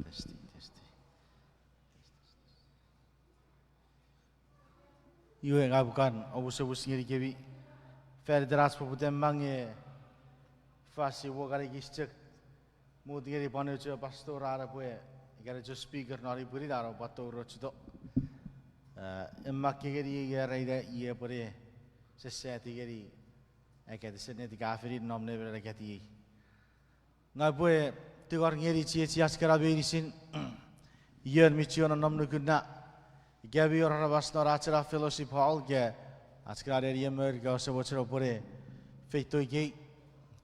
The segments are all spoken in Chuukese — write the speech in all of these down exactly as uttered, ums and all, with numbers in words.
Testing, testing. Iwe ngang upwe kan omusomus ngenikemi fan iten ach poputa, mange fasi wokani kis chok mut ngeni pwan ewe pastor an epwe, ika ewe speaker non ei pwinin an epwe pwan tou rochuto. Eh, emma kengeni iei, era ina iei epwene sesati ngeni ekatesen netipach a fen nom nemenem ekatiei. Ngang upwe tingor ngeni chiechiach kana meinisin, ion mi chuen nonnom nukun na, ika mi wor aramas non ach ena fellowship hall ika ach kana neni emon ka ouse mochen oupwene feito ikei,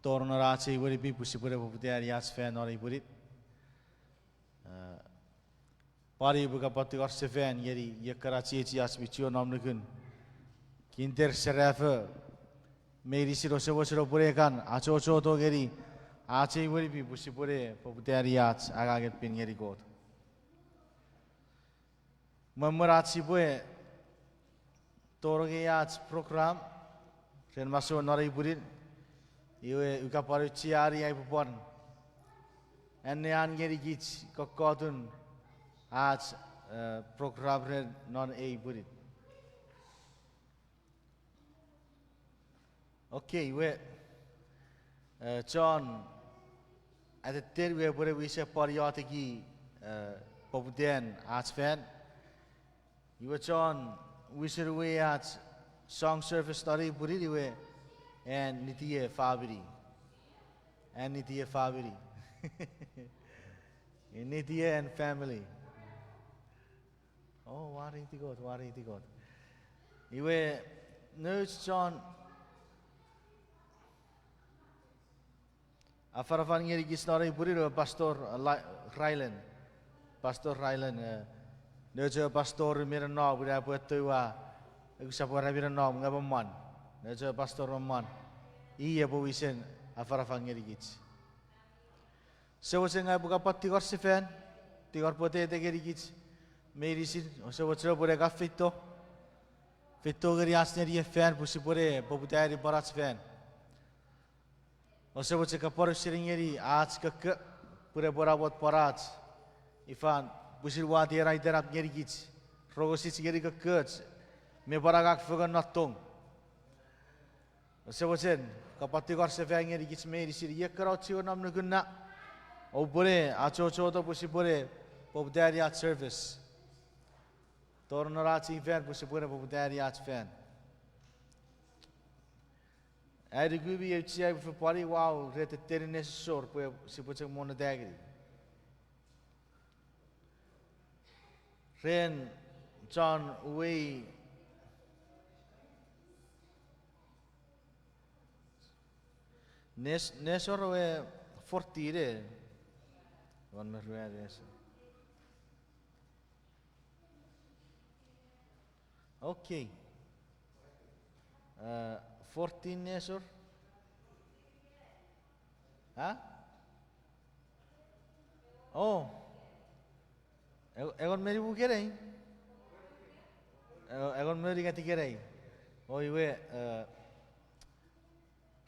tonong non ach ei wenipi pwe sipwene poputani ach fan non ei pwinin. Eh, pwan upwe kan pwan tingor sefan ngeni ekkana chiechiach mi chuen nom nukun, kinter, serafo, meinisin ouse mochen oupwene kan achocho to ngeni ach ei wenipi pwe sipwene poputani ach angangen pin ngeni Kot. Mwen mwen ach sipwe tonong ei ach program ren masouen non ei pwinin, iwe ua kan pwan aucheani ai upwe pwan anneani ngenikich kokkotun ach, eh, program ren non ei pwinin. Okay, iwe, eh, chon atetten iwe epwene wisen pwan ioteki, eh, poputan ach fan. Iwe chon wisen uwei ach song service non ei pwinin iwe an Nitie famini. An Nitie famini. Nitie and family. Oh, wareiti Kot, wareiti Kot. Iwe nouch chon afanafan ngenikich non ei pwinin ewe pastor, eh, Ly-, Rylan. Pastor Rylan, eh, nouch ewe pastor mi nom, ina epwe tou a, ekusapw era mi nom, nge me mwan. Nouch ewe pastor me mwan. I epwe wisen afanafan ngenikich. Use mochen ngang upwe kan pwan tingor sefan, tingor pwetete ngenikich meinisin, use mochen oupwene kan feito. Feito ngeni ach nenien fan pwe sipwene poputani pwan ach fan. Use mochen kan pwan ausening ngeni ach kokko, pwe epwe namot pwan ach, ifan, pwisin watte ena itenap ngenikich, rongosich ngeni kokkoch, me pwan angang fengen non tong. Use mochen kan pwan tingor sefan ngenikich meinisin, ekkana oua chuen nom nukun na, oupwene achocho to pwe sipwene poputani ach service. Tonong non ach ei fan pwe sipwene poputani ach fan. Ai nuku mi auchea upwe fen pwari wau ren tettenin nesosor pwe sipwe chok monneta ngeni. Ren chon uwei nes-, nesor we fourteen e. Won me ruanu nesor. Okay. Eh, fourteen nesor? Ha? Oh. E-, engon me nimu ikenai? E-, engon me unungat ikenai. O iwe, eh,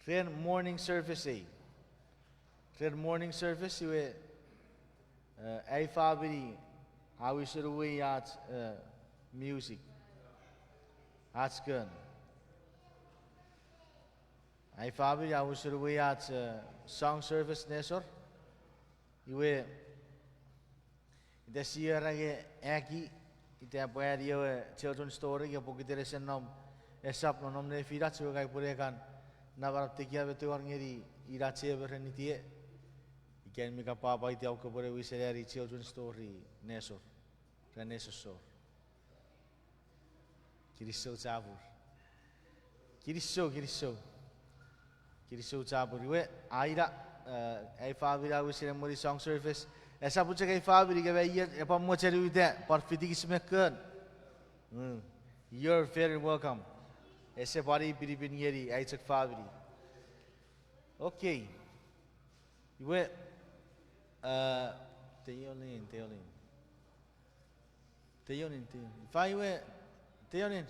ren morning service ei. Ren morning service iwe, eh, ai famini a wisen uwei ach, eh, music. Ach kon. Ai famini a wisen uwei ach, eh, song service nesor. Iwe, ita sia era nge aki, ita pwe ani ewe children story nge pokiten ese nom, esap nonnom nefinach, iwe ngang upwene kan namanam tekia me tungor ngeni ina chepe ren Nitie. Ika en mi kan pwapwaiti om kopwene wisen ani children story nesor. Ren nesosor. Kinisou chapur. Kinisou, kinisou. Kinisou chapur. Iwe, a ina, eh, ai famini a wisen emweni song service. Esap chok ai famini ika me ion epwe mochen uta, pwan fitikich me kon. Mm. You're very welcome. Ese pwan pinipin ngeni ai chok famini. Okay. Iwe, eh, Teolin, Teolin. Teonin, Teonin. Ifa iwe, Teonin,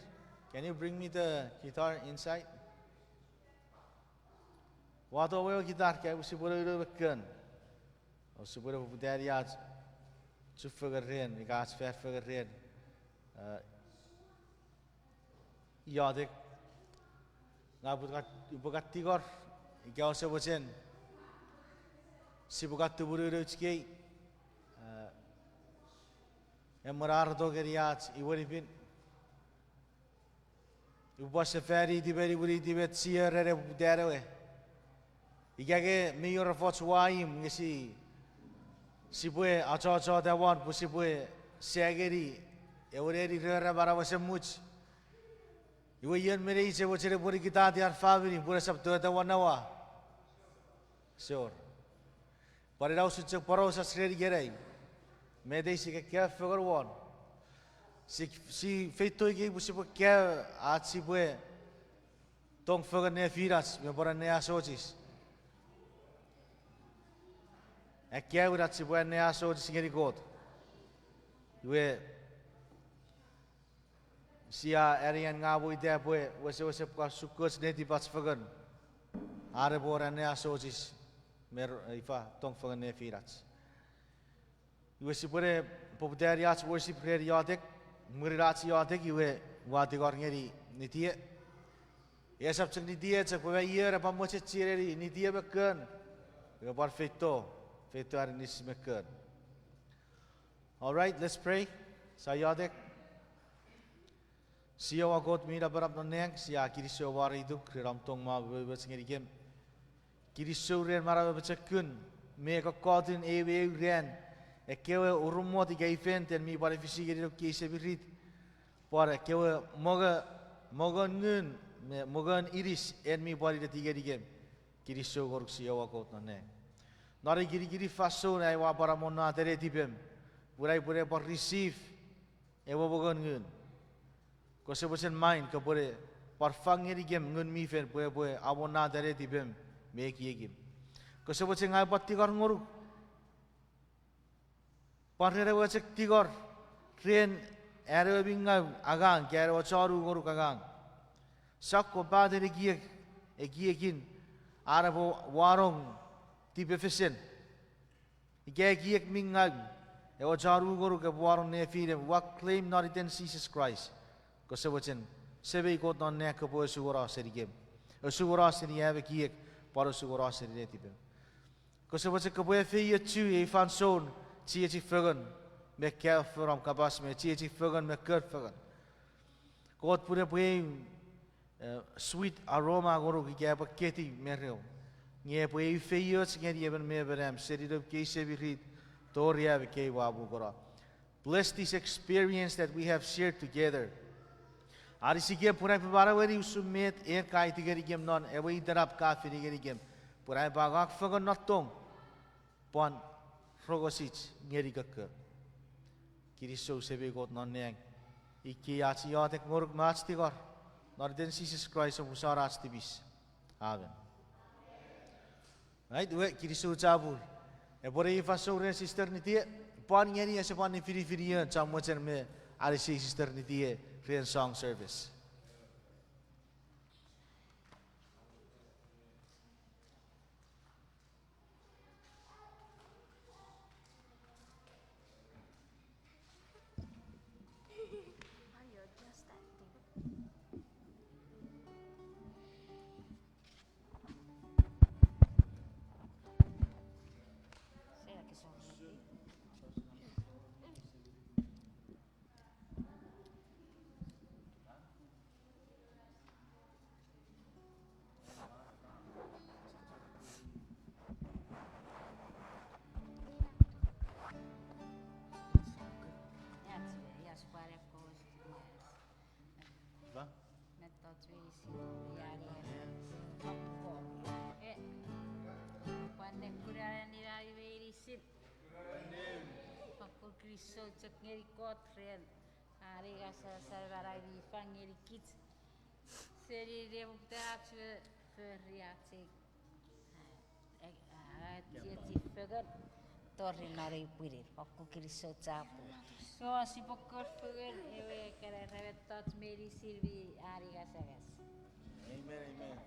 can you bring me the guitar inside? Wato ewe guitar, ka sipwene uno me kon. O sipwene poputani ach chufengen ren, ika ach fan fengen ren, eh, iotek. Ngang upwe kan, upwe kan tingor, ika ouse mochen, sipwe kan tumunu nouch kei, eh, emwen a rato ngeni ach imwen mi pin. Upwe pwan sefani tipen imwen mi pin met sia ren ewe poputan ewe. Ika nge mi wor efoch waimw nge si, sipwe achocho tawon pwe sipwe sa ngeni ewe neni ren manau esemuch. Iwe ion me neich epwe mochen epwe nikitati ar famini pwe esap tota won nawa? Sor. Pwan ina usun chok poraus ach ren ikenai. Met ei sia kaeo fengen won. Si, si feito ikei pwe sipwe kaeo ach sipwe tong fengen nefinach me pwan anneasochis. Akkaewin ach sipwe anneasochis ngeni Kot. Iwe, sia anean ngang upwe ita pwe wesewesen pwan sukkoch netipach fengen. Are pwe anneasochis me, ifa, tong fengen nefinach. Iwe sipwene poputani ach worship ren iotek, mwirin ach iotek iwe ua tingor ngeni Nitie. Esap chok Nitie chok pwe me ion epwe mochen chieneni Nitie me Kon. Iwe pwan feito, feito aninis me Kon. All right, let's pray. Sa iotek. Siowa Kot mi napanap non nang, sia kinisou mwareituk ren om tong me momoch ngenikem. Kinisou ren manau mi pochokun me kokkotun ei me eu ran, ekkewe urumot ika event en mi pwan efisi ngeni noum kei semirit, pwan ekkewe mongo, mongon ngun me mongon inis en mi pwan ineti ngenikem. Kinisou ngonuk Siowa Kot non nang. Non ei kinikinin fansoun ai ua pwan amonnata netipem, pwe ai upwene pwan receive ewe mongon ngun. Kose mochen mind kopwene pwan fang ngenikem Ngun mi Fel pwe epwe amonnata netipem me ekiekim. Kose mochen ngang upwe tingor ngonuk pwan ren ewe chok tingor ren an ewe mi ngau angang, ika an ewe chon u ngonuk angang. Sokkopaten ekiek, ekiekin an epwe wanong tipefesen. Ika ekiek mi ngau, ewe chon u ngonuk epwe wanong nefinem, ua claim non iten Jises Kraist. Kose mochen, Semei Kot non nang kopwe osukono senikem. Osukono seni am ekiek, pwan osukono seni netipem. Kose mochen kopwe efeiochu ei fansoun chiechi fengen me kaeo fen om kapas me chiechi fengen me Kon fengen. Kot pun epwe eu, eh, sweet aroma ngonuk ika epwe keti me reu. Nge epwe eu feioch ngeni emon me emon am seni noum kei semirit tori am ekkei ua mukono. Bless this experience that we have shared together. Anisikem pun aipwe manaueni usun met en ka aiti ngenikem non ewe itenap ka fini ngenikem. Pun aipwe angang fengen non tong pwan rongosich ngeni kokko. Kinisou Semei Kot non nang. Ikkei ach iotek ngonuk me ach tingor non iten Jises Kraist om usan ach tipis. Amen. Right, iwe kinisou chapur. Epwene ifa sou ren Sister Nitie, pwan ngeni ese pwan nifinifin ion chon mochen me anisi Sister Nitie ren song service. Ifa? Mettoch meinisin, ia, ia. Pwan ne kuna nina meinisin. Fakkun kinisou chok ngeni Kot ren an ei ngasasa manau mi fang ngenikich. Seni ne mukta ach we fori ach ei a, a, chiechi fengen tori non ei pwinin. Fakkun kinisou chapur. Iwe sipwe kon fengen ewe ekkena mettoch meinisin mi ani ngasangas. Amen, amen.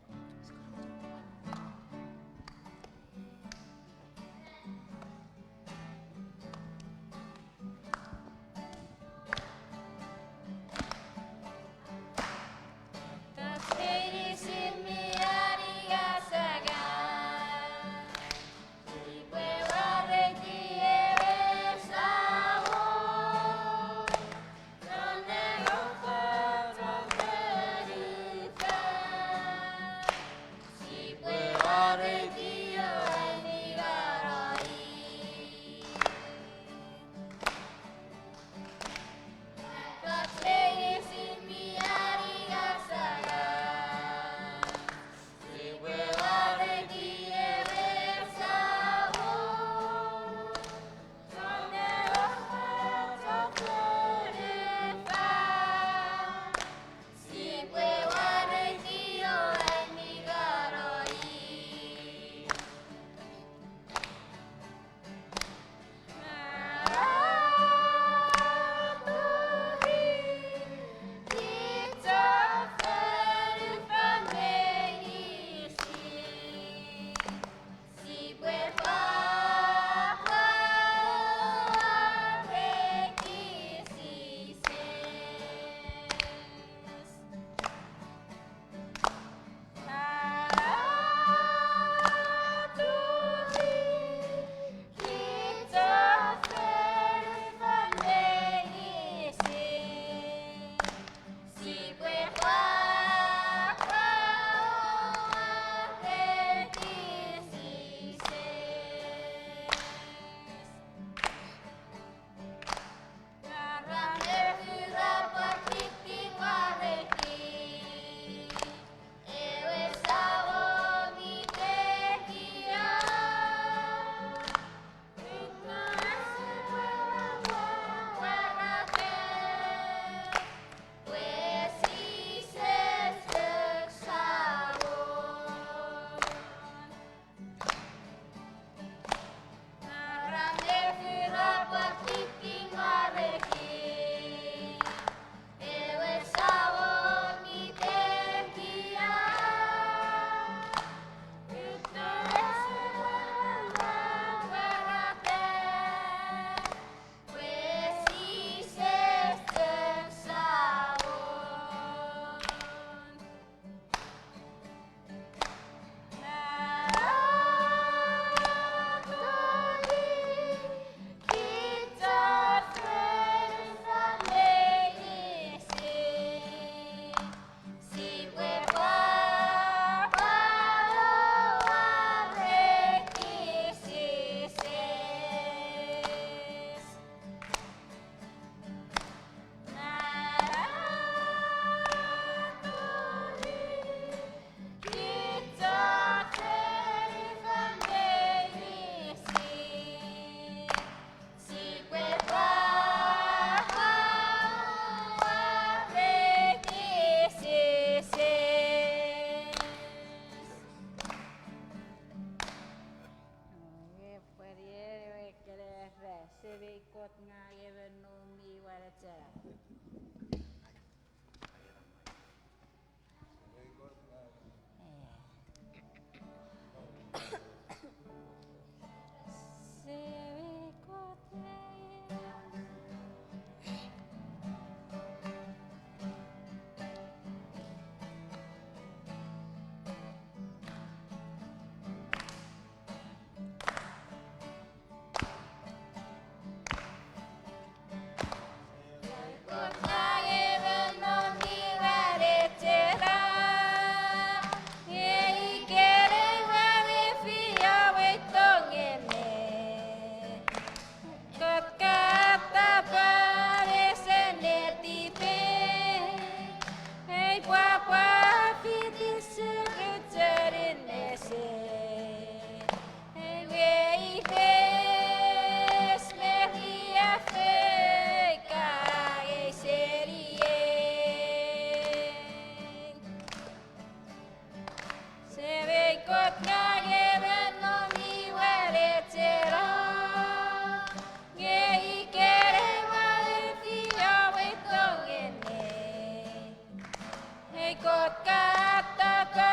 Kot ka atapa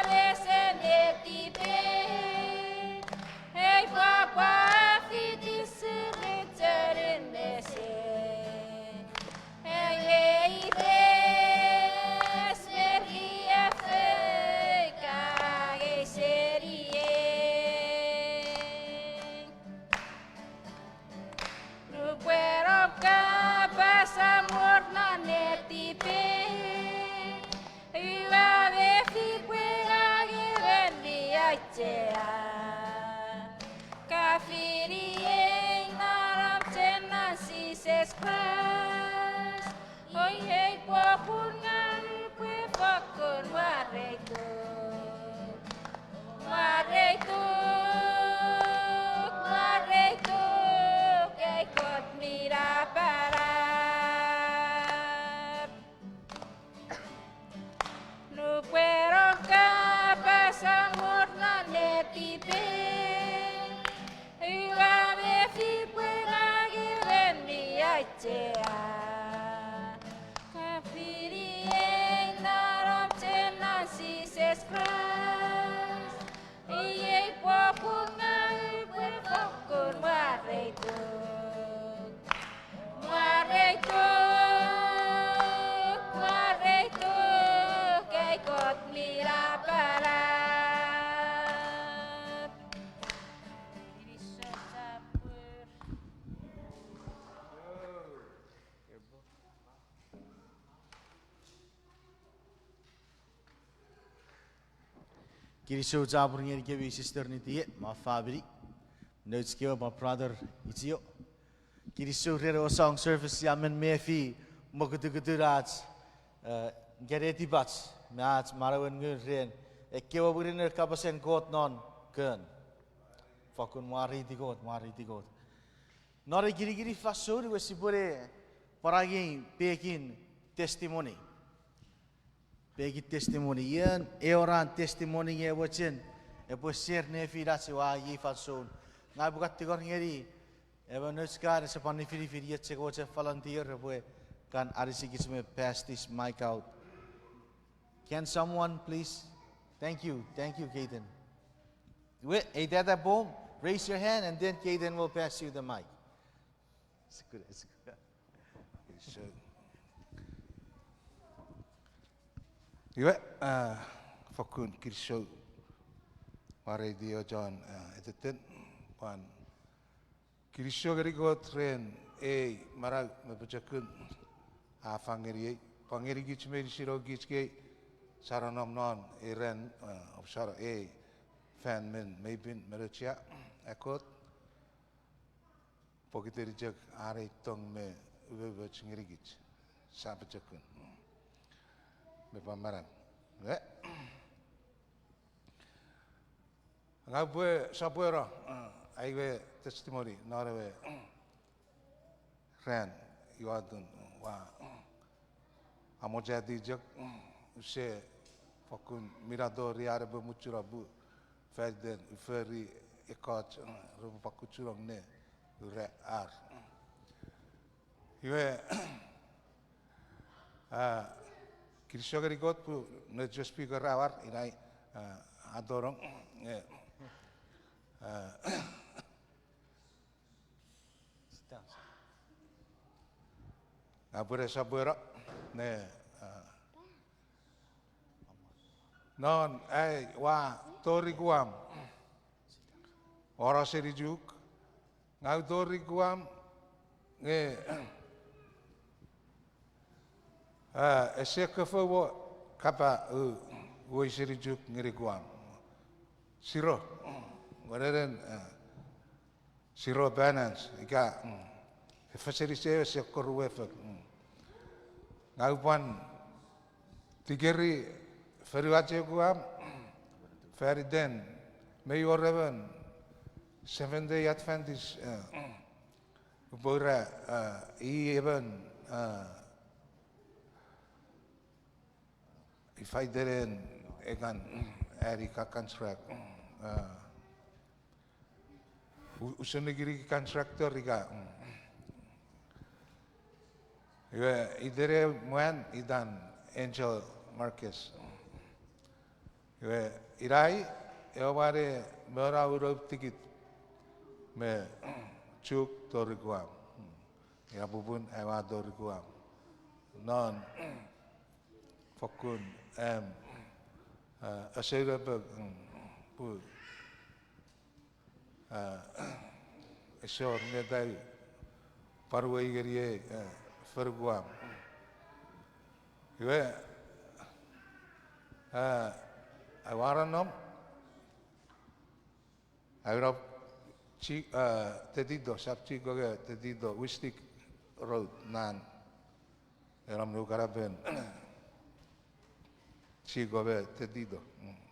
mesen netipei, ei pwapwa fiti siritenin mesen. Ei weires me riaffou ka angei seniei. Nupwen om kapas a mor non netipei, ua mefi pwe ngang emon mi auchea. Ka finiei non om chen non Jises Kraist, o iei popun ngang upwe fokkun mwareituk. Mwareituk, mwareituk, ei Kot mi napanap. Nupwen om kapas a mor non netipei, ua mefi pwe ngang emon mi auchea. Ka finiei non om chen non Jises Kraist, iei popun ngang upwe fokkun mwareituk. Mwareituk, mwareituk, ei Kot mi napanap. Kinisou chapur ngenikemi sister Nitie, me famini. Nouch kewe me brother Ichio. Kinisou ren ewe song service sia men mefi mokutukutun ach, eh, nge netipach me ach manauen ngun ren ekkewe mwirin ewe kapasen Kot non kon. Fokkun mwareiti Kot, mwareiti Kot. Non ei kinikinin fansoun iwe sipwene pwan angei pekin testimony. Pekin testimony. Ion eoran testimony nge mochen epwe share nefinach, iwe iei fansoun. Ngang upwe kan tingor ngeni emon nouch kan ese pwan nifinifin, iei chok ewe chok volunteer epwe kan anisikich me pass this mic out. Can someone please? Thank you, thank you, Kaden. Iwe, ei tata pom, raise your hand and then Kaden will pass you the mic. Iwe, ah, fokkun kinisou, mwareiti ewe chon, ah, etetten, pwan kinisou ngeni Kot ren ei manau me pochokun a fang ngeniei, pwan ngenikich meinisin, kich kei sia nonnom non ei ran, ah, oupsano ei fan men mei pin me nouch ia, a Kot, pokiten chok an ei tong me umoumoch ngenikich, sia pochokun me pwan manau. Eh? Ngang upwe sopweno, eh, ai we testimony non ewe ran iwe atun ua amochati chok, use fokkun minato ren an epwe muchuno pun faniten ufori ekkoch, eh, repwe pwan kuchunong ne ura ar. Iwe, ah, kinisou ngeni Kot pun nouch speaker a war, ina i, ah, a tonong, eh, ah, ngang upwene sopweno ne, ah, non ai ua tori Guam, ua no seni Chuuk, ngang u tori Guam nge, ah, ese kefou mo kapa u, uwei seni Chuuk ngeni Guam. Zero. Wenenen, ah, zero balance, ika, mm, efesenis ewe ese koru efek, mm. Ngang u pwan tikeri fonuach ewe Guam, faniten mei wor emon Seventh Day Adventist, eh, upwe ura, eh, i emon, eh, ifa itenen ekan, ani ka contract, eh, u-, usun nikiniki contractor ika, mm. Iwe, itenan mwan itan Angel Marcus. Iwe, ina i ewe mwan e mona uno tikit me Chuuk tori Guam. Ina popun aua tori Guam. Non fokkun am, a, aseunepok, pun a, ese wor met ai pwan uwei ngeniei, a, fonu Guam. Iwe, a, aua nonnom, aua, chi, a, tetito, sap chikong tetito, Wistik Road, nan, enom nukanapen chikong tetito,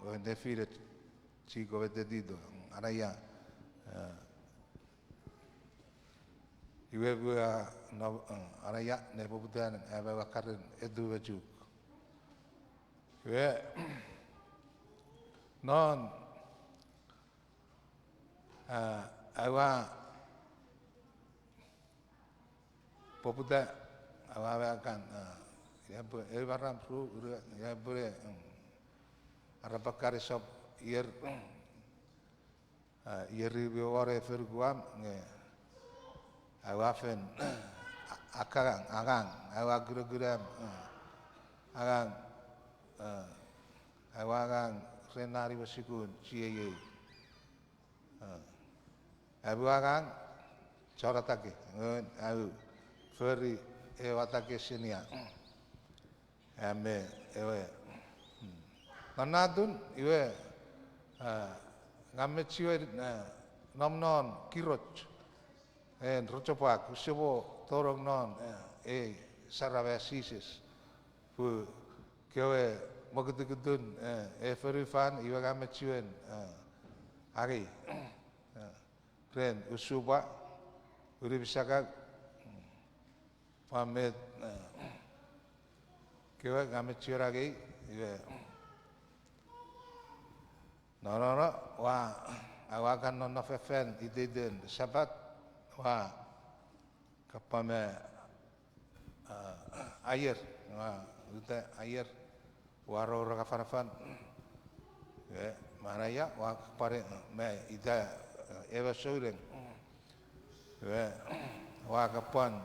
o nefinen chikong tetito, anaia, a, iwe pwe a, no, a, anaia ne poputan am aua karen etu me Chuuk. Iwe, non, a, aua poputa, aua akan, a, ina pwe eu maram ru, ru, ina pwe, mm, arapakkan esap ier, a, ieri mi wor ei fonu Guam nge aua fen a-, akangang, angang, aua kunokunam, a, angang, a, aua angang ren nani me sukun chieiei. A, aua angang chon atake, ngun au fori ew atake senia. Am me ewe, mm, non atun iwe, a, ngang me chiwen, a, nom non kiroch, en rochopwak, use mo tonong non, a, ei saramen Jises. Pwe kewe mokutukutun, a, ei fonufan iwe ngang me chiwen, a, angei, a, ren usupwa, unumi sakau, pwan met, a, kewe ngang me chiwen angei, iwe, no, no, no, ua, aua kan nonnom fefan iteiten Sapat, ua kapwa me, a, aier, ua uta aier, ua rongorong afanafan. Iwe, manaia, ua kapwa me ita, e, ewe souneng. Iwe, ua kapwan,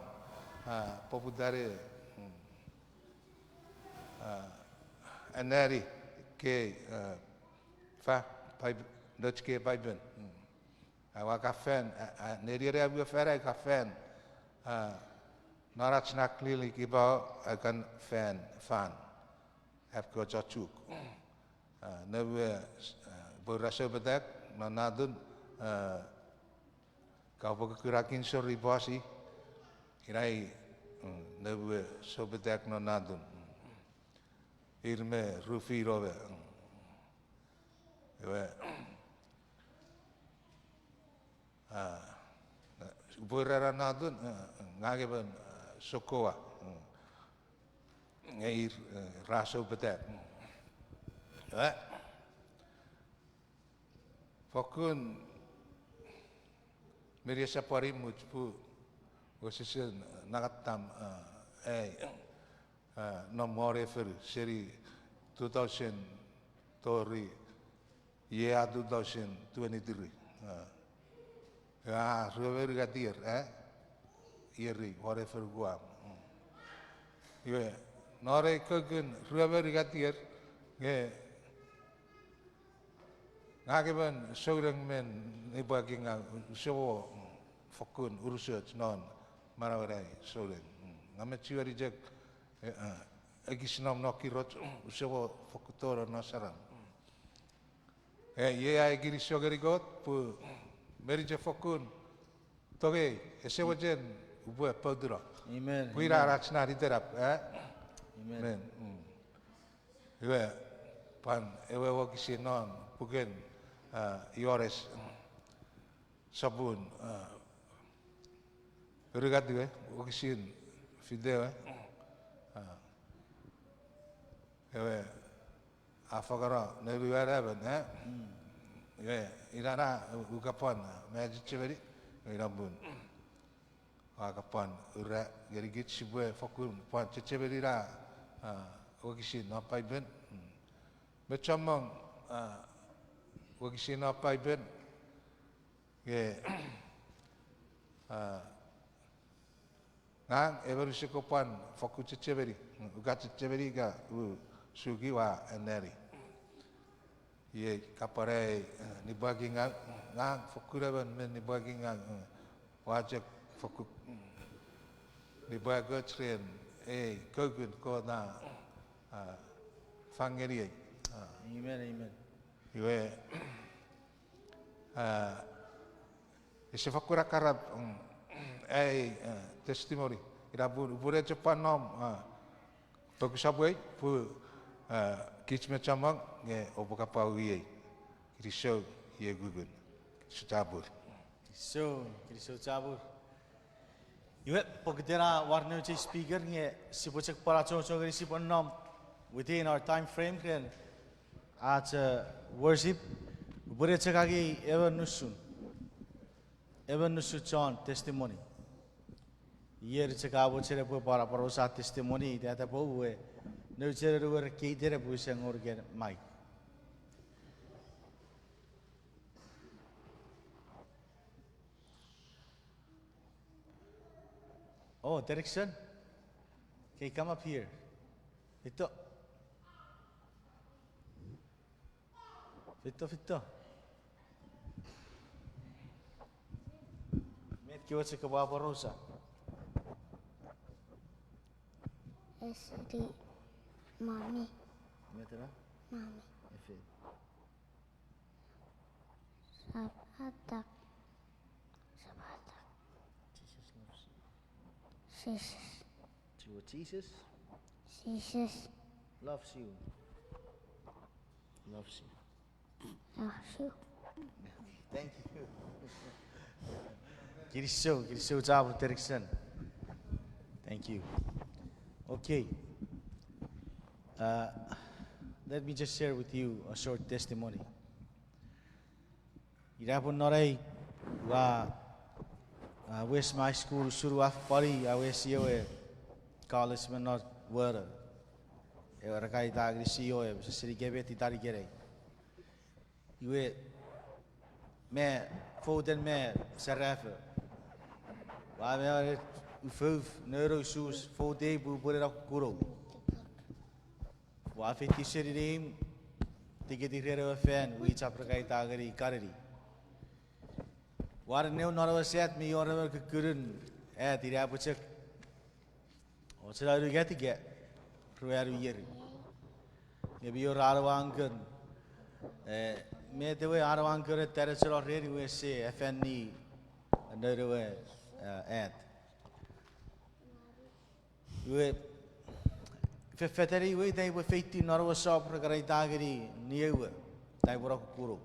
a, poputani, mm, a, anneani kei, a, fa, Paip-, noch kei Paipen. Mm. Aua kan fan, a, a, nenieni aua fan, aua kan fan, a, non ach na klinik ipau, aua kan fan, fan, apw kewe chon Chuuk. A, nepwe, a, pwe ra soupetak non atun, a, ka pwe kukkun akin sori pwasi, ina i, mm, nepwe soupetak non atun. Ir me Rufino me, mm. Iwe, a, upwe rara non atun, a, ngang emon, a, sokkoa, mm, nge ir, a, ra soupetak, mm. Iwe, fokkun meni esap pwan much pwe wesewesen nangattam, a, ai, a, nom won ei fonu seni two thousand tori iei a two thousand twenty-three. A, a, ruemon unungat ier, a, ieri won ei fonu Guam. Mm. Iwe, non ei kukkun ruemon unungat ier, nge ngang emon souneng me nipwakingaw, use mo fokkun unusoch non manauen ai souneng. Ngang me chiwen chok, e, a, ekis nom non kiroch, use mo fokkun tonong non saram. E, iei ai kinisou ngeni Kot pwe meni chok fokkun tongei, ese mochen upwe poutuno. Amen. Pwe ina ach na itenap, e? Amen. Iwe, pwan ewe wokisin non puken, a, Ioanes, sopun, a, unungat iwe, wokisin fite we, a, ewe, a fangeno noun we emon, e? Iwe, ina na, ua kapwan, a, me chechemeni, ina pun ua kapwan ura ngenikich sipwe fokkun pwan chechemeni na, a, wokisin non Paipen. Me chommong, a, wokisin non Paipen, nge, a, ngang emon use kopwan fokkun chechemeni, ua chechemeni ika ua suki ua anneani. Iei kapanen, e, nipwakingaw, ngang fokkun emon mi nipwakingaw, e, ua chok fokkun nipwakoch ren ei koukun Kot a, a, fang ngeniei. A, amen, amen. Iwe, a, ese fokkun akarap, mm, ai, a, testimony. Ina pun, pun eche pwan nom, a, pokusapwei, pun, a, kich me chommong, nge oupwe kapwauiei. Kinisou, iei kukun. Kinisou chapur. Kinisou, kinisou chapur. Iwe, pokiten a war nouch ei speaker nge sipwe chok pwan achocho ngeni sipwe nom within our time frame ren ach, e, worship. Upwene chok angei emon nusun, emon nusun chon testimony. Iei chok a mochen epwe pwan aporausa testimony, ita epwe uwe, nouch ewe rekeiten epwe use ngonuk ei mic. Oh, Derrickson? Can you come up here? Fito. Fito, fito. Met kewe chok kopwe aporausa? Esiri, Mommy. Met ena? Mommy. Efe. Sapatak. Sapatak. Jesus loves you. Jesus. Do you know Jesus? Jesus. Loves you. Loves you. Loves you. Thank you. Kinisou, kinisou chapur Derrickson. Thank you. Okay. Uh, let me just share with you a short testimony. Ina pun non ai, ua, a, wes my school usun ua fopwari, a wes ewe college me non Woro. Ewe ra kan ita ngeni C O M, sesini kemet itan ikenai. Iwe, me, fouten me serafo. Ua me ufouf, nounou sus, foutei pwe upwene no kukunou. Ua feitiw seni neimw, tiketi ren ewe fan, wichap ra kan ita ngeni kaneni. Ua neneu non ewe sat mi wor emon kukkunun at ina pwe chok ochena unungat ika ruanu ieri. Nge mi wor an ewe uncle, e, met ewe an ewe uncle e tanecheno ren iwe ese afani noun ewe, e, at. Iwe, fefeteni iwe ita pwe feitiw non ewe sop ra kan ita ngeni niewe, ita pwe no kukunou.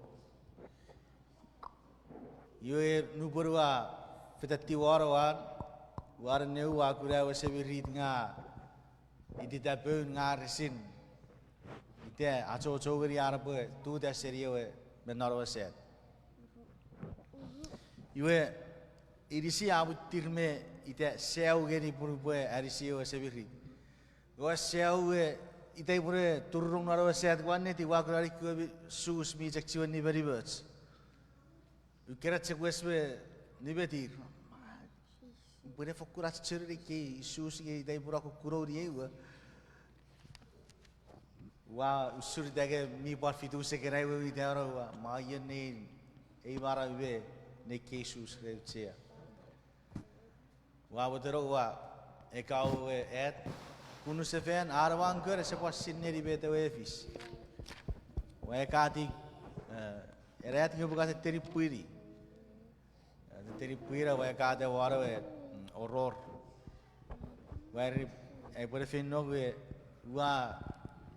Iwe nupwen ua fetetiw won ewe an, ua neneu ua kuna ewe semirit nge itita poun nge resin ita achocho ngeni an epwe tuta seni ewe me non ewe sat. Iwe, inisi a mwitir me ita sau ngeni pun upwe anisi ewe semirit. Ua sau, e, ita pwe turunong non ewe sat ua neti ua kuna ekkewe sus mi chok chiwen nimenimoch. Ukena chok wes me nimetir. Pwe ne fokkun achocho ngeni ekkei sus nge ita pwe no kukunou niewe. Ua usun ita nge mi pwan fitu second ai we ita no ua, ma ien nein ei manau me nei ekkei sus re auchea. Ua weteno ua eka ewe at, kunusefan an ewe uncle ese pwan sinei met ewe e fis. Ua ekati, e, ena at nge upwe ka tetteni pwini. E, tetteni pwini ua ekata won ewe, mm, oror. Ua ri, ai upwene feino nge ua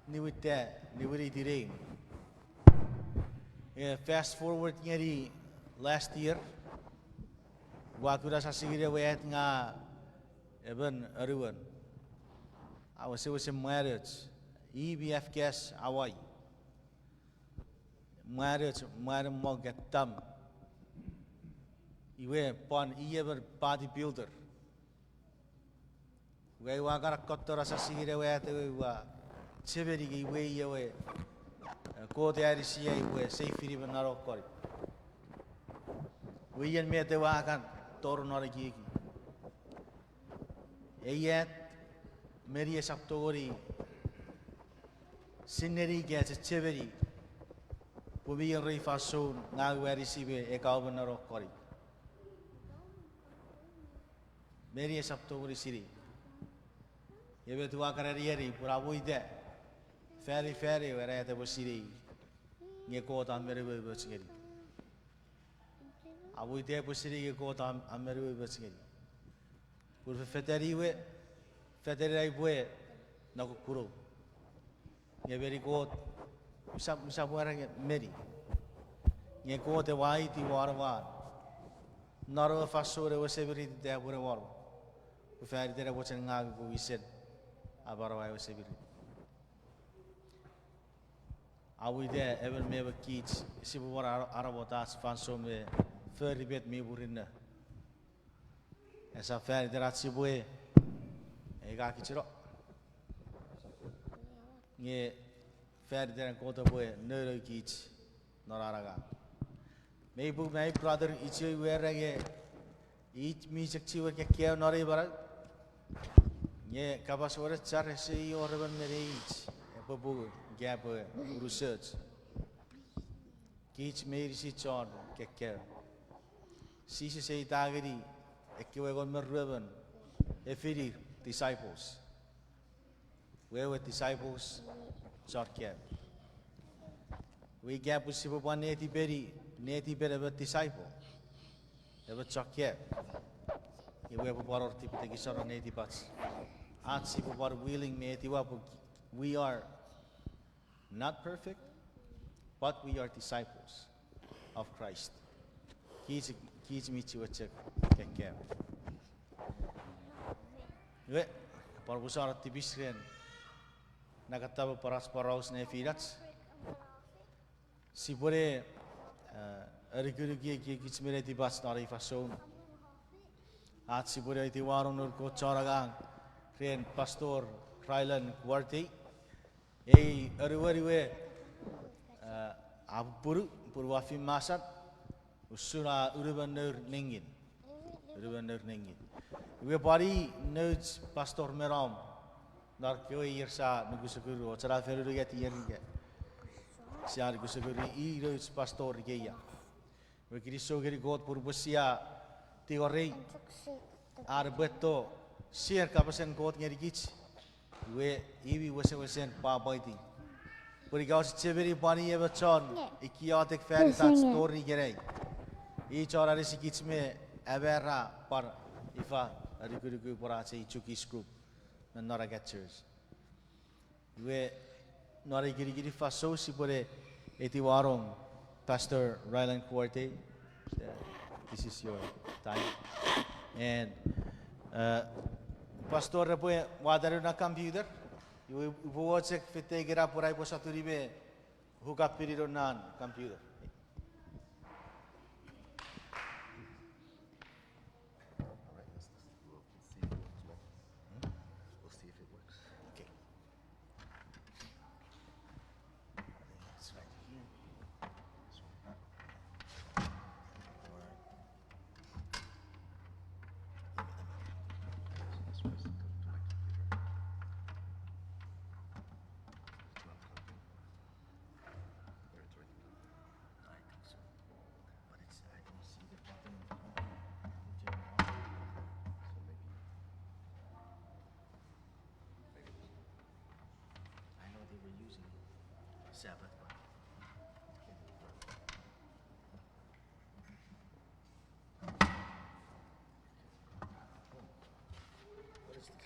niwinta, niwiniti neimw. E, fast forward ngeni last year, ua kuna sasingin ewe at nge emon anuon a wesewesen mwanoch, i mi af kas awai. Mwanoch, mwan mong ka tam. Iwe pwan i emon bodybuilder. Iwe ua kan akkotto sasingin ewe at ewe ua chechemeni nge iwe i ewe, eh, Kot a anisiei pwe sei fini me non o koni. Iwe ien met ewe a kan tonong non ekieki. Ei at, meni esap tongeni sinei ika chechemeni pwe mi wor ei fansoun ngang ua anisi me ekkaemon non o koni. Meni esap tongeni sinei. Nge met ua kan aneani pwe amo ita, fani fani ewe at epwe sinei nge Kot a men umoumoch ngeni. Amo ita epwe sinei nge Kot a, a men umoumoch ngeni. Pun fefetan iwe, fetan ina upwe no kukkuno. Nge meni Kot, usap, usap era nge meni. Nge Kot ewe a aiti won ewe, non ewe fansoun ewe semirit ita epwene won. Pwe fan iten ewe mochen ngang upwe wisen amanaua ewe semirit. Amo ita emon me emon kich sipwe pwan ar-, aramot ach fansoun me fori met mi murinno. Esap fan iten ach sipwe, eh, ika kicheno. Nge fan iten Kot epwe nounou kich non an angang. Mei pung my brother Ichioi we era nge i mi chok chiwen kekkeu non ei manau. Nge kapas wenechar ese wor emon me neich epwe pung ika epwe unusoch. Kich meinisin chon kekkeu. Jises a eita ngeni ekkewe engon me ruemon, a finir disciples. Wewen disciples, chon kaeo. Iwe ika pwe sipwe pwan netipeni, netipen emon disciple, emon chon kaeo, iwe epwe pwan wor tipetekison non netipach. Ach sipwe pwan willing me etiwa pwe we are not perfect, but we are disciples of Christ. Kich, kich mi chiwen chok kekkeu. Iwe, pwan upwe sano tipis ren nakatamo pwan ach poraus nefinach. Sipwene, eh, anukunuki ekiekich me netipach non ei fansoun. Ach sipwene aiti wanong noun Kot chon angang ren Pastor Rylan Kuartei. Ei anuon we, eh, a pupunu, pupunu a fin masan, usun a unumon nour nengin. Unumon nour nengin. Iwe pwan i nouch pastor me nom non kewe ier sia nukusukuru, ochun a fen unungat ier ika sia nukusukuru, i nouch pastor ikeia. Iwe kinisou ngeni Kot pun pwe sia tingorei an epwe etto share kapasen Kot ngenikich. Iwe i mi wesewesen pwapwaiti. Pwe ika ouse chechemeni pwan i emon chon ikiotek fan itach tori ikenai. I chon anisikich me amara pwan ifa anukunuku pwan ach ei Chuukese group me non Akan church. Iwe, non ei kinikinin fansoun sipwene etiwanong Pastor Rylan Kuartei. Uh, this is your time. And, uh, Pastor epwe watteno na computer. Iwe, upwe wor chok fite ikenan pwe upwe sotuni me hook up-ini non na computer. All right, let's, let's, we'll see if it works. Hmm? We'll see if it works. Okay. It's right here. This one. Or, this one is hooked up to my computer. It's not plugged in. There, it's right here. I think so. But it's, I don't see the button to turn on. So maybe, maybe. I know they were using Sabbath, but what is this?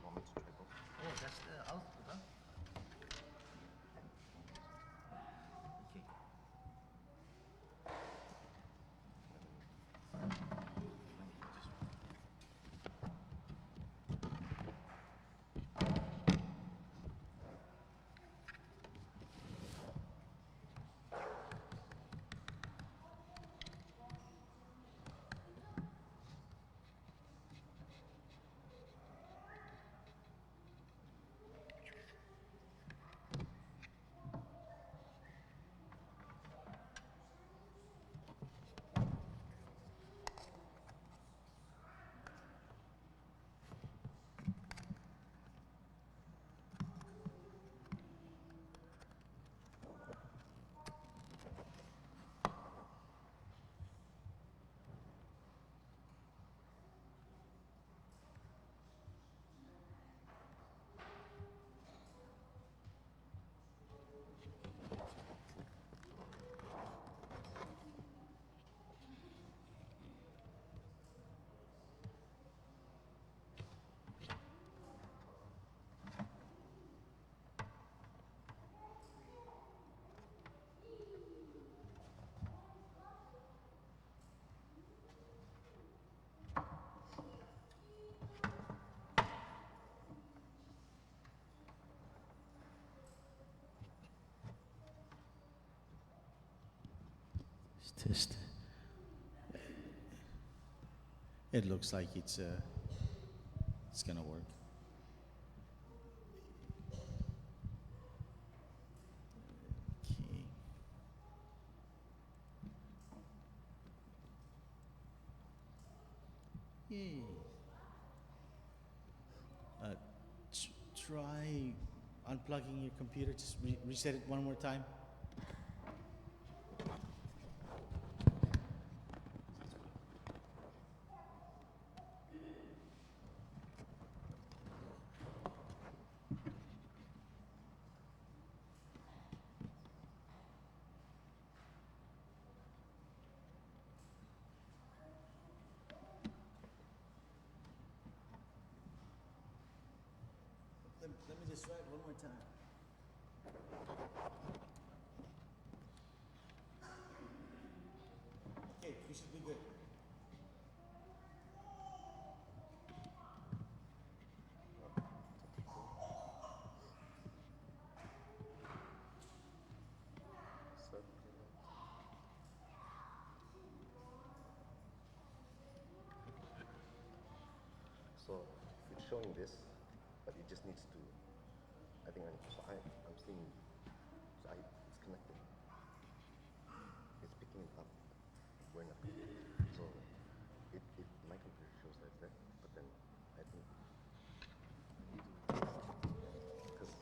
Moments tribal. Oh, that's the output, huh? Okay. Test. It looks like it's, uh, it's gonna work. Okay. Yay. Uh, tr- try unplugging your computer. Just re- reset it one more time. Let, let me just try it one more time. Okay, we should be good. So it's showing this, but it just needs to. I think I'm, so I, I'm seeing. So I, it's connected. It's picking it up. We're not. So it, it, my computer shows that it's there, but then I think because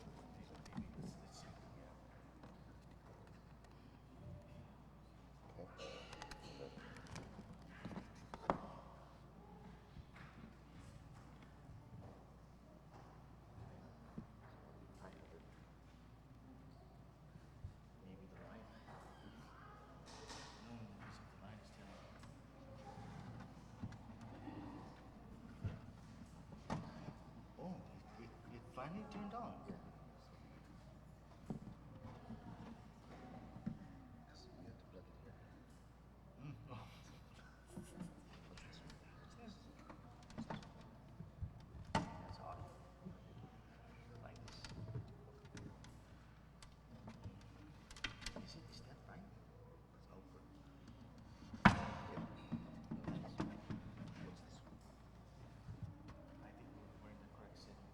Maybe the line. No, no, no, the line is turned on. Oh, it, it, it finally turned on. Yeah. Because we have to plug it here. Mm. Oh. That's odd. Like this. Is it, is that right? That's outward. Yep. What's this one? I think we're, we're in the correct setting.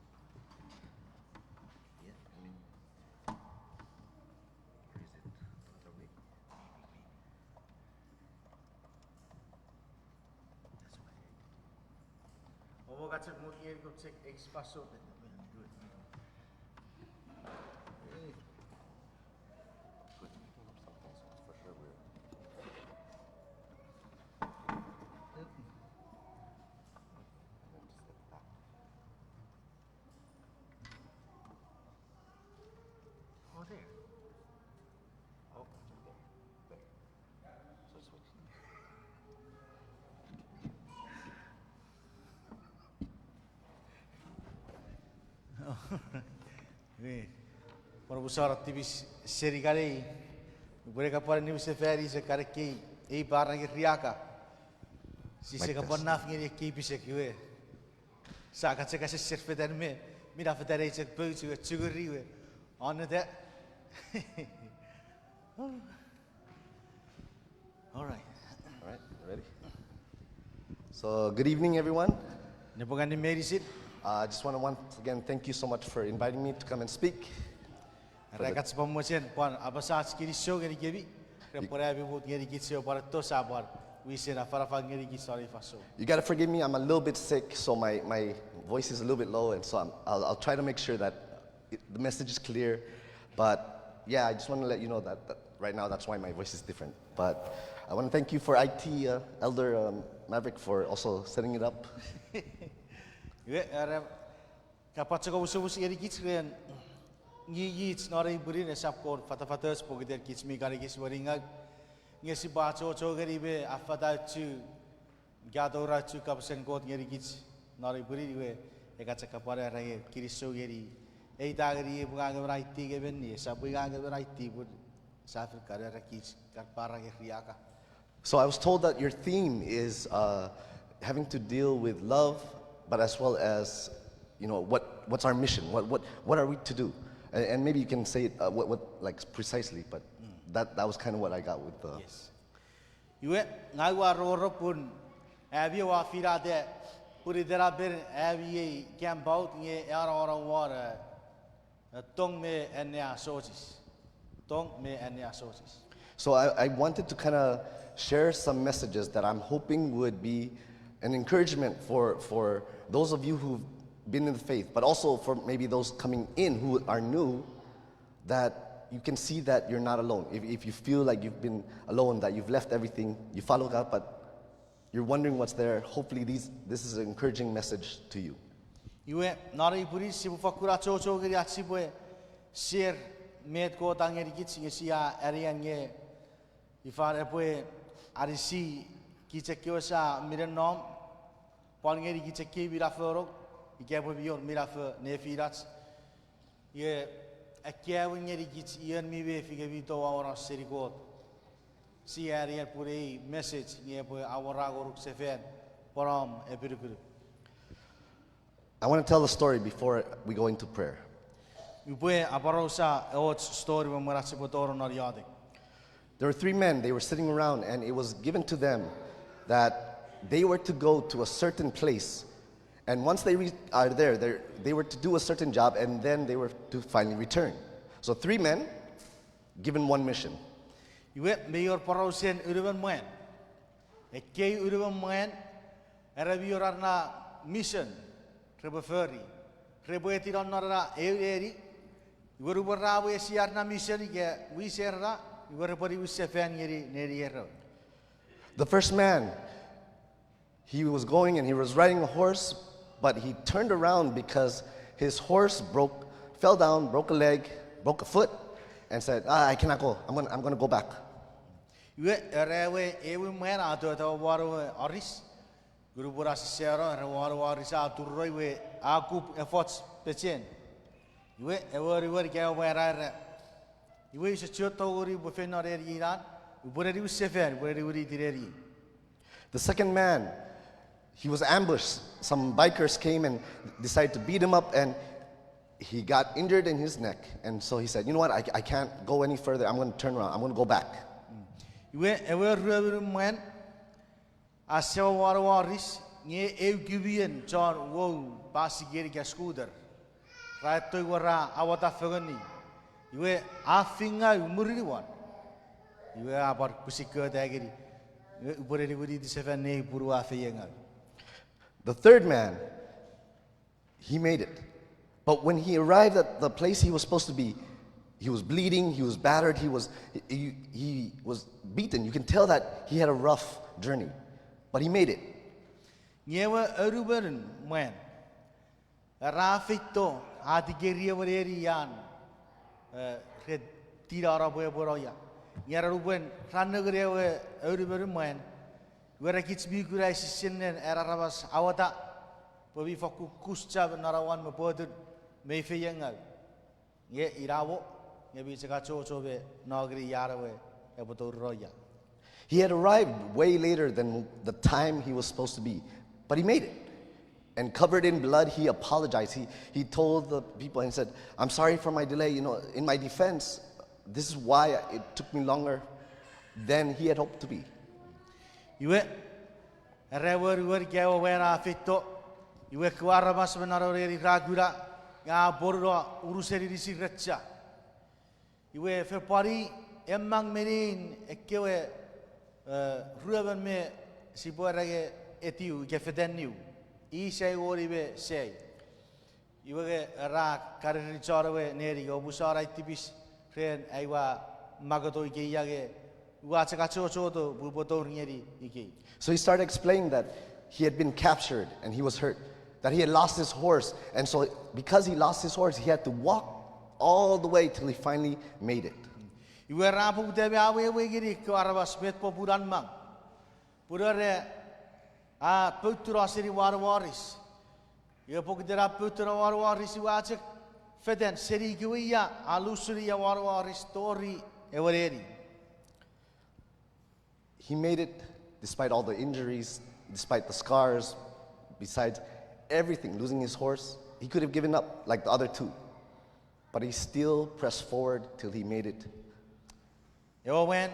Yeah, I mean, or is it the other way? Maybe, maybe. That's okay. Omo kachek mut ngeni kom chek ekis password. Good. Good. Picking up something, so it's for sure weird. And then just hit the back. Oh, there. Oh, there. There. So switch. Iwe, pwan omusano tipis seni ikenai, upwene kapwan niwin sefani ise kan ekkei ei para ngeni riaka. Sise kapwan naf ngeni ekkei pisek iwe. Sa kacheka sesser fetan me, mina fetan ei chok pouch iwe, chukuri iwe. On the All right. All right, ready? So, good evening, everyone. Nepwong annim meinisin. Uh, I just want to once again thank you so much for inviting me to come and speak. Era kachepon mochen pwan apasa ach kinisou ngenikemi, repwe pwan ami mut ngenikich ewe pwan etto sa pwan wisen afanafan ngenikich non ei fansoun. You gotta forgive me, I'm a little bit sick, so my, my voice is a little bit low, and so I'm, I'll, I'll try to make sure that it, the message is clear. But yeah, I just want to let you know that, that right now that's why my voice is different. But I want to thank you for I T, uh, Elder, um, Maverick, for also setting it up. Iwe, era, kapachok omusomus ngenikich ren ngingich non ei pwinin esap kon fatafatoch pokiten kich mi kan ekis weningau. Nge sipwe achocho ngeni me affatauchu, ika atourauchu kapasen Kot ngenikich non ei pwinin iwe, e kacheka pwan era nge kinisou ngeni, eita ngeni ei pwe ngang emon I T nge menni, esap pwe ngang emon I T pun sa fen kan era kich kan para nge riaka. So I was told that your theme is, uh, having to deal with love, but as well as, you know, what, what's our mission? What, what, what are we to do? And, and maybe you can say it, uh, what, what, like, precisely, but that, that was kind of what I got with the. Yes. Iwe, ngang ua rongorong pun ami oua finata pun itenapen ami ei camp out nge a nongonong won, eh, tong me anneasochis. Tong me anneasochis. So I, I wanted to kind of share some messages that I'm hoping would be an encouragement for, for those of you who've been in the faith, but also for maybe those coming in who are new, that you can see that you're not alone. If, if you feel like you've been alone, that you've left everything, you follow God, but you're wondering what's there, hopefully these, this is an encouraging message to you. Iwe, non ei pwinin sipwe fakkun achocho ngeni ach sipwe share met Kot a ngenikich nge sia anean nge ifan epwe anisi kich ekkewe sia minen nom, pwan ngeni kich ekkei minafo nong, ika epwe mi wor minafo nefinach. Iwe, akkaewin ngeni kich ion mi mefi nge mi toauono seni Kot. Sia anean pun ei message nge epwe awora ngonuk sefan pwan om epinukunuk. I want to tell a story before we go into prayer. Upwe aporausa och story me mwen ach sipwe tonong non iotek. There were three men, they were sitting around, and it was given to them that they were to go to a certain place. And once they re- are there, they they were to do a certain job, and then they were to finally return. So three men given one mission. Iwe, mi wor porausen unumon mwan. Ekkei unumon mwan, era mi wor ar na mission repwe fori. Repwe etinon non ena eu neni. Iwe nupwen ra wesi ar na mission ika wisen ra, iwe repwe niwin sefan ngeni nenier. The first man, he was going and he was riding a horse, but he turned around because his horse broke, fell down, broke a leg, broke a foot, and said, "Ah, I cannot go. I'm gonna, I'm gonna go back." Iwe, era ewe, ewe mwan a tota won ewe oris. Nupwen a sisano, era won ewe oris a turunong iwe a kup efoch pechen. Iwe, ewe unumon ika ewe mwan a era, iwe use chuen tongeni upwe feino neniei, upwe niwin sefan, upwe niwiniti neniei. The second man, he was ambushed. Some bikers came and decided to beat him up, and he got injured in his neck. And so he said, "You know what? I, I can't go any further. I'm gonna turn around. I'm gonna go back." Iwe, ewe ruemon mwan a sewa won ewe oris, nge eu kimion chon wou pasikeni ika scooter ra etto iwe ra awata fengeni. Iwe a feiengau mwirin won. Iwe a pwan pwisin kota ngeni, iwe upwe niwiniti sefan nei pun ua feiengau. The third man, he made it. But when he arrived at the place he was supposed to be, he was bleeding, he was battered, he was, he, he was beaten. You can tell that he had a rough journey. But he made it. Nge ewe aunumon mwan, ra feito, a tikeri ewe neni an, eh, re tinano pwe epwe no ia. Nge ra nupwen ra nengeni ewe aunumon mwan, iwe ra kich mi kuna esisinen an aramas awata, pwe mi fokkun kus chap non awan me pwotun, mei feiengau. Nge inamo, nge mi chok achocho me no ngeni ia ewe epwe tou no ia. He had arrived way later than the time he was supposed to be, but he made it. And covered in blood, he apologized. He, he told the people and said, "I'm sorry for my delay. You know, in my defense, this is why it took me longer than he had hoped to be." Iwe, era ewe aunumon ika ewe mwan a feito, iwe ekkewe aramas me non ewe neni ra kuna, nge a ponuno unusen inisin ren cha. Iwe fen pwan i, emang me nein ekkewe, eh, ruemon me sipwe era nge etiw ika fetanniw. I sai woni me sai. Iwe nge ra kan ereni chon ewe neni, oupwe sona ai tipis ren ai ua makoto ikei ia nge ua chok achocho to pwe upwe tou ngeni ikei. So he started explaining that he had been captured and he was hurt, that he had lost his horse, and so because he lost his horse, he had to walk all the way till he finally made it. Iwe ra poputa me awewe ngeni ekkewe aramas met popun an mang. Pun era a poutuno seni won ewe oris. Iwe pokiten a poutuno won ewe oris iwe a chok fetan seni ikewe ia a lusuni ia won ewe oris tori ewe neni. He made it despite all the injuries, despite the scars, besides everything, losing his horse. He could have given up like the other two, but he still pressed forward till he made it. Ewe mwan,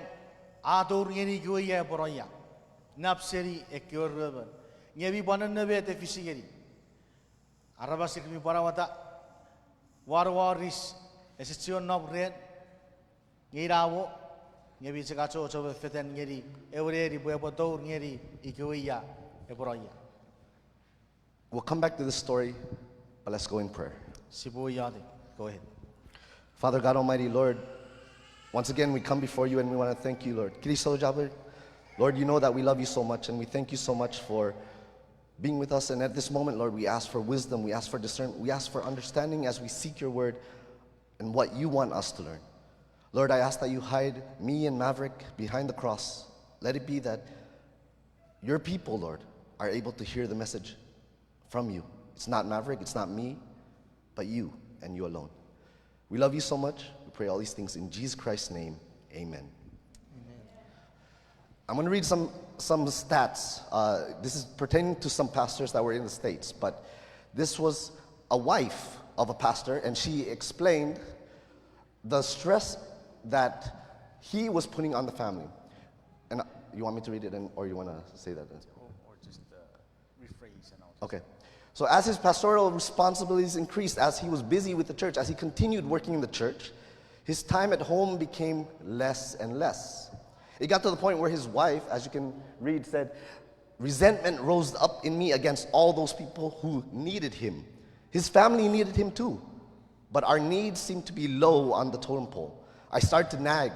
A tour ngeni ikewe ia epwe no ia. Nap seni ekkewe ruemon. Nge mi pwan nonnom met e fis ngeni. Aramas ir mi pwan aueta. Wanu wor is, ese chiwen nom ren. Nge ina mo, nge mi chok achocho me fetan ngeni ewe neni pwe epwe tour ngeni ikewe ia epwe no ia. We'll come back to this story, but let's go in prayer. Sipwe iotek. Go ahead. Father God Almighty, Lord, once again we come before you and we want to thank you, Lord. Kinisou chapur. Lord, you know that we love you so much and we thank you so much for being with us. And at this moment, Lord, we ask for wisdom, we ask for discernment, we ask for understanding as we seek your word and what you want us to learn. Lord, I ask that you hide me and Maverick behind the cross. Let it be that your people, Lord, are able to hear the message from you. It's not Maverick, it's not me, but you and you alone. We love you so much. We pray all these things in Jesus Christ's name. Amen. Amen. I'm going to read some, some stats. Uh, this is pertaining to some pastors that were in the States, but this was a wife of a pastor, and she explained the stress that he was putting on the family. And uh, you want me to read it, in, or you want to say that? Or, or just uh, rephrase and all. Okay. So, as his pastoral responsibilities increased, as he was busy with the church, as he continued working in the church, his time at home became less and less. It got to the point where his wife, as you can read, said, "Resentment rose up in me against all those people who needed him. His family needed him too, but our needs seemed to be low on the totem pole. I started to nag."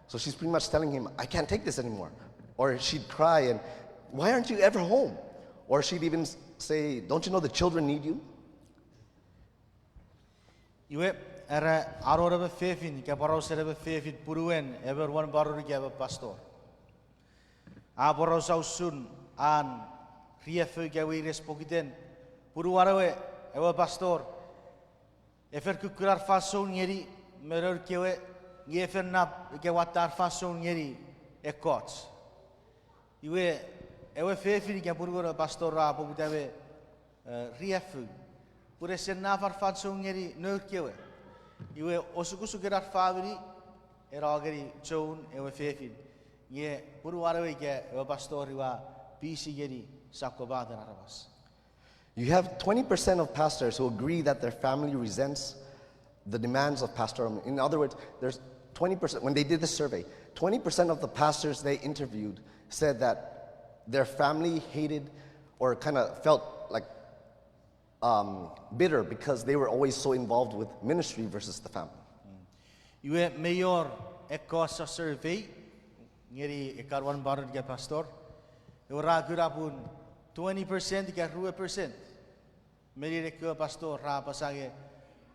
So she's pretty much telling him, "I can't take this anymore." Or she'd cry and, "Why aren't you ever home?" Or she'd even say, "Don't you know the children need you?" Iwe, era a wor emon fefin, ika porausen emon fefin punuen emon won paron ika emon pastor. A poraus usun an riaffou ika weires pokiten punuan ewe, ewe pastor, e fen kukkun ar fansoun ngeni me noun kewe, nge e fen nap ika watte ar fansoun ngeni ekkoch. Iwe, ewe fefin ika punuen ewe pastor a poputa me, eh, riaffou, pun ese naf ar fansoun ngeni noun kewe. Iwe, osukosuken ar famini, ena ngeni choun ewe fefin. Nge punuan ewe ika ewe pastor iwe a pisi ngeni sakkopaten aramas. You have twenty percent of pastors who agree that their family resents the demands of pastoral. In other words, there's twenty percent, when they did the survey, twenty percent of the pastors they interviewed said that their family hated or kind of felt like um, bitter because they were always so involved with ministry versus the family. Iwe, mei wor ekkoch survey ngeni ekkan won paron ika pastor, ewe ra kuna pun twenty percent ika rue percent me nein ekkewe pastor ra apasa nge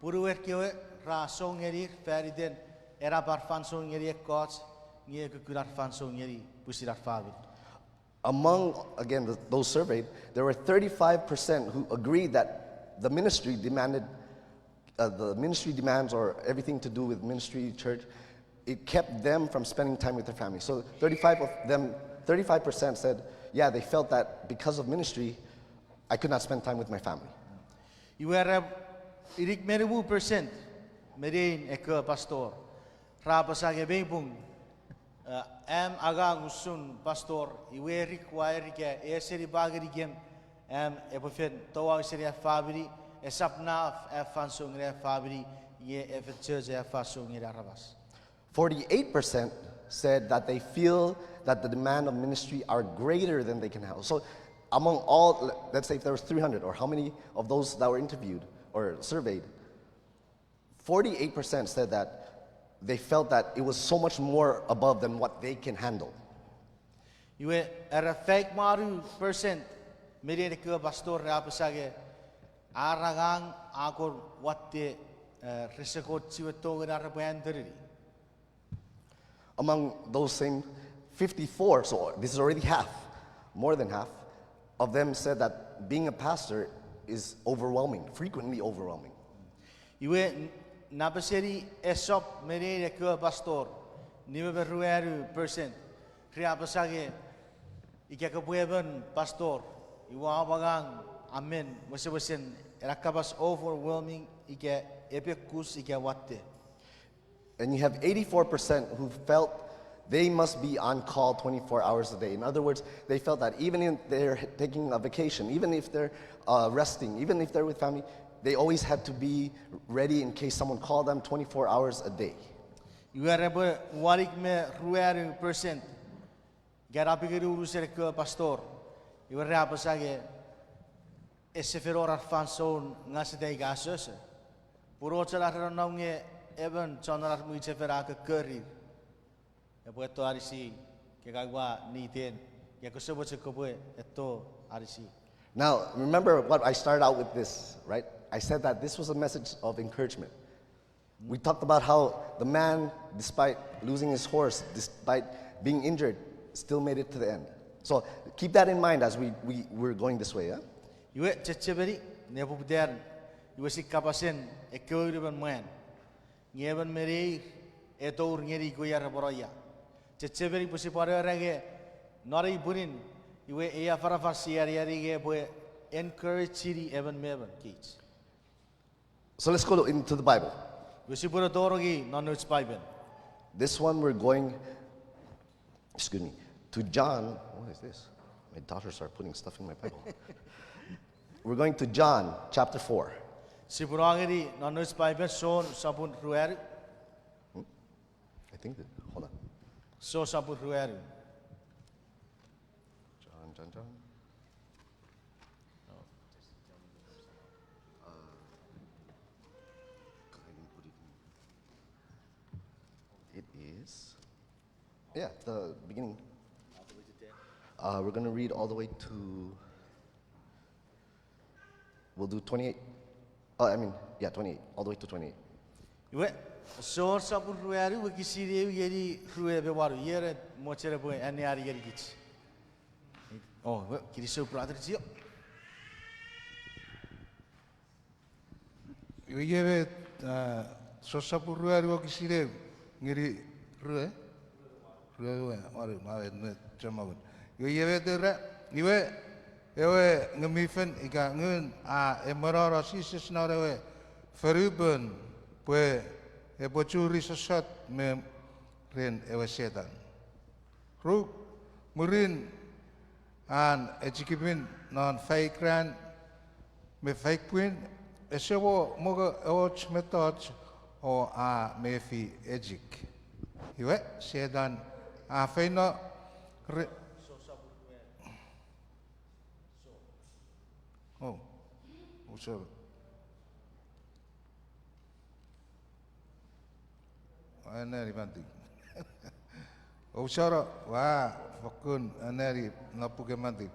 punuer kewe ra song ngenir fan iten ena ar fansoun ngeni ekkoch, nge kukkun ar fansoun ngeni pwisin ar famini. Among, again, th- those surveyed, there were thirty-five percent who agreed that the ministry demanded, uh, the ministry demands or everything to do with ministry, church, it kept them from spending time with their family. So thirty-five of them, thirty-five percent said, yeah, they felt that because of ministry, I could not spend time with my family. Iwe ra inik me nimu percent me nein ekkewe pastor ra apasa nge mei pung, eh, am angang usun pastor iwe require ika esenipa ngenikem am epwe fen touau seni am famini, esap naf am fansoun ngeni am famini, nge e fen chocho am fansoun ngeni aramas. Forty-eight percent said that they feel that the demand of ministry are greater than they can handle. So among all, let's say if there was three hundred, or how many of those that were interviewed or surveyed, forty-eight percent said that they felt that it was so much more above than what they can handle. Iwe, era faik me wanu percent me nein ekkewe pastor ra apasa nge ar angang a kon watte, eh, rese kon chiwen tongeni ar repwe antonini. Among those same fifty-four, so this is already half, more than half, of them said that being a pastor is overwhelming, frequently overwhelming. Iwe, n- napaseni esop me nein ekkewe pastor, nime me ruanu percent, ra apasa nge ika kopwe emon pastor, iwe om angang a men wesewesen ena kapas overwhelming ika epwe kus ika watte. And you have eighty-four percent who felt They must be on call twenty-four hours a day. In other words, they felt that even if they're taking a vacation, even if they're uh, resting, even if they're with family, they always had to be ready in case someone called them twenty-four hours a day. Iwe repwe wanik me ruanu percent ika napengeni unusen ekkewe pastor, iwe ra apasa nge ese fen wor ar fansoun ngaseta ika asoso. Pun och chon ar nonnom nge emon chon ar mwichefen a kokkorir, epwe etto anisi, ke ka ua niten, ke kose mochen kopwe etto anisi. Now, remember what I started out with this, right? I said that this was a message of encouragement. We talked about how the man, despite losing his horse, despite being injured, still made it to the end. So keep that in mind as we, we, we're going this way, yeah? Iwe chechemeni, nepoputan, iwe si kapasen ekkewe unumon mwan. Nge emon me neir, e tour ngeni ika ia repwe no ia. Chechemeni pwe sipwe ne era nge non ei pwinin, iwe ei afanafan sia aneani nge epwe encourage-ini emon me emon kich. So let's go into the Bible. Iwe sipwe ne tonong non nouch Paipen. This one we're going, excuse me, to John. What is this? My daughters are putting stuff in my Bible. We're going to John chapter four. Sipwe no ngeni non nouch Paipen Jon sopun ruanu. I think that, hold on. Jon sopun ruanu. John, John, John. Oh. Uh, God, I didn't put it in. It is. Yeah, the beginning. Uh, we're going to read all the way to, we'll do twenty-eight. Uh, I mean, yeah, twenty-eight, all the way to twenty-eight. Iwe, Jon sopun ruanu wokisin eu ngeni rue me wanu, iei ua mochen epwe anneani ngenikich. Oh, iwe, kinisou brother Gio. Iwe iei met, Jon sopun ruanu wokisin eu ngeni rue, rue me wanu, me chommong. Iwe iei met era, iwe, ewe Ngun mi Fel ika ngun a emwenono Jises non ewe fonupon pwe epwe churi sossot me ren ewe Setan. Ruu, mwirin an echikipin non faik ran me faik pwin, ese mo mongo och mettoch o a mefi echik. Iwe, Setan a feino re- Oh, oh, sorry. Anneani manti. Ousano, ua fokkun anneani non puken manti.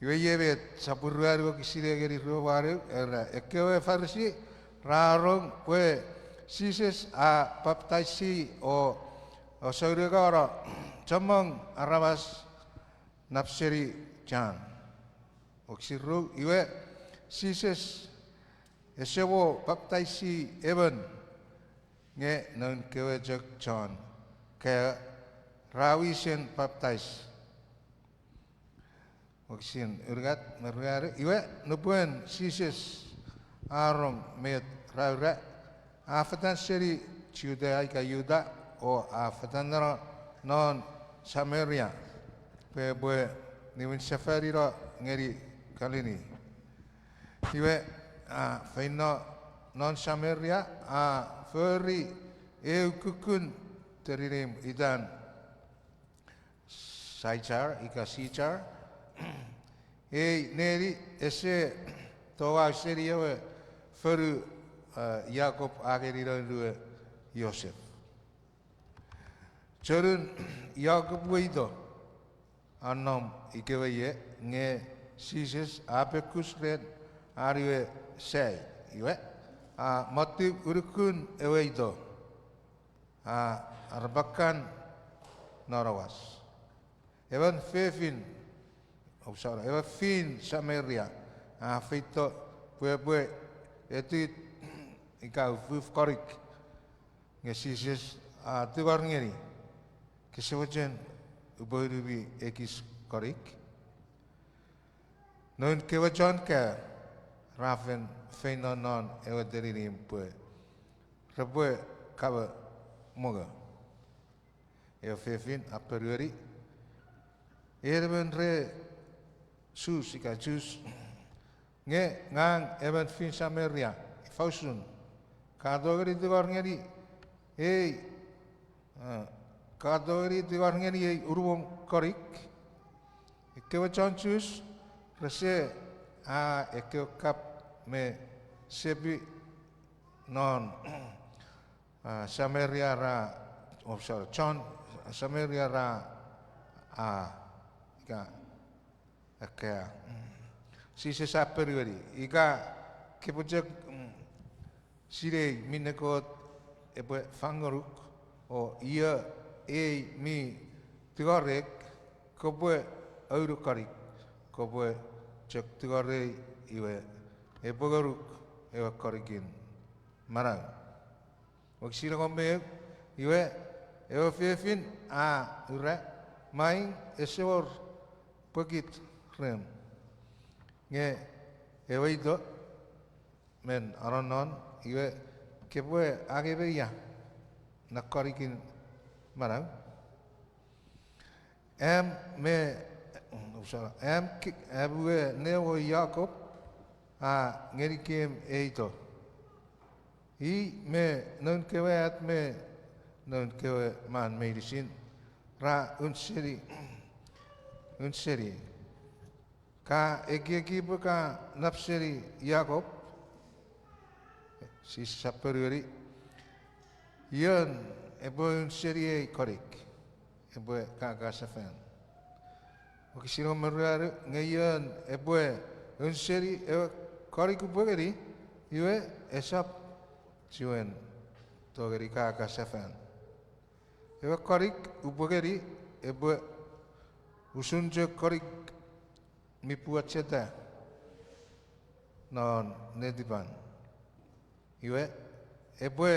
Iwe iei met, sopun ruanu wokisin eu ngeni rue me wanu, era, ekkewe Farisi ra rong pwe Jises a papataisi o, o sounengano chommong aramas nap seni Jon. Wokisin ruu, iwe, Jises ese mo papataisi emon, nge noun kewe chok chon kaeo ra wisen papatais. Wokisin unungat me ruanu, iwe nupwen Jises a rong met ra ura, a fetan seni Jutea ika Juta, o a fetan neno non Samaria, pwe epwe niwin sefanino ngeni Kalili. Iwe, a feino non Samaria, a fori eu kukkun teninimw itan Saichar ika Sichar. Ei neni ese touau seni ewe fonu, a, Jakob a ngeni noun we Joseph. Chonun Jakob we ito a nom ikewe ie, nge Jises a pekus ren an we sai. Iwe, a mottiw unukun ewe ito, a arapakan non awas. Emon fefin, oh, sorry, emon fin Samaria a feito pwe epwe etit ika ufuf konik. Nge Jises a tungor ngeni, kose mochen upwe unumi ekis konik? Noun kewe chon kaeo ra fen feino non ewe teninimw pwe repwe kamo mongo. Ewe fefin a ponueni, en emon re Jus ika Jus, nge ngang emon fin Sameria, ifa usun ka tongeni tingor ngeni ei, ka tongeni tingor ngeni ei unumon konik? Ekkewe chon Jus rese a ekkewe kap me sepi non Sameria ra, o, sorry, chon Sameria ra, a, ika, ika, Jises a ponueni, ika kepwe chok sinei minne Kot epwe fangonuk, o io ei mi tingorek, kopwe aunu konik, kopwe chok tingorei, iwe epwe ngonuk ewe konikin manau. Wokisin engon me eu, iwe ewe fefin a ura, maing, ese wor pwokit rem, nge ewe ito men anonnon, iwe kepwe angei me ia na konikin manau? Am me, am, am we newo Jakop a ngenikem ei ito. I me noun kewe at me noun kewe man meinisin ra un seni, un seni. Ka ekieki pwe ka nap seni Jakop? Jises a ponueni, ion epwe un seni ei konik epwe kaka sefan. Wokisin engon me ruanu, nge ion epwe un seni ewe konik upwe ngeni, iwe esap chiwen tongeni kaka sefan. Ewe konik upwe ngeni epwe usun chok konik mi puacheta non netipan. Iwe, epwe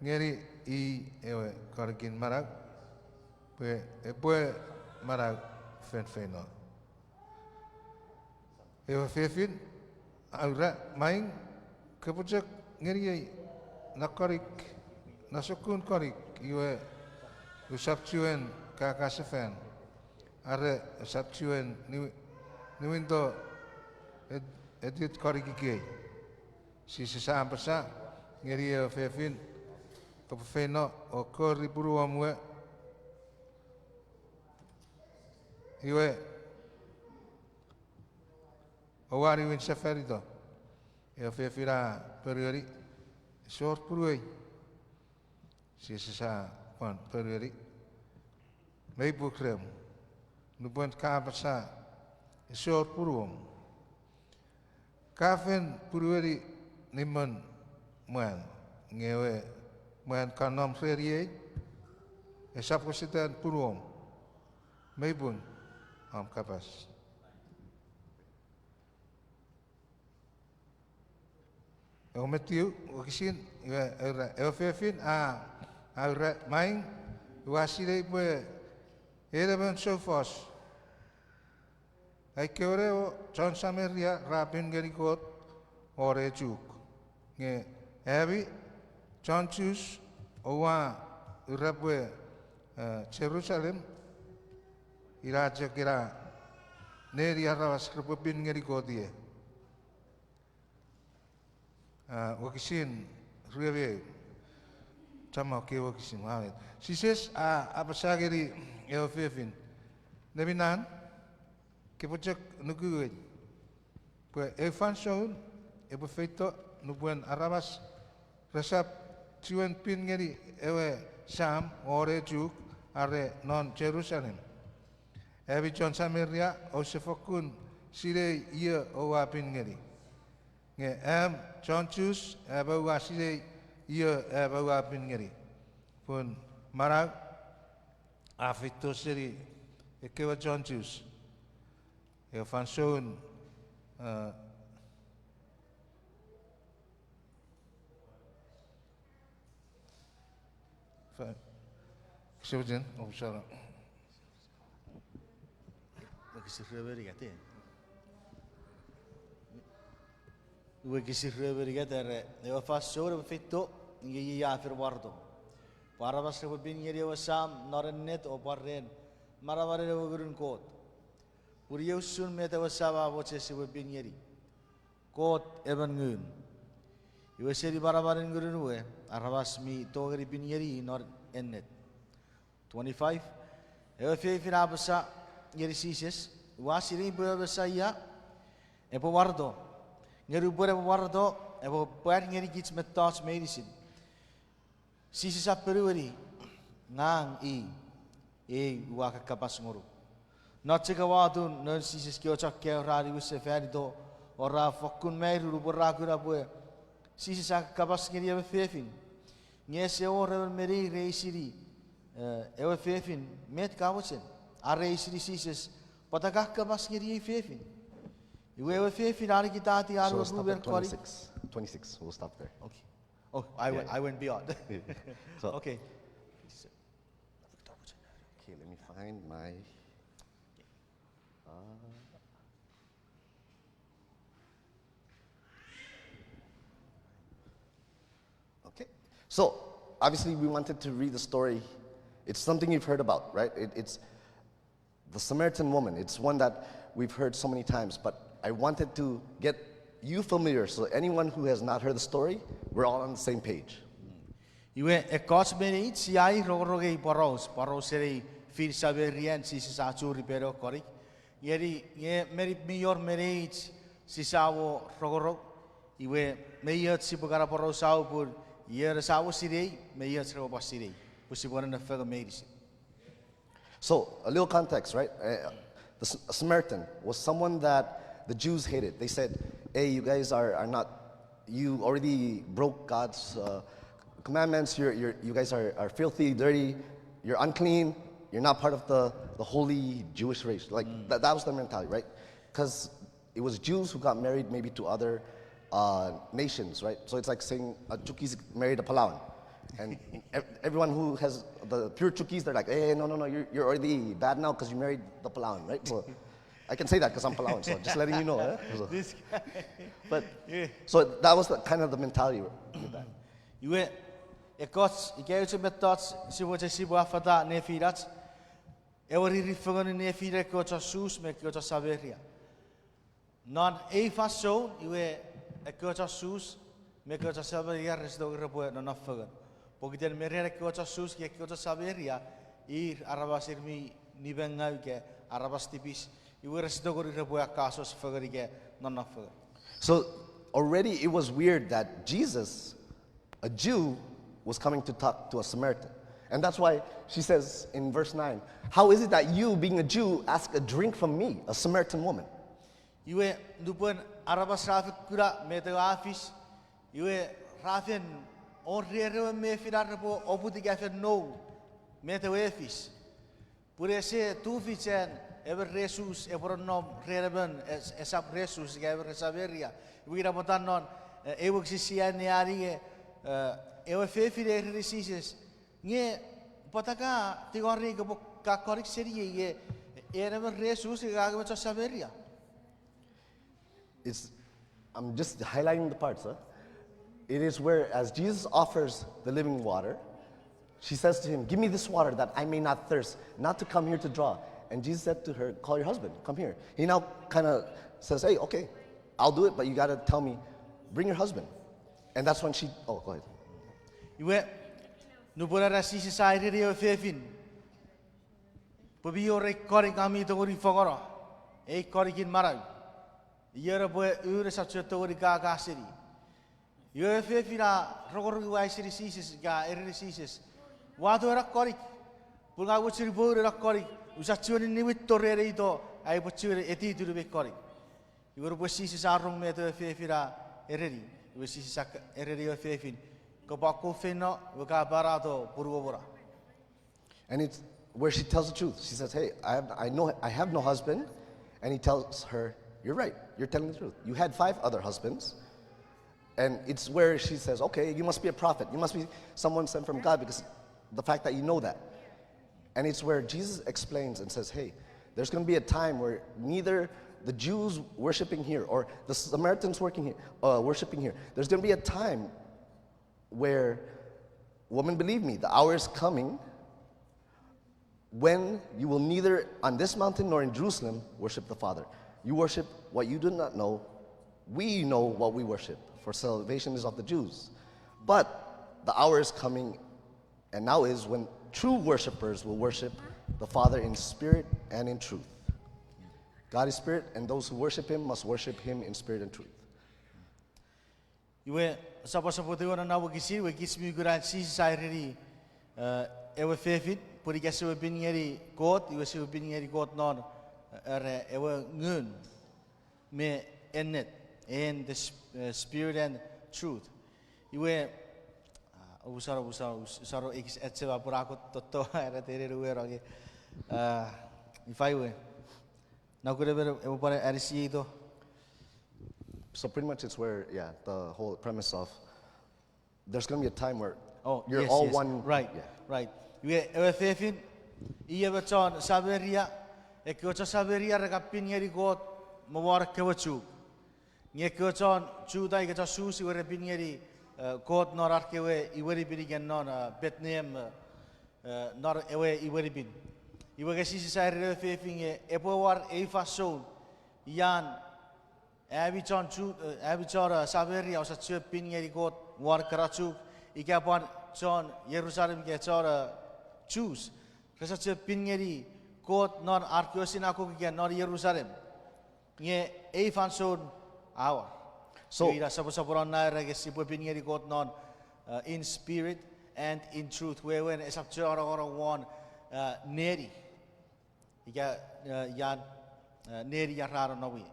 ngeni i ewe konikin manau, pwe epwe manau feinfeino. Ewe fefin a ura, maing, kopwe chok ngeniei na konik, na sokkun konik, iwe usap chiwen kaka sefan, are usap chiwen niwi-, niwinto et-, etit konik ikei. Jises a apasa ngeni ewe fefin, kopwe feino o kori punuom we, iwe oua niwin sefanito. Ewe fefin a ponueni, ese wor punuei. Jises a pwan ponueni, mei puk rem nupwen ka apasa, ese wor punuom? Ka fen punueni nimmon mwan, nge ewe mwan ka nom reniei esap wesetan punuom. Mei pung om kapas. Ewe Matiu wokisin, iwe, ewe fefin a, a ura, maing, ua sinei pwe en emon soufos. Ai kewe newo chon Sameria ra pin ngeni Kot won ei chuk. Nge ami chon Jus oua ura pwe, e, Jerusalem ina chok ina neni aramas repwe pin ngeni Kot ie. A, wokisin rue me eu. Chommong ekkei wokisin, a, met. Jises a apasa ngeni ewe fefin, neminan, kopwe chok nukuei pwe eu fansoun epwe feito nupwen aramas resap chiwen pin ngeni ewe Sam won ei chuk are non Jerusalem. Ami chon Sameria ouse fokkun sinei io oua pin ngeni. Nge am chon Jus aua sinei io aua pin ngeni. Pun manau a feito seni ekkewe chon Jus ewe fansoun, a, fa-, seventeen, oh, sorry. Wokisin rue me unungat, e. Wokisin rue me unungat, are ewe fansoun epwe feito, nge iei a fen wareto. Pwe aramas repwe pin ngeni ewe Sam non ennet o pwan ren manamanen ewe Ngunun Kot. Pun iei usun met ewe Sam a mochen sipwe pin ngeni: Kot emon Ngun. Iwe seni manamanen Ngunun we, aramas mi tongeni pin ngeni non ennet. Ewe fefin a apasa ngeni Jises, ua sinei pwe ewe Mesaia epwe wareto. Nge nupwen epwe wareto, epwe pwar ngenikich mettoch meinisin. Jises a ponueni, ngang i, ei ua kakapas ngonuk. Non chok ewe atun noun Jises kewe chon kaeo ra niwinsefanito o ra fokkun mairu nupwen ra kuna pwe Jises a kakapas ngeni ewe fefin. Nge ese wor emon me neir re eisini ewe fefin, met ka mochen? Are eisini Jises, pwata ka kapas ngeni ei fefin? Iwe ewe fefin a nikitati an we rumen konik. Twenty-six. We'll stop there. Okay. Oh, I went, I went beyond. Okay. Okay, let me find my, uh, Okay. So, obviously, we wanted to read the story. It's something you've heard about, right? It, it's the Samaritan woman. It's one that we've heard so many times, but I wanted to get you familiar. So, anyone who has not heard the story, we're all on the same page. Iwe ekkoch me neich sia rongorong ei poraus, porausen ei fin Samarian Jises a churi pwan ewe konik. Nge, nge meni mi wor me neich sisamo rongorong. Iwe, me ioch sipwe kana porausau pun io resamo sinei me ioch repwe pwan sinei, pwe sipwe nonnom fengen meinisin. So, a little context, right? Uh, the S- Samaritan was someone that the Jews hated. They said, hey, you guys are, are not, you already broke God's uh, commandments. You're, you're, you guys are, are filthy, dirty. You're unclean. You're not part of the, the holy Jewish race. Like, that, that was their mentality, right? Because it was Jews who got married maybe to other uh, nations, right? So it's like saying a Chuukese married a Palauan. And ev- everyone who has the pure Chuukese, they're like, hey, no, no, no, you're, you're already bad now because you married the Palauan, right? So I can say that because I'm Palauan, so just letting you know. Eh? So, This guy. But, Yeah. So that was the, kind of the mentality with that. Iwe, ekkoch, ika eu mettoch, sipwe, sipwe affata nefinach, ewe riri fengen nefinan ekkewe chon Jus me ekkewe chon Sameria. Non ei fansoun, iwe ekkewe chon Jus me ekkewe chon Sameria rese tongeni repwe nonnom fengen. Pokiten me ren ekkewe chon Jus ika ekkewe chon Sameria, ir aramas ir mi nimengau ika aramas tipis, iwe rese tongeni repwe akasos fengen ika nonnom fengen. So already it was weird that Jesus, a Jew, was coming to talk to a Samaritan. And that's why she says in verse nine, how is it that you, being a Jew, ask a drink from me, a Samaritan woman? Iwe, nupwen aramas ra fen kuna met ewe a fis, iwe, ra fen wor rerewe me fina repwe oput ika fen nou met ewe a fis. Pun ese tufich an emon re Jus epwe nonnom ren emon es- esap re Jus ika emon re Sameria. Iwe ina pwata non, eh, ewe wokisin sia anneani nge, eh, ewe fefin a ereni Jises, nge pwata ka tingorei kopwe ka konik seniei, nge en emon re Jus nge ngang emon chon Sameria? It's, I'm just highlighting the parts, huh? It is where, as Jesus offers the living water, she says to him, give me this water that I may not thirst, not to come here to draw. And Jesus said to her, call your husband, come here. He now kind of says, hey, okay, I'll do it, but you got to tell me, bring your husband. And that's when she, oh, go ahead. Iwe, nupwen era Jises a ereni ewe fefin pwe mi wor ei konik a mi tongeni fangeno, ei konikin manau. Ion epwe un esap chuen tongeni kaka seni. Iwe ewe fefin a rongorong iwe a eisini Jises ika ereni Jises, wato ena konik, pun ngang mochen upwe un ena konik, usap chuen niwinto ren ei to, ai upwe chuen etitu me konik. Iwe nupwen Jises a rong met ewe fefin a ereni, iwe Jises a k- ereni ewe fefin, kopwe akkom feino, iwe ka panato punuom na. And it's where she tells the truth. She says, hey, I have, I know I have no husband. And he tells her, you're right. You're telling the truth. You had five other husbands. And it's where she says, okay, you must be a prophet. You must be someone sent from God because the fact that you know that. And it's where Jesus explains and says, hey, there's going to be a time where neither the Jews worshiping here or the Samaritans working here, uh, worshiping here, there's going to be a time where Woman, believe me, the hour is coming when you will neither on this mountain nor in Jerusalem worship the Father. You worship what you do not know. We know what we worship, for salvation is of the Jews. But the hour is coming, and now is, when true worshipers will worship the Father in spirit and in truth. God is spirit, and those who worship him must worship him in spirit and truth. Iwe, sopwosopwotiw non na wokisin, iwe kich mi kuna Jises a ereni, eh, ewe fefin, pun ika sipwe pin ngeni Kot, iwe sipwe pin ngeni Kot non, eh, ere ewe ngun me ennet, and the sp-, eh, spirit and truth. Iwe, ah, ousano, ousano, ousano ekis achema pun a kon totto, era tenen uwero, okay. Ah, ifa iwe. Na kuna emon epwe pwan anisieito. So pretty much it's where, yeah, the whole premise of there's gonna be a time where Oh, you're yes, all yes. One. Right, yeah. Right. Iwe, ewe fefin, i emon chon Samaria, ekkewe chon Samaria re kan pin ngeni Kot me won ekkewe Chuuk. Nge ekkewe chon Juta ika chon Sus iwe re pin ngeni, eh, Kot non ar kewe iwenipin ika non, eh, Bethlehem, eh, eh, non ewe iwenipin. Iwe nge Jises a ereni ewe fefin nge epwe war ei fansoun, ian ami chon Ju-, eh, ami chon, eh, Samaria ousap chiwen pin ngeni Kot won ekkana Chuuk, ika pwan chon Jerusalem ika chon, eh, Jews, resap chiwen pin ngeni Kot non ar kewe sinakok ika non Jerusalem. Nge ei fansoun a war. So ina soposoponon na era nge sipwe pin ngeni Kot non, uh, in spirit and in truth. Wewen esap chon anongonong won, uh, neni. Ika, uh, ian, uh, neni ian ra nonnom ie.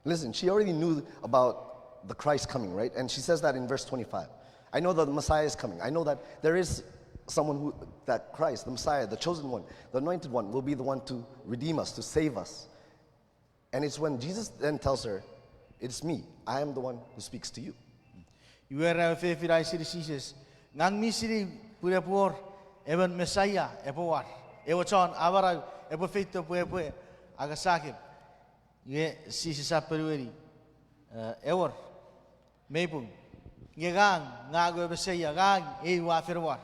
Listen, she already knew about the Christ coming, right? And she says that in verse twenty-five. I know that the Messiah is coming. I know that there is someone who, that Christ, the Messiah, the chosen one, the anointed one, will be the one to redeem us, to save us. And it's when Jesus then tells her, It's me, I am the one who speaks to you. Iwe ra ewe fefin a eisini Jises, ngang mi sinei pun epwe wor emon Mesaia epwe war, ewe chon amanau epwe feito pwe epwe angasakem. Nge Jises a ponueni, eh, ewor, mei pung. Nge ngang, ngang ewe Mesaia, ngang ei ua fen war.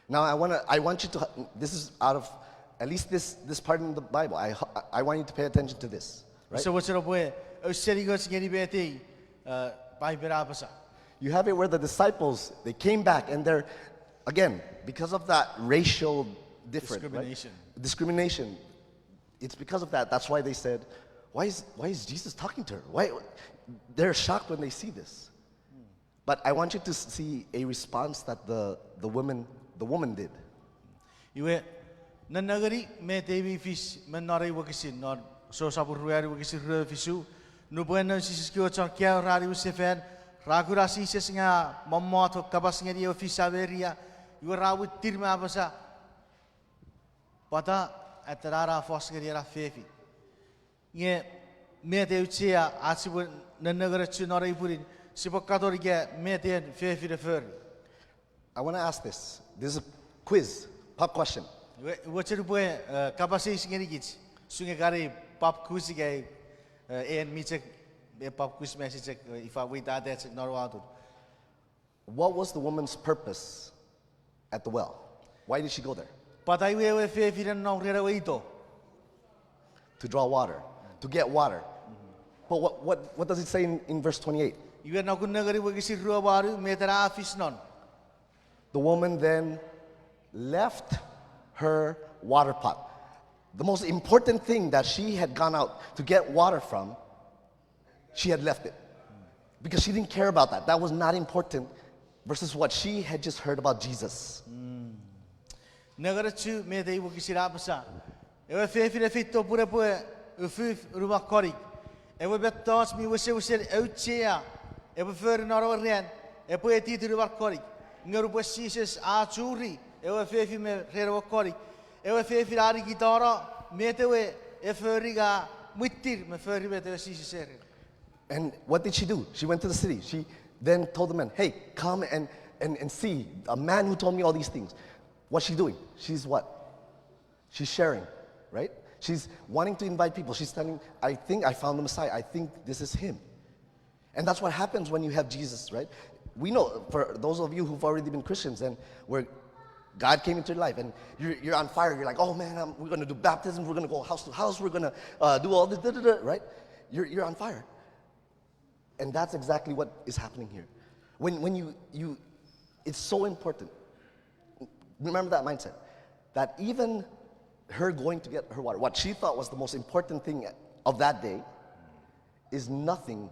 Now I want to, I want you to, this is out of, at least this, this part in the Bible, I, I want you to pay attention to this, right? Use mochen pwe, eh, seni ngoch ngeni met ei, eh, Paipen a apasa. You have it where the disciples, they came back and they're, again, because of that racial difference, right? Discrimination. Discrimination. It's because of that. That's why they said, why is, why is Jesus talking to her? Why, they're shocked when they see this. But I want you to see a response that the, the woman, the woman did. Iwe, nennengeni met ei mi fis me non ei wokisin, non Jon sopun ruanu wokisin rue me fisu, nupwen noun Jises kewe chon kaeo ra niwin sefan, ra kuna Jises nge a mommot o kapas ngeni ewe fefin Samaria, iwe ra mwittir me apasa, pwata atenan a fos ngeni ena fefin. Nge met auchea ach sipwe nennengeni chu non ei pwinin, sipwe katon ika met en fefin e fori. I want to ask this. This is a quiz, pop question. Iwe, iwe mochen upwe, eh, kapas eis ngenikich, usun ekkana pop quiz ika, eh, en mi chok, eh, pop quiz me si chok, eh, ifa weita chok non ua atun. What was the woman's purpose at the well? Why did she go there? Pwata iwe ewe fefin a nom ren ewe ito? To draw water, to get water. But what, what, what does it say in, in verse twenty-eight? Iwe nokun nengeni wokisin rue me wanu, met ena a fis non? The woman then left her water pot. The most important thing that she had gone out to get water from, she had left it. Because she didn't care about that. That was not important versus what she had just heard about Jesus. Nengeni chu met ei wokisin a apasa. Ewe fefin e feito pun epwe ufuf unumon konik. Ewe mettoch mi wesewesen auchea epwe fori non ewe ran, epwe etitin unumon konik. Nge nupwen Jises a churi ewe fefin me ren ewe konik, ewe fefin a nikitano met ewe e fori nge a mwittir me fori met ewe Jises a ereni. And what did she do? She went to the city. She then told the men, hey, come and, and, and see a man who told me all these things. What's she doing? She's what? She's sharing, right? She's wanting to invite people. She's telling, I think I found the Messiah. I think this is him. And that's what happens when you have Jesus, right? We know, for those of you who've already been Christians and where God came into your life and you're, you're on fire, you're like, "Oh man, I'm, we're going to do baptism, we're going to go house to house, we're going to uh, do all this, da, da, da," right? You're, you're on fire. And that's exactly what is happening here. When, when you, you, it's so important. Remember that mindset. That even her going to get her water, what she thought was the most important thing of that day, is nothing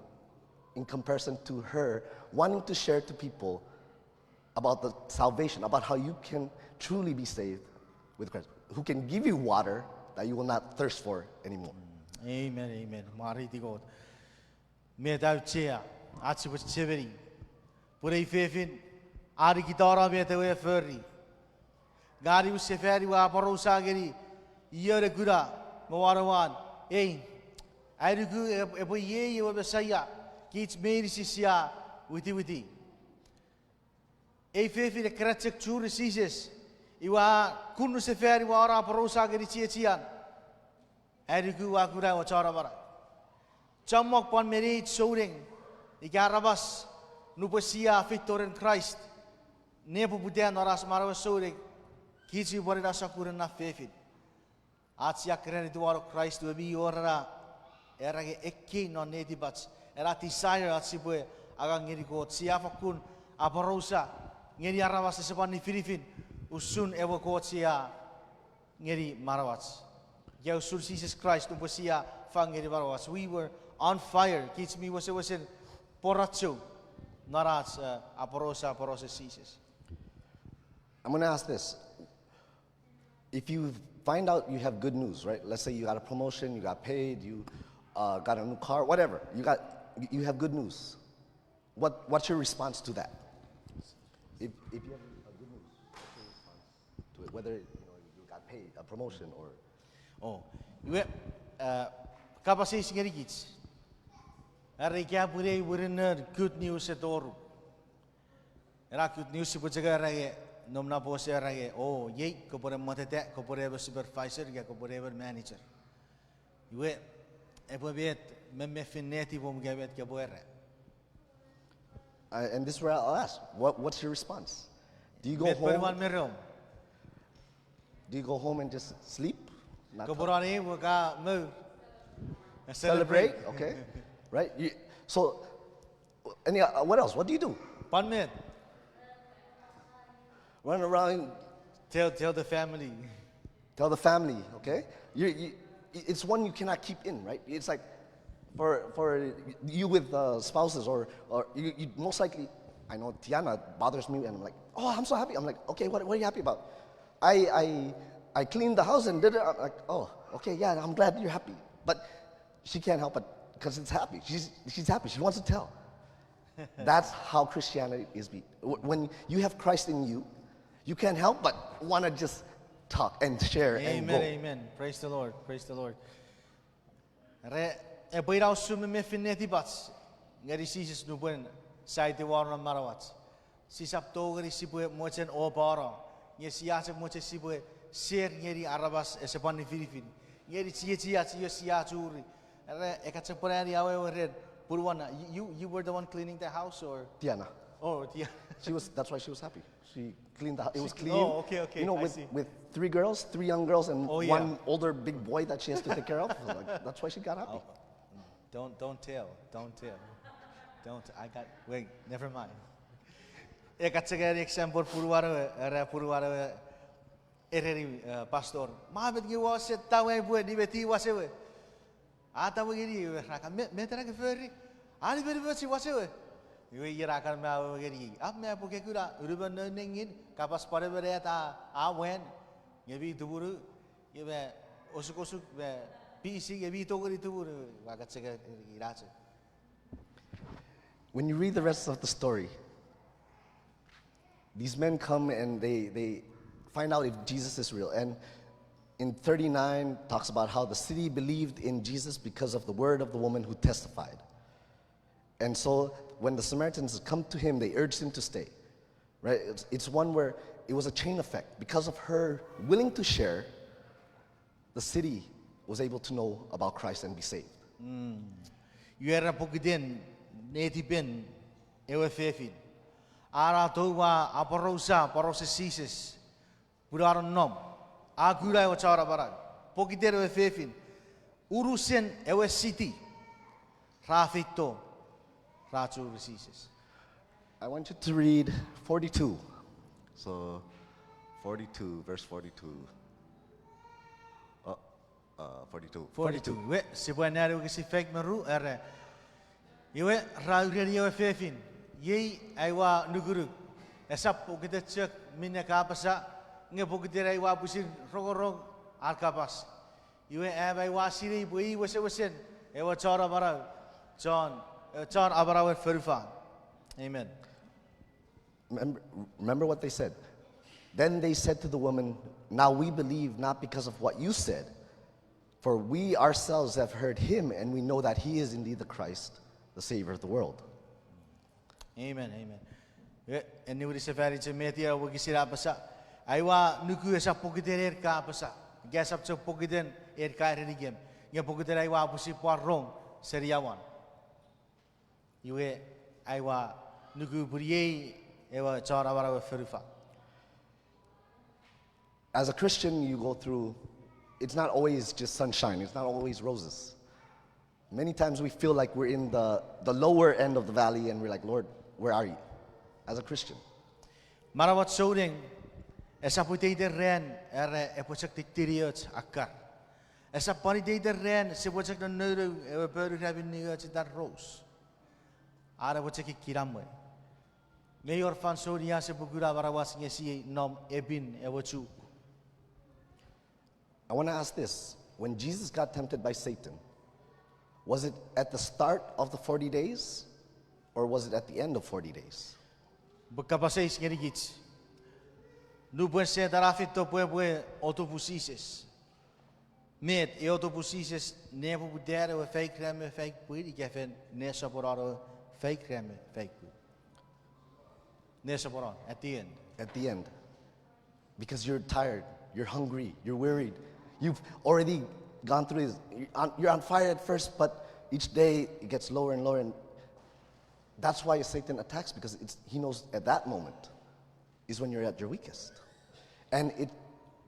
in comparison to her wanting to share to people about the salvation, about how you can truly be saved with Christ, who can give you water that you will not thirst for anymore. Amen, amen. Mwareiti Kot. Met auchea, ach sipwe chechemeni pwe ei fefin a nikitano met ewe a fori. Nge niwin sefani we a aporausa ngeni ion e kuna me wanwan, ei, ai nuku epwe iei ewe Mesaia kich meinisin sia witiwiti. Ei fefin ekkena chok churi Jises, iwe a kunnu sefani we a aporausa ngeni chiechian, ai nuku ua kuna ewe Chon Amanau. Chommong pwan me neich souneng ika aramas, nupwen sia feito ren Kraist, nepoputan non ach manauen souneng, kich mi pwan ina sokkun ena fefin. Ach sia keran etiwano Kraist we mi wor ena, era nge ekkei non netipach, ena desire ach sipwe angang ngeni Kot. Sia fakkun aporausa ngeni aramas ese pwan nifinifin usun ewe Kot sia ngeni manauach, ika usun Jises Kraist nupwen sia fang ngeni manauach. We were on fire. Kich mi wesewesen pworacho non ach aporausa, aporausa Jises. I'm going to ask this. If you find out you have good news, right? Let's say you got a promotion, you got paid, you uh, got a new car, whatever. You got, you have good news. What, what's your response to that? If, if you have a good news, what's your response to it? Whether you know you got paid, a promotion, or Oh, iwe, kapas eis ngenikich. Are ika pwinei mwirin good news e toru. Ena good news sipwe chok era nge, nom na pos era nge, o, iei, kopwene mweteta, kopwene emon supervisor, ika kopwene emon manager. Iwe, epwe met, memefin netipom ika met kopwe era. Uh, and this is where I'll ask, what, what's your response? Do you go Met home? Ponuan me reom. Do you go home and just sleep? Kopwe noni pwe ka mour. Celebrate, okay. Right? You, so, any, uh, what else? What do you do? Pwan met. Run around. Tell, tell the family. Tell the family, okay? You, you, it's one you cannot keep in, right? It's like for, for you with uh, spouses, or, or you, you most likely, I know Tiana bothers me, and I'm like, "Oh, I'm so happy." I'm like, "Okay, what, what are you happy about?" I, I, I cleaned the house and did it. I'm like, "Oh, okay, yeah, I'm glad you're happy." But she can't help it because it's happy. She's, she's happy. She wants to tell. That's how Christianity is. Be, when you have Christ in you, you can't help but want to just talk and share and go. Amen, amen. Praise the Lord, praise the Lord. Re, epwe ina usun memefin netipach ngeni Jises nupwen sia etiwa non manauach. Sisap tongeni sipwe mochen opano, nge sia chok mochen sipwe share ngeni aramas ese pwan nifinifin, ngeni chiechiach io sia churi. Are, eka chok pwan ani awewe ren punuan na, you, you were the one cleaning the house, or? Tiana. Oh, Tiana. She was, that's why she was happy. She cleaned the house. It was clean. Oh, okay, okay. You know, with, with three girls, three young girls, and one older big boy that she has to take care of. Like, that's why she got happy. Don't, don't tell. Don't tell. Don't. I got, wait, never mind. Eka chok ani example punuan ewe, era punuan ewe, ereni pastor, ma met nge ua seta we pwe nimeti wasewe. A ta we ngeni, iwe ra kan, met ena ke fori? A nimenimochi wasewe. Iwe ien a kan ma we ngeni, ap me pwe ke kuna unumon noun nengin, kapas pwan emon at a, a wan, nge mi tumunu, nge me osukosuk me pisi nge mi tongeni tumunu, ua kan chok ina chok. When you read the rest of the story, these men come and they, they find out if Jesus is real. And in thirty-nine talks about how the city believed in Jesus because of the word of the woman who testified. And so when the Samaritans come to him, they urged him to stay. Right? It's, it's one where it was a chain effect. Because of her willing to share, the city was able to know about Christ and be saved. Iwe era pokiten netipen ewe fefin. Ara tou a aporausa porausen Jises, pun a nonnom, a kuna ewe Chon Amanau. Pokiten ewe fefin, unusen ewe city ra feito, ra churi Jises. I want you to read forty-two. So, forty-two, verse forty-two. Uh, uh, forty-two. Forty-two. Iwe, sipwe anneani wokisin faik me ru, era. Iwe, ra ureni ewe fefin, iei aua nukunuk. Esap pokiten chok minne ka apasa, nge pokiten aua pwisin rongorong an kapas. Iwe, am aua sinei pwe i wesewesen ewe Chon Amanau, chon, ewe Chon Amanauen fonufan. Amen. Remember, remember what they said. Then they said to the woman, "Now we believe not because of what you said, for we ourselves have heard him, and we know that he is indeed the Christ, the Savior of the world." Amen, amen. E, eni wini sefani che met ia wokisin a apasa. Aua nuku esap pokiten en ka apasa. Ika esap chok pokiten en ka erenikem. Nge pokiten aua pwisin pwan rong seni awan. Iwe aua nuku pwe iei ewe Chon Amanauen fonufan. As a Christian, you go through, it's not always just sunshine, it's not always roses. Many times we feel like we're in the, the lower end of the valley and we're like, "Lord, where are you?" As a Christian. Manauach souneng, esap iteiten ran, era epwe chok tittinioch akkar. Esap pwan iteiten ran, sipwe chok nonnounou ewe ponu ra mi ningoch itan rose. Are epwe chok ikkinamwe. Nge wor fansoun ia sipwe kuna manauach nge sia nom epin ewe chuk. I want to ask this. When Jesus got tempted by Satan, was it at the start of the forty days, or was it at the end of forty days? Pwe kapas eis ngenikich. Nupwen Setan a feito pwe epwe otupu Jises, met e otupu Jises nepoputan ewe faik ran me faik pwin ika fen nesoponon ewe faik ran me faik pwin? Nesoponon, at the end. At the end. Because you're tired, you're hungry, you're wearied. You've already gone through this. You're on, you're on fire at first, but each day it gets lower and lower. And that's why Satan attacks, because it's, he knows at that moment is when you're at your weakest. And it,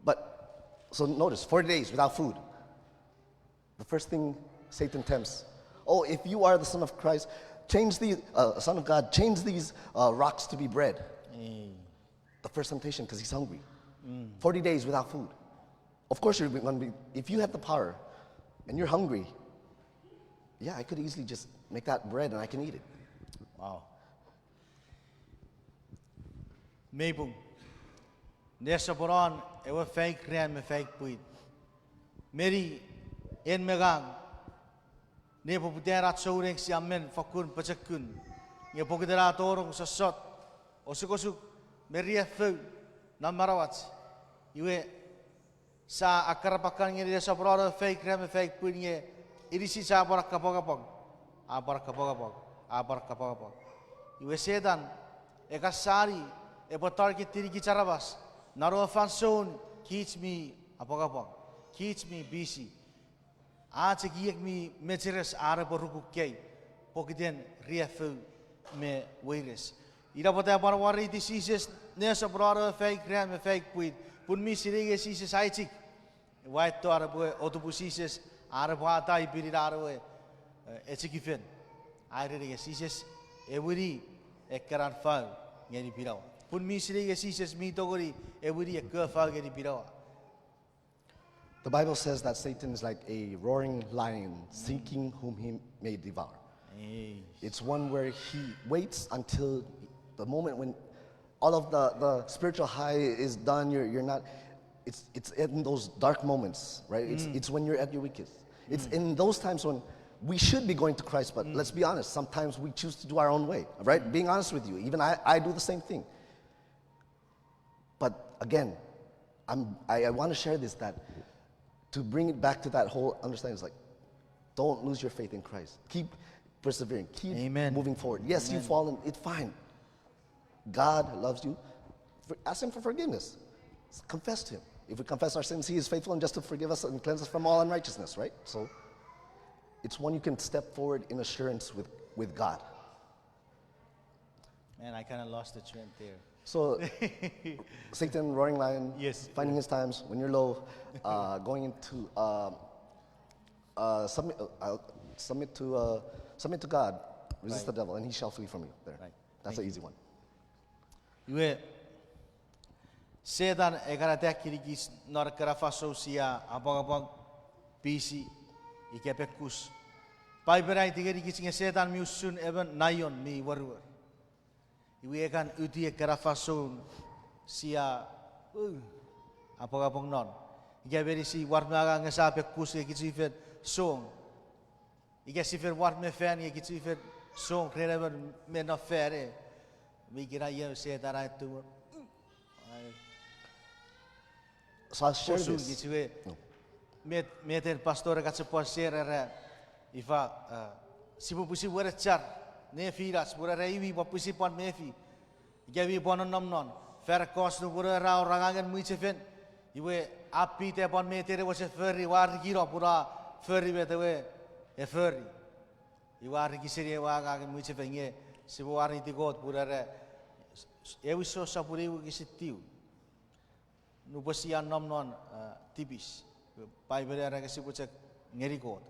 but, so notice, forty days without food. The first thing Satan tempts, "Oh, if you are the Son of Christ, change the, uh, Son of God, change these, uh, rocks to be bread." Mm. The first temptation, 'cause he's hungry. Mm. Forty days without food. Of course you're gonna be, if you have the power and you're hungry, yeah, I could easily just make that bread and I can eat it. Wow. Mei pung. Nesoponon ewe faik ran me faik pwin. Meni en me ngang, nepoputan ach souneng sia men fakkun pochokun. Nge pokiten a tonong sossot, osukosuk, me riaffou non manauach, iwe sia akkarapakan ngeni nesoponon ewe faik ran me faik pwin nge inisich a pwan kapwangapwang, a pwan kapwangapwang, a pwan kapwangapwang. Iwe Setan e kan sani epwe target-ini kich aramas non ewe fansoun kich mi apwangapwang, kich mi busy. Ach ekiek mi mecheres are epwe rukukkei pokiten riaffou me weires. Ina pwata a pwan wareiti Jises nesoponon ewe faik ran me faik pwin, pun mi sinei nge Jises a echik. Wato are epwe otupu Jises, are epwe atai pinin an ewe, eh, echikifen. A ereni nge Jises e wini ekkenan fau ngeni pinawa. Pun mi sinei nge Jises mi tongeni e wini ekkewe fau ngeni pinawa. The Bible says that Satan is like a roaring lion seeking whom he may devour. Yes. It's one where he waits until the moment when all of the, the spiritual high is done, you're, you're not, it's, it's in those dark moments, right? It's, it's when you're at your weakest. It's in those times when we should be going to Christ, but let's be honest, sometimes we choose to do our own way, right? Being honest with you, even I, I do the same thing. But again, I'm, I, I want to share this, that to bring it back to that whole understanding is like, don't lose your faith in Christ. Keep persevering. Keep moving forward. Yes, you fall, and it's fine. God loves you. For, ask Him for forgiveness. Confess to Him. If we confess our sins, He is faithful and just to forgive us and cleanse us from all unrighteousness, right? So it's one you can step forward in assurance with, with God. Man, I kind of lost the trend there. So, Satan, roaring lion, yes, finding his times when you're low, uh, going into uh, uh, submit, uh, submit to uh, submit to God, resist, right, the devil, and he shall flee from you. There, right, that's the easy one. Iwe, Setan e kan attack-ini kich non ekkana fansoun sia apwangapwang, pisi, ika pekkus. Paipen a aiti ngenikich nge Setan mi usun emon naion mi woriwor. Iwe e kan uti ekkana fansoun sia, uh, apwangapwang non. Ika meinisin war me angang nge sia pekkus nge kich mi fen song. Ika sia fen war me fan nge kich mi fen song ren emon me non fan e. Mi kina ie Setan a tumor. Sa share this. Kich iwe, met, meten pastor e kan chok pwan share era, ifa, uh, sipwe pwisin wenechar nefinach, pun era iwe pwan pwisin pwan mefi. Ika mi pwan nonnom non. Fan ekkoch nupwen ra wor angangen mwichefen, iwe a Piter pwan meten ewe chok fori, iwe a rikino pun a fori met ewe e fori. Iwe a rikiseni ewe angangen mwichefen nge sipwe wariti Kot pun era, Ewiso sopun ew wokisin tiu. Nupwen sia nom non, uh, tipis, Paipen era nge sipwe chok ngeni Kot,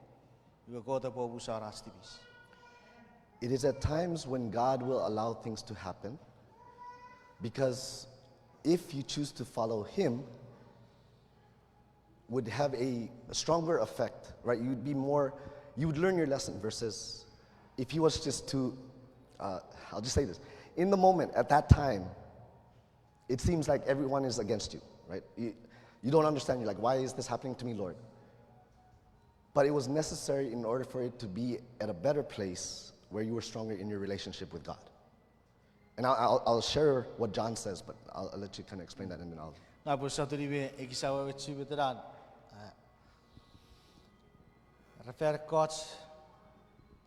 iwe Kot epwe omusano ach tipis. It is at times when God will allow things to happen, because if you choose to follow Him, would have a stronger effect, right? You'd be more, you would learn your lesson versus if He was just to, uh, I'll just say this. In the moment, at that time, it seems like everyone is against you, right? You, you don't understand. You're like, "Why is this happening to me, Lord?" But it was necessary in order for it to be at a better place where you were stronger in your relationship with God. And I'll, I'll, I'll share what John says, but I'll, I'll let you kind of explain that and then I'll. Ngang upwe sotuni me ekis awewe chimetenan. Ah, ra fan ekkoch,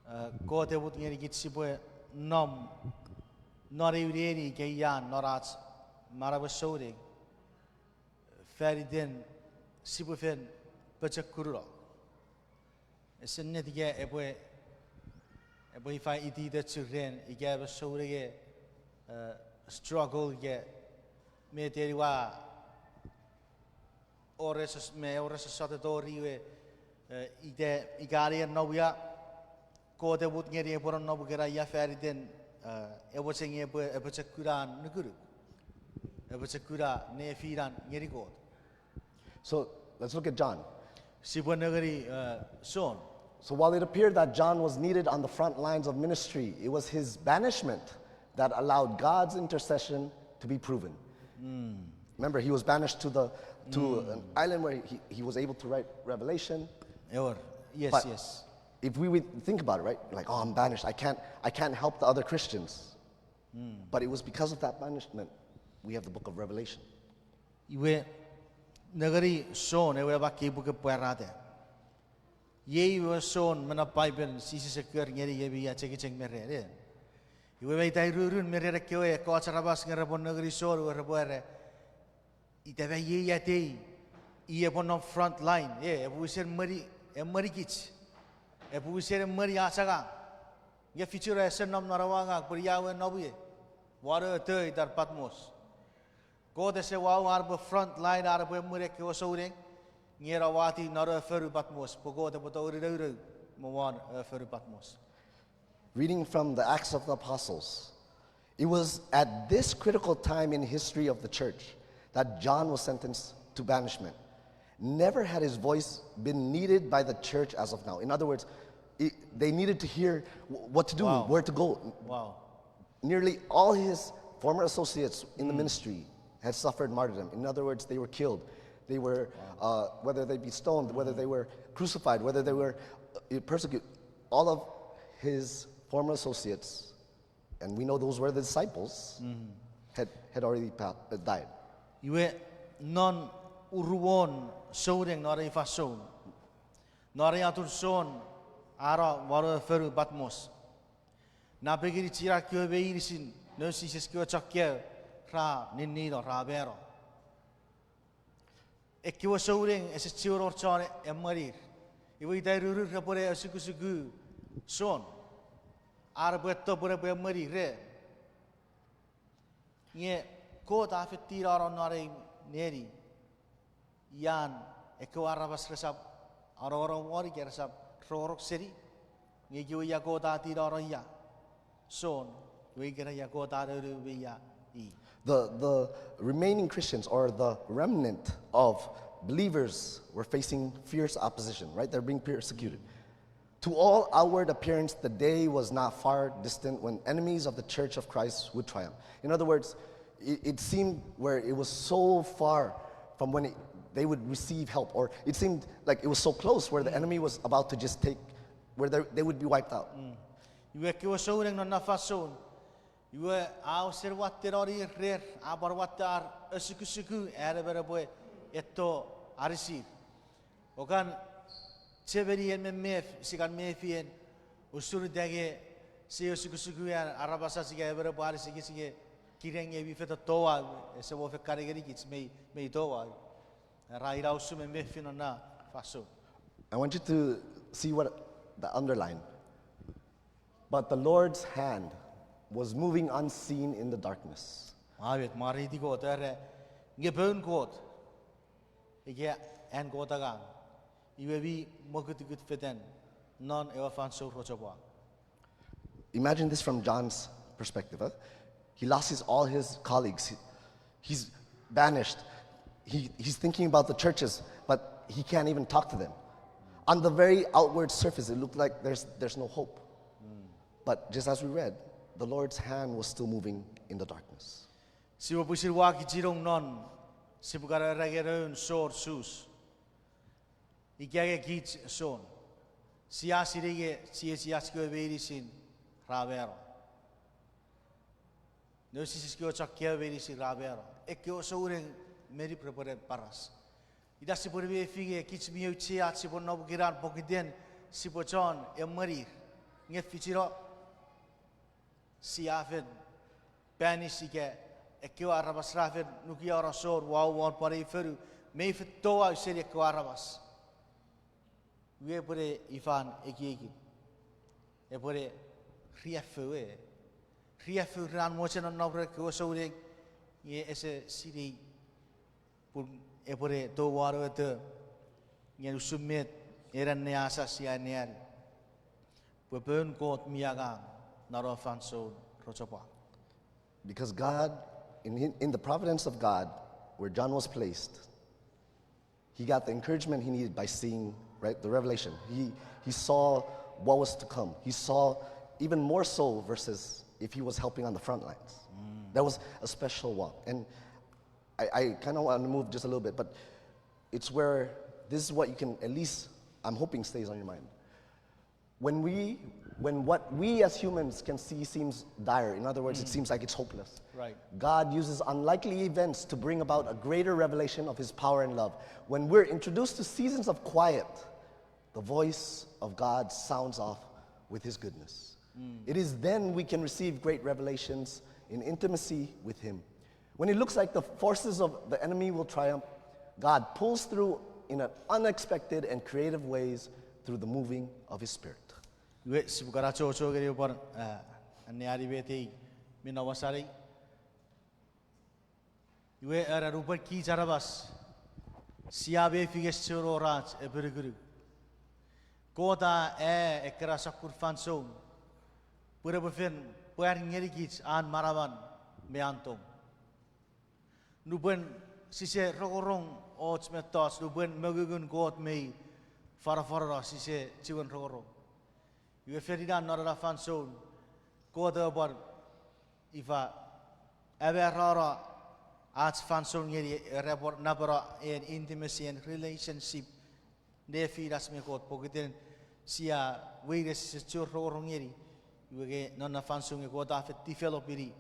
ah, Kot e mut ngenikich sipwe nom non eu neni ika ian non ach manauen souneng. Fan iten sipwe fen pochokununo. Ese net ika epwe, epwe ifa ititoch ren ika epwe souneng nge, eh, struggle ika met eni ua ore sos-, me ore sossot tori we, eh, ite, ika anien nom ia, Kot e mut ngeni epwe nonnom ikenan ia fan iten, eh, ewe cheng epwe, epwe chok kuna nukunuk. Epwe chok kuna nefinan ngeni Kot. So, let's look at John. Sipwe nengeni, eh, Son. So while it appeared that John was needed on the front lines of ministry, it was his banishment that allowed God's intercession to be proven. Remember, he was banished to the, to an island where he, he was able to write Revelation. Ewer. Yes, but yes. If we would think about it, right? Like, "Oh, I'm banished. I can't, I can't help the other Christians." But it was because of that banishment we have the book of Revelation. Iwe, nengeni Son, ewe a makkei puken Pwarata. Iei ewe Son me non Paipen Jises e kori ngeni emi achengicheng me ren, e. Iwe mei tairurun me ren ekkewe ekkoch aramas nge repwe nengeni Son, iwe repwe era, ita ma iei atei, i epwe non front line, e, epwe wisen emweni, emwenikich. Epwe wisen emweni ach angang. Nge fichura ese nom non ewe angang, pwe ia we nom ie. Won ewe town itan Patmos. Kot ese wau an epwe front line, an epwe emweni ekkewe souneng, nge ena wati non ewe fonu Patmos, pwe Kot epwe tongeni nounou me won ewe fonu Patmos. Reading from the Acts of the Apostles, it was at this critical time in history of the church that John was sentenced to banishment. Never had his voice been needed by the church as of now. In other words, it, they needed to hear w-, what to do, wow, where to go. Wow. Nearly all his former associates in the ministry had suffered martyrdom. In other words, they were killed. They were, wow, uh, whether they be stoned, whether they were crucified, whether they were, uh, persecuted. All of his former associates, and we know those were the disciples, had, had already pa-, uh, died. Iwe non uruon souneng non ei fansoun, non ei atun Son a no won ewe fonu Patmos, napengeni chienan kewe meinisin noun Jises kewe chon kaeo ra ninnino, ra mano. Ekkewe souneng ese chiwen wor chon emwenir. Iwe ita ururun repwene osukosuku Son, ar epwe etto pwe epwe emwenir, e. Nge Kot a fen tinano non ei neni, ian ekkewe aramas resap anongonong won ika resap rongorong seni, nge ikewe ia Kot a tinano ia, Son, iwe ikenai ia Kot a nounou me ia i. The, the remaining Christians or the remnant of believers were facing fierce opposition, right? They're being persecuted. To all outward appearance, the day was not far distant when enemies of the church of Christ would triumph. In other words, it, it seemed where it was so far from when it, they would receive help, or it seemed like it was so close where the enemy was about to just take, where they, they would be wiped out. Iwe ekkewe souneng non na fansoun, iwe a wesen watte nonir rer, a pwan watte ar osukosuku an emon epwe etto anisir. O kan chemeni en memef, sia kan mefi en, usun ita nge sia osukosuku an aramas ach ika emon epwe anisikich nge kinengen mi feito touau, ese mo fen kan ngenikich me, me i touau. Ra ina usun me mefi non na fansoun. I want you to see what the underline. But the Lord's hand was moving unseen in the darkness. Mwa met, mwareiti Kot, era, nge poun Kot, ika an Kot angang, iwe mi mokutukut fetan non ewe fansoun rochopwak. Imagine this from John's perspective, huh? He lost his, all his colleagues. He, he's banished. He, he's thinking about the churches, but he can't even talk to them. On the very outward surface, it looked like there's, there's no hope. But just as we read, the Lord's hand was still moving in the darkness. Sipwe pwisin wakichinong non, sipwe kan era nge noun sor Sus. Ika nge kich Son. Sia sinei nge chiechiach kewe meinisin ra mano. Nousisis kewe chon kaeo meinisin ra mano. Ekkewe souneng meni pwe repwene paras. Ina sipwe ne mefi nge kich mi auchea ach sipwe nom kinan pokiten sipwe chon emwenir. Nge fichino sia fen banish ika ekkewe aramas ra fen nukiano Son won pwan ei fonu, mei fen touau seni ekkewe aramas. Iwe epwene ifan ekiekin. Epwene riaffou, e. Riaffou ren an mochen nonnom ren ekkewe souneng, nge ese sinei pun epwene touwano eto, nge usun met ena ne asas sia anneani. Pwe poun Kot mi angang non ewe fansoun rochopwak. Because God, in, in the providence of God, where John was placed, he got the encouragement he needed by seeing, right, the revelation. He, he saw what was to come. He saw even more so versus if he was helping on the front lines. That was a special walk. And I, I kind of want to move just a little bit, but it's where this is what you can, at least, I'm hoping stays on your mind. When we, when what we as humans can see seems dire, in other words, it seems like it's hopeless, right, God uses unlikely events to bring about a greater revelation of his power and love. When we're introduced to seasons of quiet, the voice of God sounds off with his goodness. It is then we can receive great revelations in intimacy with him. When it looks like the forces of the enemy will triumph, God pulls through in an unexpected and creative ways through the moving of his spirit. Iwe, sipwe kan achocho ngeni pwan, eh, anneani met ei mi nom seni. Iwe, era nupwen kich aramas sia mefi nge ese wor ach epinukunuk, Kot a aea ekkena sokkun fansoun pwe epwe fen pwar ngenikich an manaman me an tong. Nupwen sise rongorong och mettoch, nupwen mongungun Kot mei fanafanano sise chiwen rongorong. Iwe fen ina non ena fansoun, Kot epwe pwan ifa, amarano ach fansoun ngeni, era pwan napeno an intimacy and relationship nefinach me Kot pokiten sia weires sise chiwen rongorong ngeni. Iwe nge non na fansoun nge Kot a fen develop-ini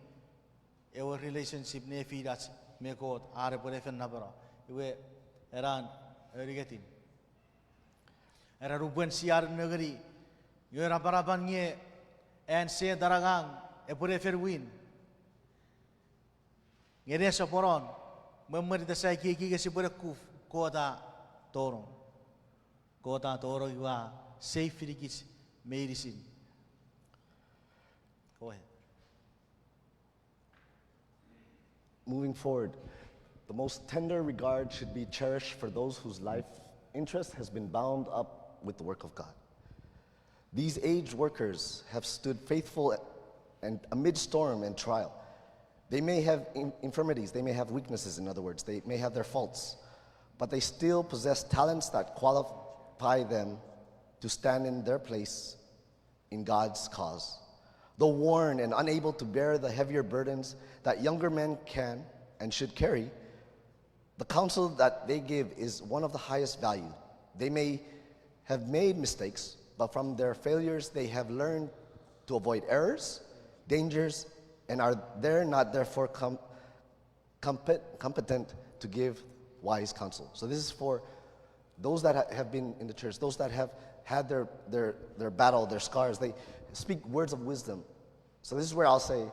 ewe relationship nefinach me Kot are pwe ne fen napeno. Iwe, enan, euniketin. Era nupwen sia nengeni, iwe napanapan nge an Setan angang epwe ne fen win. Nge ne soponon, me mwen ita sia ekieki nge sipwe ne kuf, Kot a tonong. Kot a tonong iwe a save-ini kich meinisin. Go ahead. moving forward, the most tender regard should be cherished for those whose life interest has been bound up with the work of God. These aged workers have stood faithful and amid storm and trial. They may have in- infirmities, they may have weaknesses, in other words, they may have their faults, but they still possess talents that qualify them to stand in their place in God's cause. Though worn and unable to bear the heavier burdens that younger men can and should carry, the counsel that they give is one of the highest value. They may have made mistakes, but from their failures they have learned to avoid errors, dangers, and are there not therefore com- compet- competent to give wise counsel. So this is for those that ha- have been in the church, those that have had their, their, their battle, their scars. They speak words of wisdom. So this is where I'll say,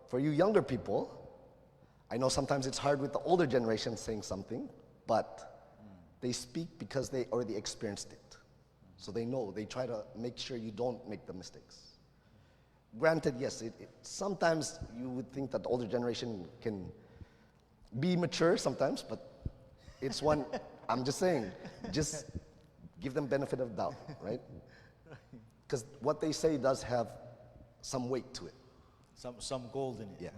for you younger people, I know sometimes it's hard with the older generation saying something, but they speak because they already experienced it. So they know, they try to make sure you don't make the mistakes. Granted, yes, it, it, sometimes you would think that the older generation can be mature sometimes, but it's one, I'm just saying, just give them benefit of doubt, right? Because what they say does have some weight to it. Some, some gold in it. Yeah.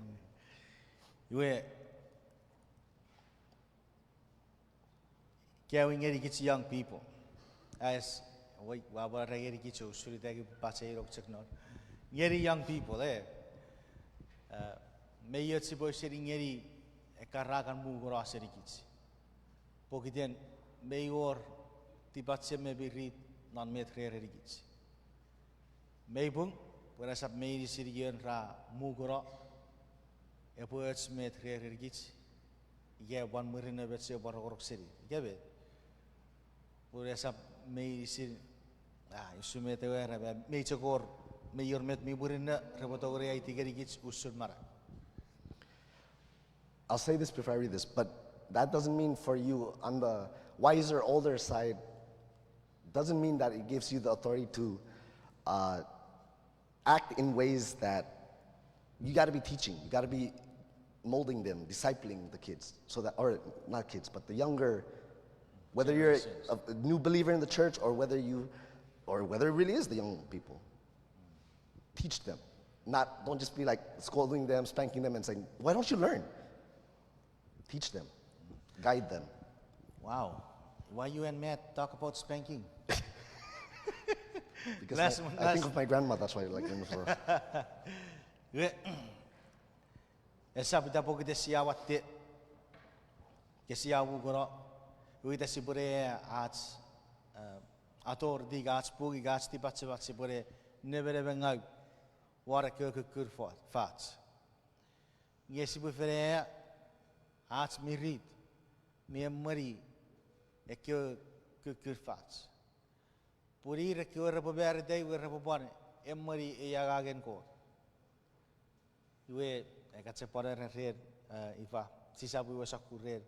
Iwe, kawe ngeni kich young people. As, wait, ua pwan ngeni kich usun ita ki pache ino chok non. Ngeni young people, eh. Mei och sipwe seni ngeni ekkana kan mukono seni kich. Pokiten mei wor tipachem me mirit non met re erenikich. Mei pung, pwe esap meinisin ion ra mukono, epwe och met re erenikich, ika pwan mwirin ewe met sipwe pwan rongorong seni. Ika met. Pwe esap meinisin, ah, usun met ewe era, mei chok wor, mei wor met mi murinno, repwe tongeni aiti ngenikich usun manau. I'll say this before I read this, but that doesn't mean for you on the wiser, older side, doesn't mean that it gives you the authority to uh, act in ways that you got to be teaching, you got to be molding them, discipling the kids, so that, or not kids, but the younger, whether you're a, a new believer in the church or whether you, or whether it really is the young people, teach them. Not, don't just be like scolding them, spanking them, and saying, "Why don't you learn?" Teach them, guide them. Wow. Why you and Matt talk about spanking? Because my, I think of my grandma, that's why I like them for. Esap ita pokiten sia watte, ika sia mukono, iwe ita sipwene ach authority ika ach pung ika ach tipachem ach sipwene nemenemengau won ekkewe kukkun fo- fach. Nge sipwe fen aea ach mirit mi emweni ekkewe kukkun fach. Pun ir ekkewe repwe marita iwe repwe pwan emweni ei angangen Kot. Iwe, ika chok pwan era ren, ifa, sisap iwe sokkun ren.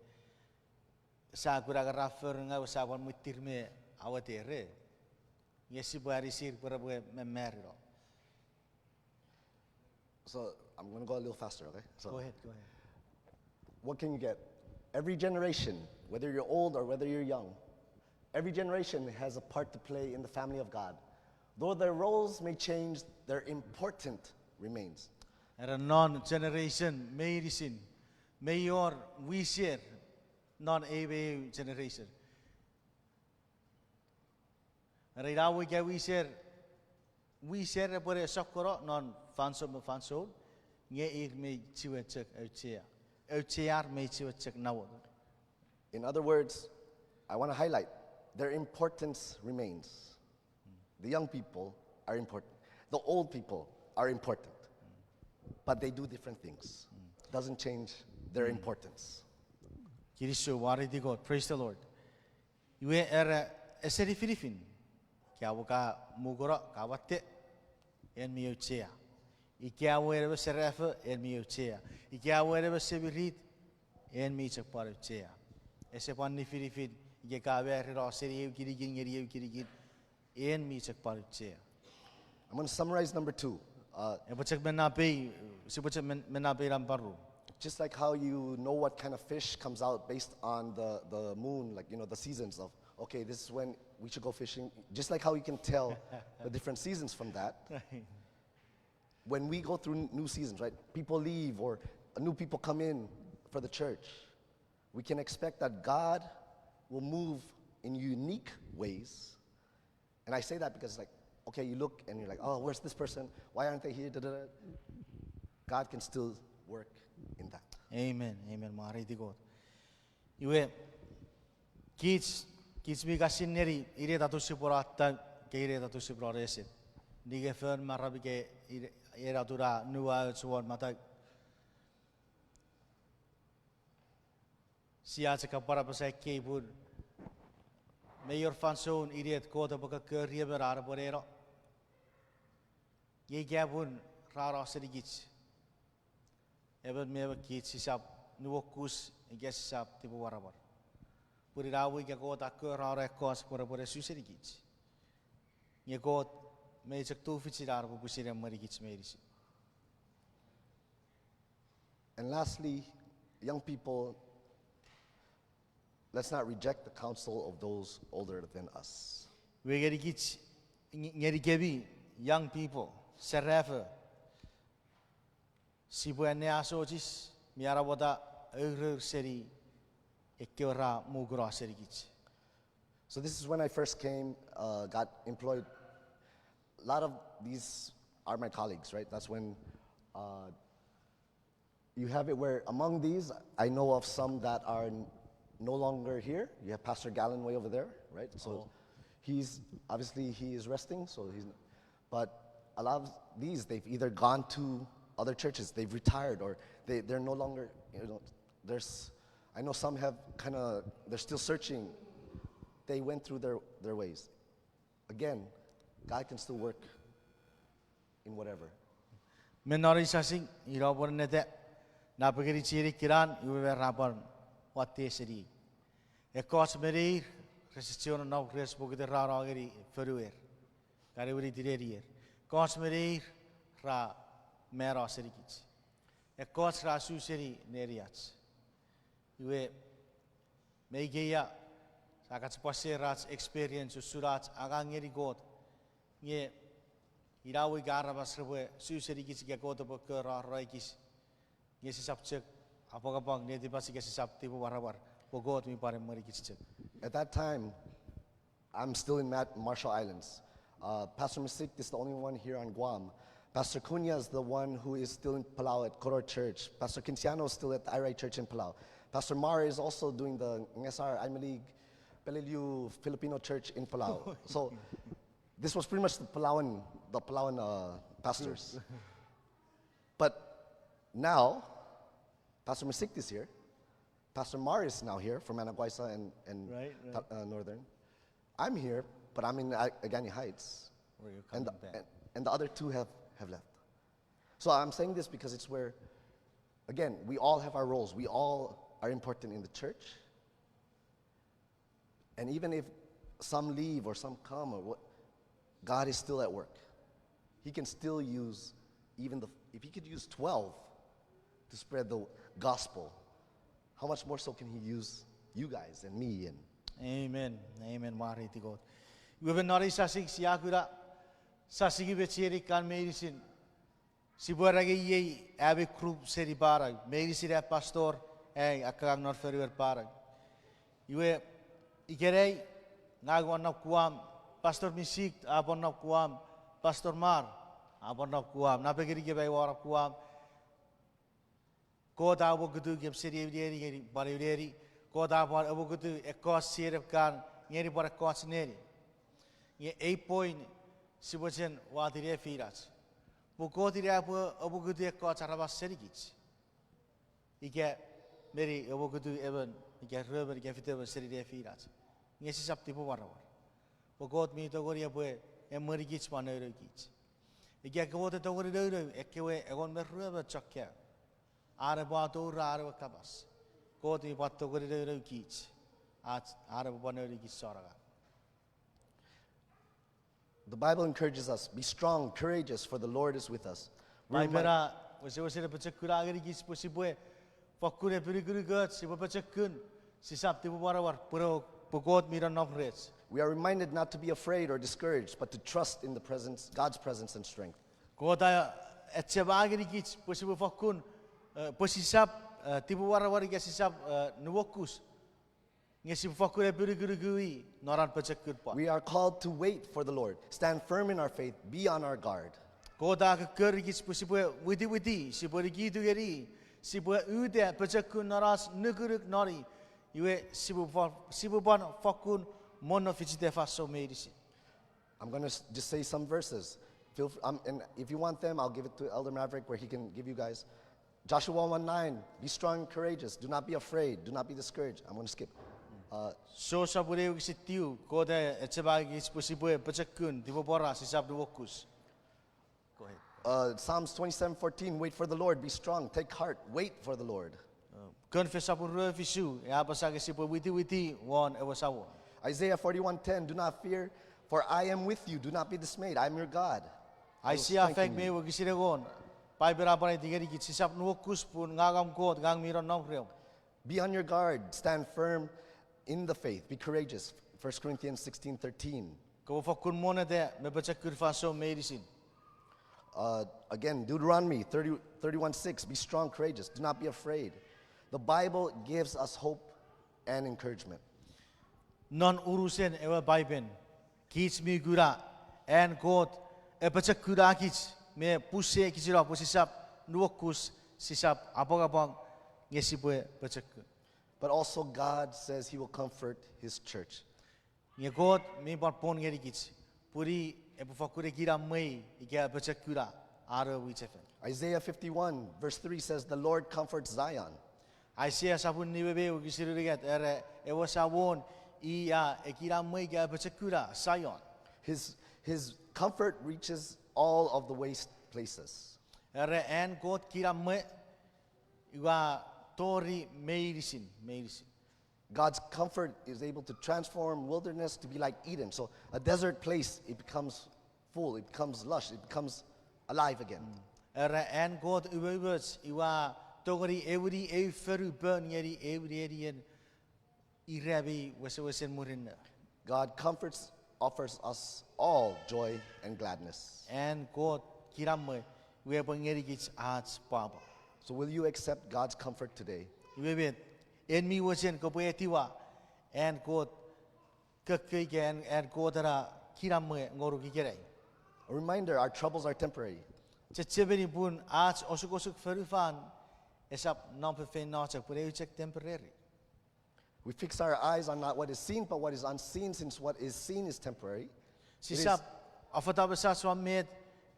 Sia kuna nge ra fori ngau sia pwan mwittir me awatte re. Nge sipwe anisir pwe repwe mamarino. So I'm going to go a little faster, okay? So, Go ahead, go ahead. What can you get? Every generation, whether you're old or whether you're young, every generation has a part to play in the family of God. Though their roles may change, their important remains. Era non generation meinisin, mei wor wiser non ei me eu generation. Era ina we ika wiser, wiser epwe ne sokkono non fansoun me fansoun, nge ir mei chiwen chok auchea. Auchear mei chiwen chok namot. In other words, I want to highlight their importance remains. The young people are important. The old people are important. But they do different things. Doesn't change their importance. Kinisou, wareiti Kot. Praise the Lord. Iwe era ese nifinifin ika ka mukono, ka watte, en mi auchea. Ika en ewe serafo, en mi auchea. Ika en ewe semirit, en mi chok pwan auchea. Ese pwan nifinifin ika ka marino seni eu kinikin ngeni eu kinikin, en mi chok pwan auchea. I'm going to summarize number two. Uh, Epwe chok menapei, sipwe chok men- menapei nampa ru. Just like how you know what kind of fish comes out based on the, the moon, like, you know, the seasons of, okay, this is when we should go fishing. Just like how you can tell the different seasons from that. When we go through new seasons, right? People leave or new people come in for the church. We can expect that God will move in unique ways. And I say that because, like, okay, you look and you're like, oh, where's this person? Why aren't they here? Da, da, da. God can still work in that. Amen. Amen. Mwareiti Kot. Iwe, kich, kich mi kasin neni, ire tatu sipwe no attam, ke ire tatu sipwe no nesen. Nike fon maram ika ire, ena tuna nuwa och won matau. Sia chok apasa ekkei pun mei wor fansoun inet Kot epwe kokkori emon an epwe neno. Nge ika pun ra no senikich, emon me emon kich sisap nuokus ika sisap tipemwaramwar. Pun ina we ika Kot a kori ekkoch pwe repwe ne su senikich. Nge Kot mei chok tufichin an epwe pwisin emwenikich meinisin. And lastly, young people, let's not reject the counsel of those older than us. Iwe ngenikich, nge-, ngenikemi, young people, serafo, sipwe anneasochis mi anapwata ourour seni ekkewe ra mukuno senikich. So this is when I first came, uh, got employed. A lot of these are my colleagues, right? That's when, uh, you have it where among these, I know of some that are n-, no longer here. You have Pastor Gallon way over there, right? So he's, obviously he is resting, so he's, but a lot of these, they've either gone to other churches, they've retired, or they, they're no longer, you know, there's, I know some have kinda, they're still searching. They went through their, their ways. Again, God can still work in whatever. Me non ei sasing, ina pwe neta, napengeni chienei kinan, iwe me ra pwan watte seni. Ekkoch me neir, rese chiwen nonnom res pokiten ra no ngeni fonuer, kan winiti nenier. Ekkoch me neir, ra mano senikich. Ekkoch ra su seni neniach. Iwe, me ikeia, sa kach pwan share ach experience usun ach angang ngeni Kot. Nge, ina we ika aramas repwe su senikich ika Kot epwe kori ar ekis. Nge sisap chok apwangapwang netipach ika sisap tipemwaramwar pwe Kot mi pwan emwenikich chok. At that time, I'm still in Mat-, Marshall Islands. Uh, Pastor Misict is the only one here on Guam. Pastor Cunha is the one who is still in Palau at Koror Church. Pastor Kinciano is still at Airai Church in Palau. Pastor Mar is also doing the Ngesar Aimeliik Peleliu Filipino Church in Palau. So this was pretty much the Palauan, the Palauan, uh, pastors. But now, Pastor Misict is here. Pastor Mar is now here from Anaguaisa and, and Right, right. Ta-, uh, Northern. I'm here, but I'm in A-, Agana Heights. Where you're And the, coming back. and, and the other two have, have left. So I'm saying this because it's where, again, we all have our roles. We all are important in the church. And even if some leave or some come or what, God is still at work. He can still use even the, if he could use twelve to spread the gospel, how much more so can he use you guys and me and Amen. Amen. Mwareiti Kot. Iwe me non ei sasing sia kuna, sasing me chienei kan meinisin. Sipwe rangei iei ami group seni Panau, meinisin ami pastor, ai akkangang non fonuer Panau. Iwe, ikenai, ngang ua nom Guam, Pastor Misict a pwan nom Guam, Pastor Mar a pwan nom Guam, napengeni ika mei ua nom Guam. Kot a amokutukem seni ew neni ngeni pwan ew neni. Kot a pwan amokutu ekkoch chienei kan ngeni pwan ekkoch neni. Nge ei point sipwe chen wati nefinach. Pwe Kot ina epwe amokutu ekkoch aramas senikich. Ika meni amokutu emon, ika ruemon, ika fitemon seni nefinach. Nge sisap tipemwaramwar. Pwe Kot mi tongeni epwe emwenikich pwan nounoukich. Ika Kot e tongeni nounou ekkewe engon me ruemon chok kaeo. Are pwan toura are we kapas. Kot mi pwan tongeni nounoukich. Ach are pwan nounoukich chon angang. The Bible encourages us, be strong, courageous, for the Lord is with us. We're Paipen reminded a wesewesen apochokuna ngenikich pwe sipwe Fokkun epinukunukoch, sipwe pochokun, sisap tipemwaramwar pwe, pwe Kot mi nonnom rech. We are reminded not to be afraid or discouraged, but to trust in the presence, God's presence and strength. Kot a achema ngenikich pwe sipwe fokkun, eh, pwe sisap, eh, tipemwaramwar ika sisap, eh, nuokus. Nge sipwe fokkun epinukunuku i non an pochokun pwan. We are called to wait for the Lord, stand firm in our faith, be on our guard. Kot a kokkorikich pwe sipwe witiwiti, sipwe nikitu ngeni, sipwe uta pochokun non ach nukunuk non i, iwe sipwe pwan, sipwe pwan fokkun monno fichita fansoun meinisin. I'm gonna s-, just say some verses. Feel fr-, um, and if you want them, I'll give it to Elder Maverick where he can give you guys. Joshua one nine, be strong and courageous. Do not be afraid. Do not be discouraged. I'm gonna skip. Uh, Sosapun eu wokisin tiu, Kot a achema ngenikich pwe sipwe pochokun, tipemwaramwar, sisap nuokus. Go ahead. Uh, Psalms twenty-seven fourteen, wait for the Lord, be strong, take heart, wait for the Lord. Uh, Konfes sopun rue fisu, e apasa nge sipwe witiwiti won ewe Samon. Isaiah forty-one ten, do not fear, for I am with you, do not be dismayed, I am your God. Aisea fik me wokisin engon, Paipen a pwan aiti ngenikich, sisap nuokus pun ngang om Kot, ngang mi nonnom reom. Be on your guard, stand firm in the faith, be courageous, First Corinthians sixteen thirteen. Kopwe fokkun monneta me pochokun fansoun meinisin. Uh, again, Deuteronomy thirty, thirty-one six, be strong, courageous, do not be afraid. The Bible gives us hope and encouragement. Non unusen ewe Paipen, kich mi kuna an Kot apochokunakich me pusekichino pwe sisap nuokus, sisap apwangapwang, nge sipwe pochokun. But also God says he will comfort his church. Nge Kot mi pwan pwon ngenikich pun i epwe fokkun ekinamwei ika apochokuna an ewe mwichefen. Isaiah fifty-one verse three says, the Lord comforts Zion. Aisea sopun nime me wokisin unungat, era ewe Samon i a ekinamwei ika apochokuna Sion. His, his comfort reaches all of the waste places. Era an Kot kinamwe iwe a tori meinisin, meinisin. God's comfort is able to transform wilderness to be like Eden. So a desert place, it becomes full, it becomes lush, it becomes alive again. Era an Kot umoumoch iwe a tongeni ewini eu fonu pon ngeni eu nenien ira mi wesewesen murinno. God comforts, offers us all joy and gladness. An Kot kinamwe, iwe epwe ngenikich ach pwapwa. So will you accept God's comfort today? Iwe met, en mi mochen kopwe etiwa an Kot kokkoi ika an, an Kot ena kinamwe ngonuk ikenai? A reminder, our troubles are temporary. Chechemeni pun ach osukosuk fonufan esap nom feinfeino chok, pun eu chok temporary. We fix our eyes on not what is seen, but what is unseen, since what is seen is temporary. Sisap afata mesach won met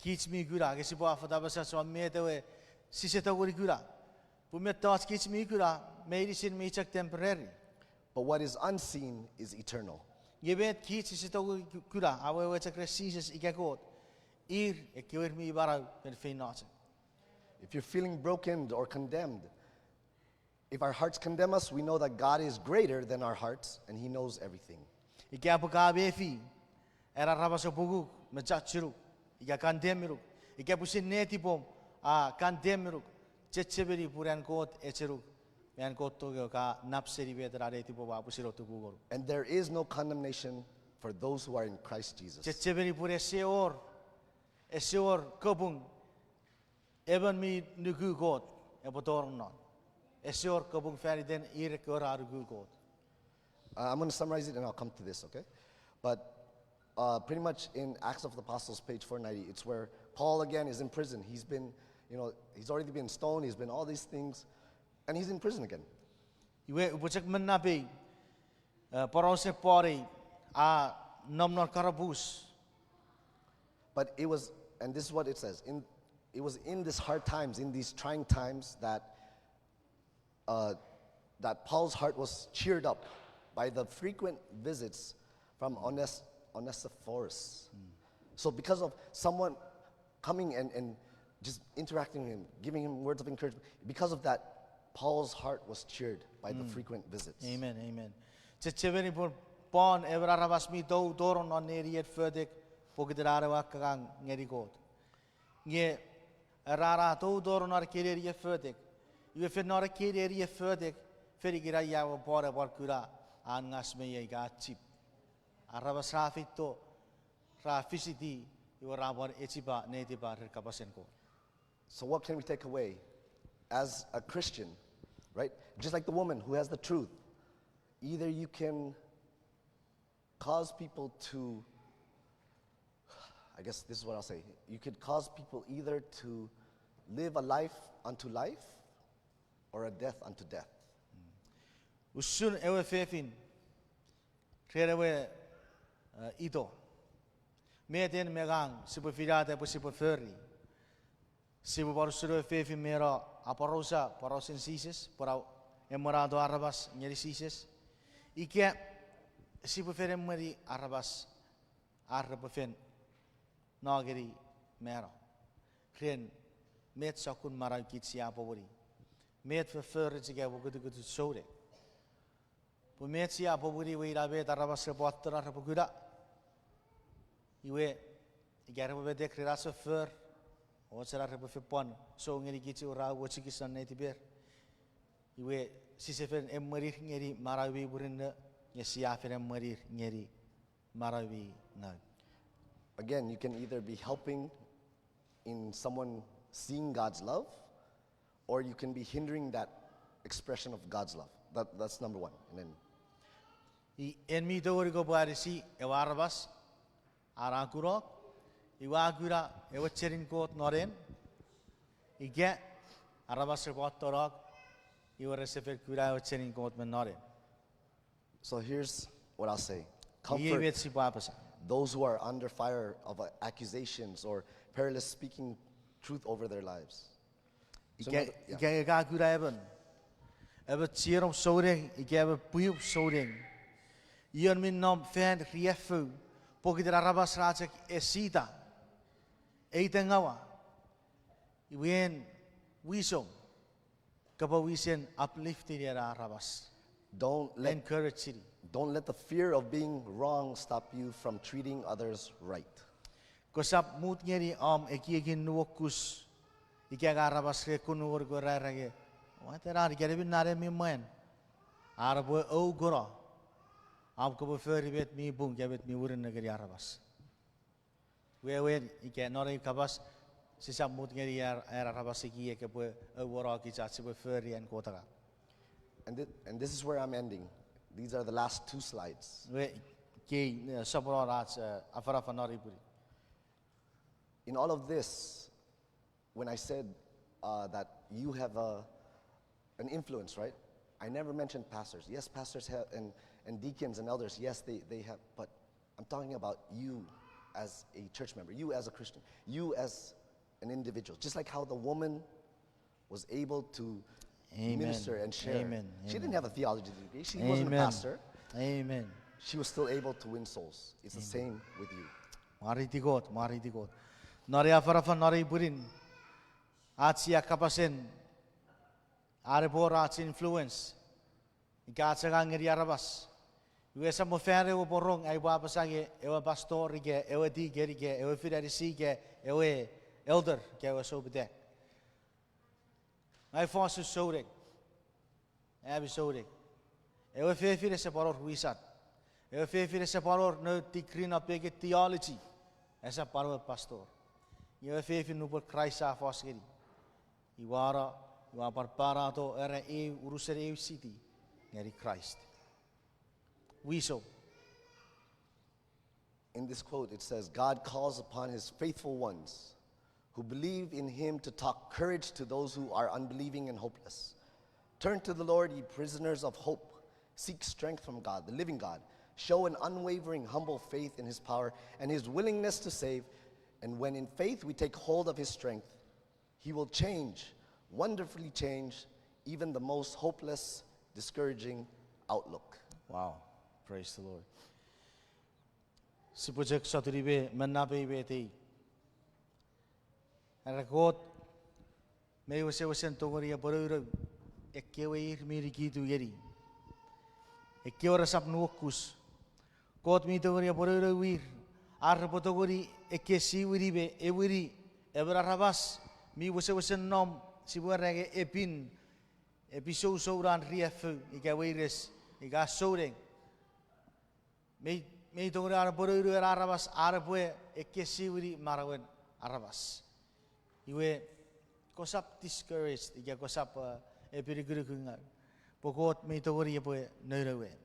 kich mi kuna, nge sipwe afata mesach won met ewe sise tongeni kuna. Pun mettoch kich mi kuna, meinisin mi chok temporary. But what is unseen is eternal. Nge met kich sise tongeni ku-, kuna, a wewe chok ren Jises ika Kot. Ir ekkewe ir mi manau feinfeino chok. If you're feeling broken or condemned, if our hearts condemn us, we know that God is greater than our hearts and he knows everything. Ika pwe ka mefi an aramas epwe punguk me chachunuk, ika condemn-inuk, ika pwisin netipom a condemn-inuk, chechemeni pun an Kot echenuk, me an Kot tong ewe ka nap seni met ena netipom a pwisin otupu ngonuk. And there is no condemnation for those who are in Christ Jesus. Chechemeni pun ese wor, ese wor kapung emon mi nuku Kot epwe tonong non. Ese wor kapung fan iten ir ekkewe ra nuku Kot. Uh, I'm gonna summarize it and I'll come to this, okay? But, uh, pretty much in Acts of the Apostles, page four ninety, it's where Paul again is in prison. He's been, you know, he's already been stoned, he's been all these things, and he's in prison again. Iwe, upwe chok monnapei, eh, porausen Paul ei, a nom non karapus. But it was, and this is what it says, in, it was in these hard times, in these trying times, that, uh, that Paul's heart was cheered up by the frequent visits from Ones-, Onesiphorus. So because of someone coming and, and just interacting with him, giving him words of encouragement, because of that, Paul's heart was cheered by the frequent visits. Amen, amen. Chechemeni pun Paul emon aramas mi tou tonong non nenien fotek pokiten an ewe akkangang ngeni Kot. Nge era a tou tonong non ekkei nenien fotek, Iwe fen non ekkei neni e fotek, fen ikenai a pwan epwe kuna an ngas me ia ika chip. Aramas ra feito, ra fisiti, iwe ra pwan echipa netipan ren kapasen Kot. So what can we take away as a Christian, right? Just like the woman who has the truth, either you can cause people to, I guess this is what I'll say. You could cause people either to live a life unto life or a death unto death. Usun ewe fefin ren ewe, eh, ito. Met en me ngang sipwe finata pwe sipwe fori? Sipwe pwan usun ewe fefin me no aporausa porausen Jises, pwe ra emwenato aramas ngeni Jises. Ika sipwe fen emweni aramas ar repwe fen no ngeni mano ren met sokkun manau kich sia pwopwoni. Met foforoch ika pwokutukutun souneng. Pwe met sia pwopwoni iwe ina met aramas repwe otona repwe kuna. Iwe, ika repwe metek ren ach foffor, och ena repwe fen pwan sou ngeni kich iwe ra uwochikich non netiper. Iwe, sise fen emwenir ngeni manau mi murinno, nge sia fen emwenir ngeni manau mi ngaw. Again, you can either be helping in someone seeing God's love, or you can be hindering that expression of God's love. That, that's number one. And then I, en mi tongeni kopwe anisi ewe aramas a ra kunok, iwe a kuna ewe chenin Kot non en, ika aramas repwe ottonok, iwe rese fen kuna ewe chenin Kot me non en. So here's what I'll say. Iei met sipwe apasa. Comfort those who are under fire of, uh, accusations or perilous speaking truth over their lives. So ika, in other, yeah. Ika e ka kuna emon, emon chienom souneng ika emon pwium souneng, ion mi nom fan riaffou, pokiten aramas ra chok esita, eita ngawa, iwe en wisom kopwe wisen uplifting ena aramas, encouraging. Don't let, don't let the fear of being wrong stop you from treating others right. Kosap mut ngeni om ekiekin nuokus ika nge aramas re kunungur ko ra era nge, watte ena ika nemin na ne mi mwan, ar epwe oukono om kopwe fori met mi pung ika met mi murinno ngeni aramas. Wewen ika non ei kapas, sisap mut ngeni ar, ar aramas ekiek epwe ouwono kich ach sipwe fori an Kot angang. And thi-, and this is where I'm ending. These are the last two slides. We, kei, eh, soponon ach, eh, afanafan non ei pwinin. In all of this, when I said, uh, that you have a, an influence, right? I never mentioned pastors. Yes, pastors have, and, and deacons and elders, yes, they, they have, but I'm talking about you as a church member, you as a Christian, you as an individual. Just like how the woman was able to, amen, minister and share. Amen. She didn't, amen, have a theology degree. She wasn't a, amen, pastor. Amen. She was still able to win souls. It's the, amen, same with you. Mwareiti Kot, mwareiti Kot. Non ei afanafan non ei pwinin, ach sia kapasen, are pwe ach influence ika ach angang ngeni aramas. Iwe esap mo fan ewe pworong ai upwe apasa nge ewe pastor ika ewe deacon ika ewe fin anisi ika ewe elder ika ewe soupetek. Ngang ua fos usun souneng. Ami souneng. Ewe fefin ese pwan wor wisan. Ewe fefin ese pwan wor no degree non pekin theology. Esap pwan ewe pastor. Nge ewe fefin nupwen Kraist a fos ngeni, iwe a no, iwe a pwan panato ena eu unusen eu city ngeni Kraist. Wisom. In this quote, it says, God calls upon his faithful ones who believe in him to talk courage to those who are unbelieving and hopeless. Turn to the Lord, ye prisoners of hope. Seek strength from God, the living God. Show an unwavering, humble faith in his power and his willingness to save. And when in faith we take hold of his strength, he will change, wonderfully change, even the most hopeless, discouraging outlook. Wow. Praise the Lord. Sipwe chok sotuni me mennapei me tei. Are Kot mi wesewesen tongeni apwonuono ekkewe ir mi nikitu ngeni, ekkewe resap nuokus. Kot mi tongeni apwonuono ir, ar repwe tongeni ekkesiwini me ewini emon aramas mi wesewesen nom, sipwe era nge epin episode sounan riaffou ika weires ika souneng. Mei, mei tongeni an epwe nounou ena aramas, an epwe ekkesiwini manauen aramas. Iwe, kosap discouraged ika kosap, uh, epinukunuku ngaw. Pwe Kot mei tongeni epwe nounou en.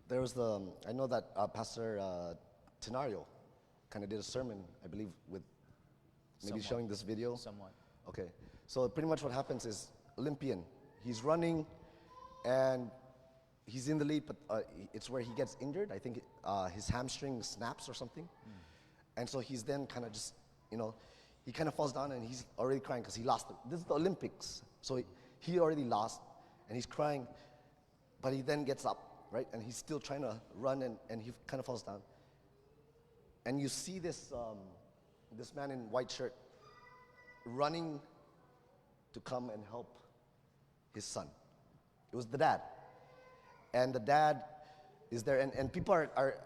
There was the, um, I know that, uh, Pastor, uh, Tenario kind of did a sermon, I believe, with maybe Somewhat. Showing this video. Somewhat. Okay. So pretty much what happens is Olympian, he's running and he's in the lead, but, uh, it's where he gets injured. I think, uh, his hamstring snaps or something. And so he's then kind of just, you know, he kind of falls down and he's already crying because he lost. This is the Olympics. So he, he already lost and he's crying, but he then gets up, right? And he's still trying to run and, and he kind of falls down. And you see this, um, this man in white shirt running to come and help his son. It was the dad. And the dad is there, and, and people are, are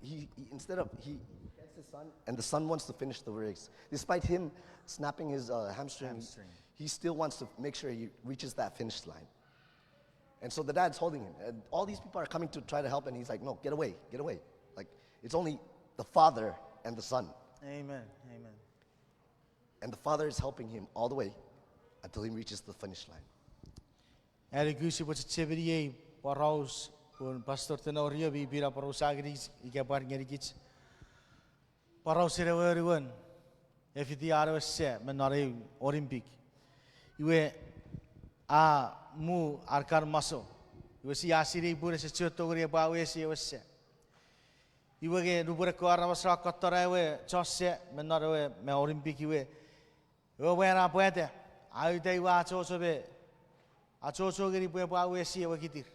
he, he, instead of, he gets his son, and the son wants to finish the race. Despite him snapping his, uh, hamstring, Hamstring. He still wants to make sure he reaches that finish line. And so the dad's holding him. And all these people are coming to try to help, and he's like, "No, get away, get away." Like, it's only the father and the son. Amen. Amen. And the father is helping him all the way until he reaches the finish line. Anuku sipwe chechemeni ei poraus, pun Pastor Tenorio mi pin a poraus ngeni ika pwan ngenikich. Porausen ewe anuon, e fiti an ewe sa me non ei Olympic. Iwe a mu an kan muscle. Iwe sia sinei pun ese chiwen tongeni epwe awesi ewe sa. Iwe nge nupwen ekkewe aramas ra kottona ewe chon sa me non ewe me Olympic iwe, ewe mwan a pwata, a uta iwe achocho me, achocho ngeni pwe epwe awesi ewe kitir.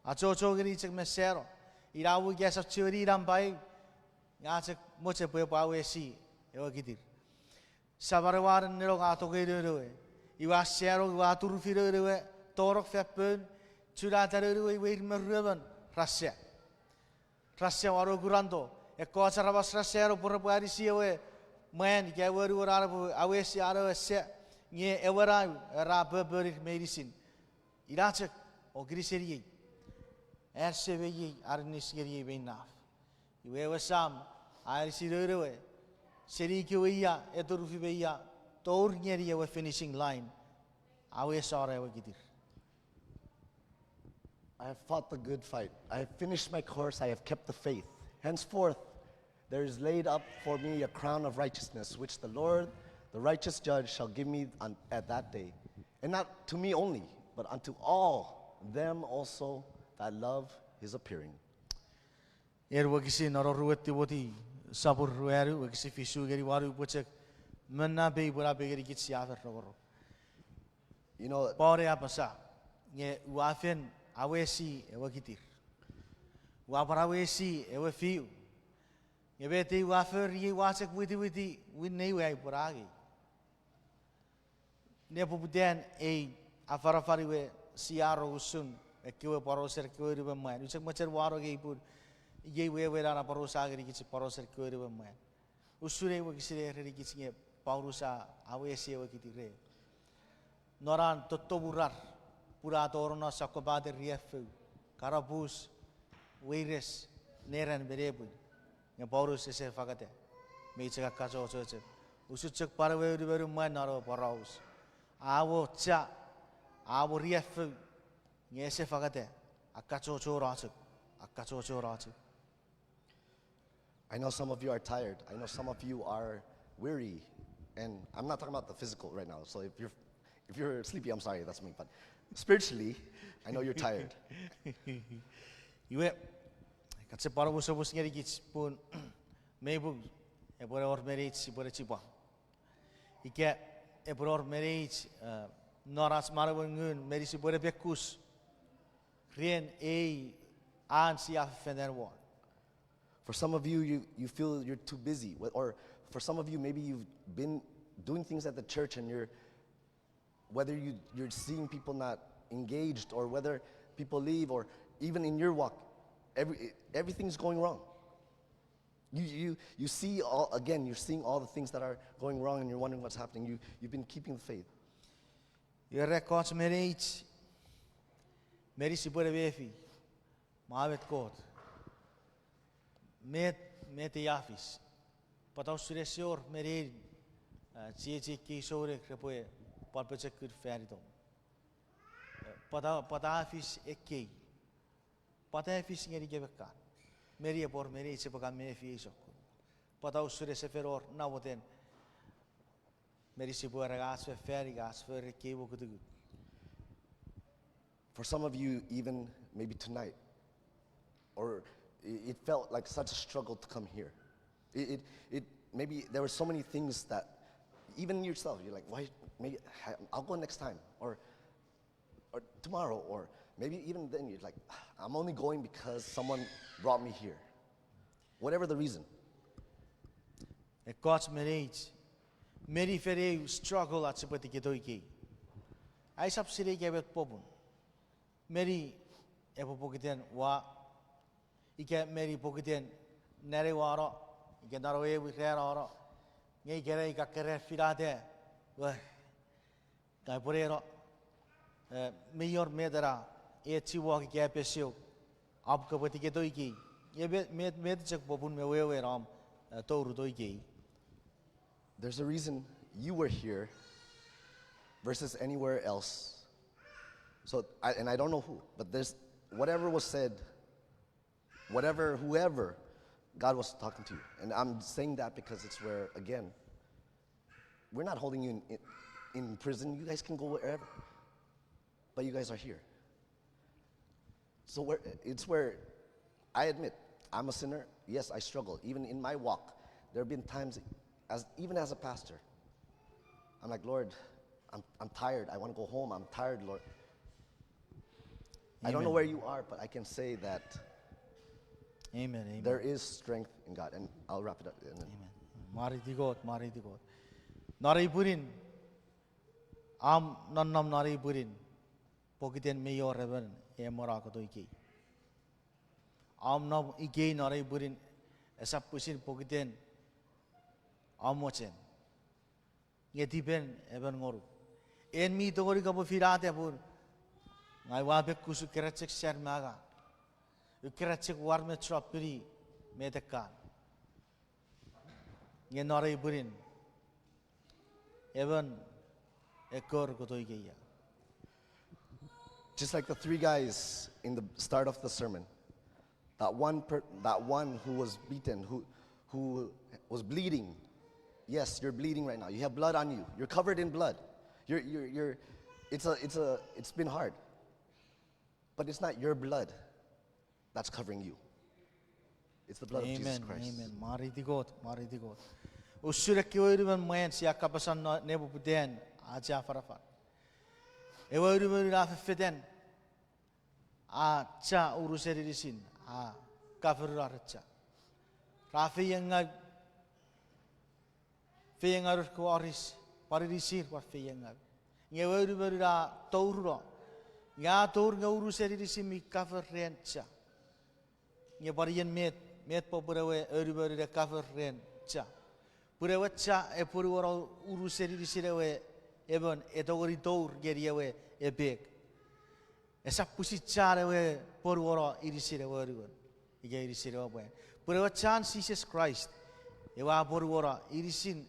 Achocho ngeni chok me sano. Ina mwo ika esap chiwen i nampa eu, nge a chok mochen pwe epwe awesi ewe kitir. Saman ewe a nenenong a tongei nounou we. Iwe a sano, iwe a turufi nounou we, tonong fan poun, chunata nounou we, iwe ir me ruemon ra sa. Ra sa won ewe kuranto. Ekkoch aramas ra sano pwe repwe anisi ewe mwan ika ewe anuon an epwe awesi an ewe sa, nge ewe nau ra poponir meinisin. Ina chok, o kinisou ngeniei. An semei ei aninnis ngeniei mei naf. Iwe ewe sam a anisi nounou we seni ikewe ia e turufi me ia, tour ngeni ewe finishing line, awesano ewe kitir. I have fought the good fight. I have finished my course. I have kept the faith. Henceforth, there is laid up for me a crown of righteousness, which the Lord, the righteous judge, shall give me on, at that day. And not to me only, but unto all them also that love his appearing. En wokisin non rue Timoti, sopun ruanu, wokisin fisu ngeni wanu, pwe chok mennapei pwe napengeni kich sia fen rongorong. You know, Paul a apasa, nge ua fen awesi ewe kitir. Ua pwan awesi ewe fiu. Nge met ei ua fori, ua chok witiwiti winne we ai pwan angei. Nepoputan ei afanafan iwe sia rong usun ekkewe porausen ekkewe unumon mwan. Ua chok mochen wanong ei pun iei wewen an a porausa ngenikich porausen ekkewe unumon mwan. Usun ei wokisin a erenikich nge Paulus a awesi ewe kitir. Non an tottomurar, pun a tonong non sokkopaten riaffou, kanapus, weires, neran me nepwin. Nge Paulus ese fangata, mei chok akkachocho chok. Usun chok pwan ewe unumon mwan non ewe poraus. A mo cha, a mo riaffou, nge ese fangata, akkachocho no chok, akkachocho no chok. I know some of you are tired. I know some of you are weary. And I'm not talking about the physical right now. So if you're if you're sleepy, I'm sorry, that's me. But spiritually, I know you're tired. Iwe, kachepano musomus ngenikich pun mei pung, epwe wor meneich sipwe ne chipwang. Ika epwe wor meneich, eh, non ach manauen ngun meinisin sipwe ne pekus ren ei an sia fefetan won. For some of you, you, you feel you're too busy. Wh- Or for some of you, maybe you've been doing things at the church and you're, whether you, you're seeing people not engaged or whether people leave or even in your walk, every, everything's going wrong. You, you, you see all, again, you're seeing all the things that are going wrong and you're wondering what's happening. You, you've been keeping the faith. Ira ekkoch me neich, meni sipwe ne mefi, ma met Kot, met, met ei a fis. Pwata usun ese wor me nein, a, chiechi ekkei souneng repwe pwan pochokun fan itom. E, pwata, pwata a fis ekkei. Pwata a fis ngeni kemeka. Meni epwe wor me neich epwe kan mefi ei sokkun. Pwata usun ese fen wor namoten meni sipwe wor ach fefan ika ach fori ekkei mokutukut. For some of you, even maybe tonight, or i- it felt like such a struggle to come here. It, it, it maybe there were so many things that, even yourself, you're like, why? Maybe I- I'll go next time, or or tomorrow, or maybe even then you're like, I'm only going because someone brought me here. Whatever the reason. Ekkoch me neich, meni fen eu struggle ach sipwe tiketoi ikei. Aisap sinei ika met popun. Meni epwe pokiten ua, ika meni pokiten nanewano, ika non ewe ewi ran ono, nge ikenai ika keran finata, we, ngang upwe neno, e, mi wor met ena, e chiwok ika peseu, am kopwe tiketoi ikei. E met, met, met chok popun me wewen am, e, touruto ikei. There's a reason you were here versus anywhere else. So, I, and I don't know who, but there's whatever was said, whatever, whoever, God was talking to you. And I'm saying that because it's where, again, we're not holding you in, in, in prison. You guys can go wherever. But you guys are here. So where, it's where I admit I'm a sinner. Yes, I struggle. Even in my walk, there have been times, as, even as a pastor, I'm like, Lord, I'm, I'm tired. I want to go home. I'm tired, Lord. I don't know where you are, but I can say that there is strength in God. And I'll wrap it up. And then Mwareiti Kot, mwareiti Kot. Non ei pwinin, am nonnom non ei pwinin, pokiten mi wor emon e mwonakoto ikei. Am nom ikei non ei pwinin, esap pwisin pokiten am mochen, nge tipen emon ngonuk. En mi tongeni kopwe finata pun ngang ua pekkus, ua keran chok san me angang, ua keran chok war me chopini metekan. Nge non ei pwinin, emon e korokoto ikeia. Just like the three guys in the start of the sermon, that one, per, that one who was beaten, who, who was bleeding. Yes, you're bleeding right now. You have blood on you. You're covered in blood. You're, you're, you're, it's a, it's a, it's been hard. But it's not your blood that's covering you. It's the blood of Jesus Christ. Amen. Mwareiti Kot, mwareiti Kot. Usun ekkewe unumon mwan sia kapas non nepoputan ach afanafan. Ewe unumon a fefetan, a cha unusen inisin, a kaforun ar cha. Ra feiengau, feiengau ar kewe oris, pwan inisir pwan feiengau. Nge ewe unumon a touruno. Nge a tour nge unusen inisin mi kafor ren cha. Nge pwan ien met, met popun ewe unumon a kafor ren cha? Pun ewe cha epwe nuono unusen inisin ewe emon e tongeni tour ngeni ewe epek. Esap pwisin chan ewe ponuono inisin ewe unumon ika inisin ewe mwan. Pun ewe chan Jises Kraist, ewe a ponuono inisin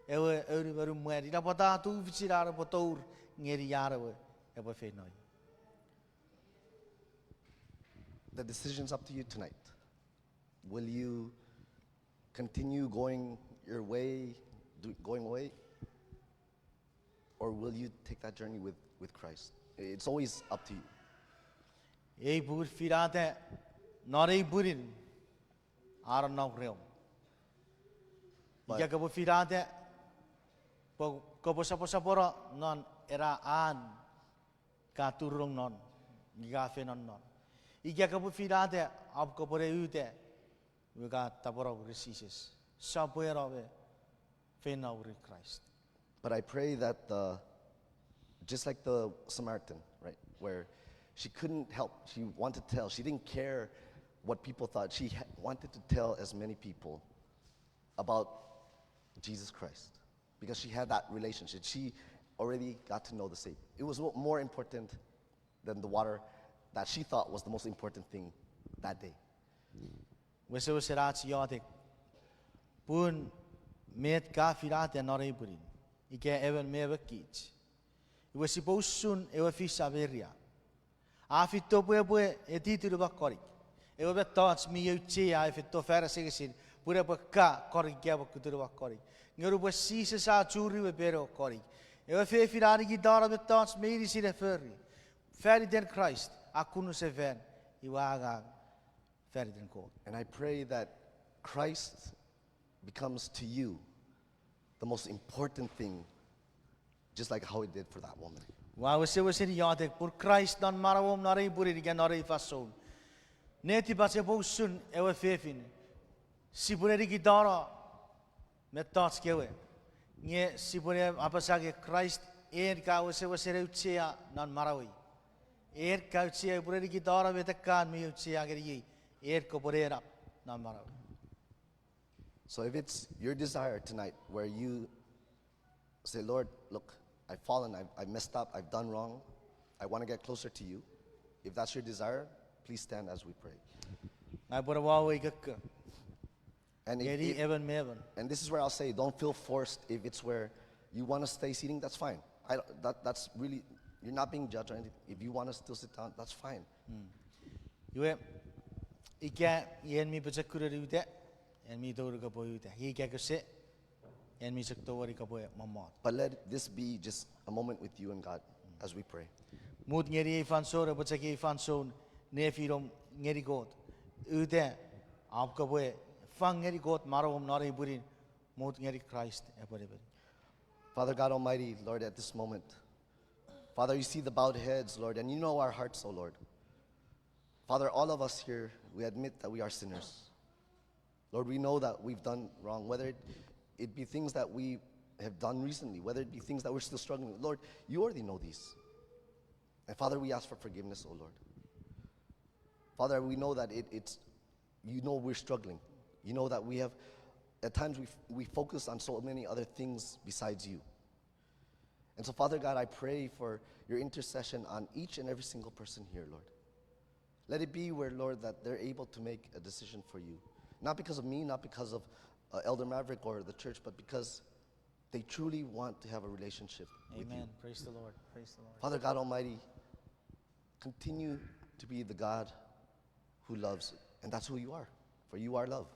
ewe unumon mwan. Ina pwata a tufichin an epwe tour ngeni an ewe epwe feino ia. The decision's up to you tonight. Will you continue going your way, do, going away? Or will you take that journey with, with Christ? It's always up to you. Ei pun finata, non ei pwinin, a nonnom reom. Ika kopwe finata pwe kopwe soposopono non ena an ka turunong non, ika feino non. Ika kopwe finata pwe kopwe ne uta, iwe ka tapweno ren Jises, sopweno me feino ren Kraist. But I pray that the, just like the Samaritan, right, where she couldn't help, she wanted to tell, she didn't care what people thought. She ha- wanted to tell as many people about Jesus Christ because she had that relationship. She already got to know the Savior. It was mo- more important than the water that she thought was the most important thing that day. Wesewesen ach iotek pun met ka finata non ei pwinin, ika emon me emon kich. Iwe sipwe usun ewe fis Sameria. A feito pwe epwe eti tunuman konik. Ewe mettoch mi auchea a feito fan asengesin pun epwe ka konik ika epwe ku tunuman konik. Nge nupwen Jises a churi me peno konik, ewe fefin a nikitano mettoch meinisin e fori fan iten Kraist, a kunusefan, iwe a angang fan iten Kot. And I pray that Christ becomes to you the most important thing, just like how it did for that woman. Ua wesewesen iotek pun Kraist non manauom non ei pwinin ika non ei fansoun. Netipach epwe usun ewe fefin. Sipwe ne nikitano mettoch kewe. Nge sipwe ne apasa nge Kraist en ka wesewesen auchea non manauei. En ka auchea, upwe ne nikitano met ekkan mi auchea ngeniei. En kopwe ne nap non manauei. So if it's your desire tonight where you say, Lord, look, I've fallen, I've, I've messed up, I've done wrong, I want to get closer to you. If that's your desire, please stand as we pray. Ngang upwe ne wau ei kokko. And if, ngeni if, emon me emon. And this is where I'll say, don't feel forced if it's where you want to stay sitting, that's fine. I, that, that's really, you're not being judged or anything. If you want to still sit down, that's fine. Iwe, ika en mi pochokkun ne uta, en mi tongeni kopwe uta. Ika kese, en mi chok tongeni kopwe mommot. But let this be just a moment with you and God as we pray. Mut ngeni ei fansoun epwe chok ei fansoun nefinom ngeni Kot. Uta, am kopwe fang ngeni Kot manauom non ei pwinin, mut ngeni Kraist epwe nemenem. Father God Almighty, Lord, at this moment, Father, you see the bowed heads, Lord, and you know our hearts, O Lord. Father, all of us here, we admit that we are sinners. Lord, we know that we've done wrong, whether it, it be things that we have done recently, whether it be things that we're still struggling with. Lord, you already know these. And Father, we ask for forgiveness, O Lord. Father, we know that it, it's, you know we're struggling. You know that we have, at times we, we focus on so many other things besides you. And so, Father God, I pray for your intercession on each and every single person here, Lord. Let it be where, Lord, that they're able to make a decision for you. Not because of me, not because of, uh, Elder Maverick or the church, but because they truly want to have a relationship with you. Amen. Praise the Lord. Praise the Lord. Father God Almighty, continue to be the God who loves, and that's who you are, for you are love.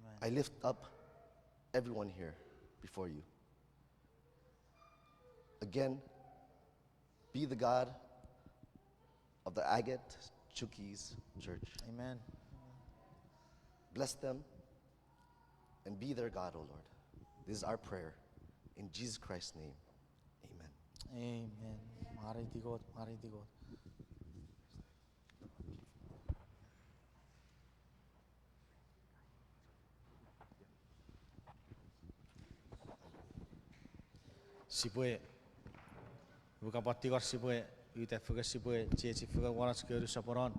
Amen. I lift up everyone here before you. Again, be the God of the Agate Chuukese Church. Amen. Bless them and be their God, O Lord. This is our prayer in Jesus Christ's name. Amen. Amen. Mwareiti Kot, mwareiti Kot. Sipwe, ika pwan tingor sipwe uta fengen, sipwe chiechi fengen won ach konu soponon.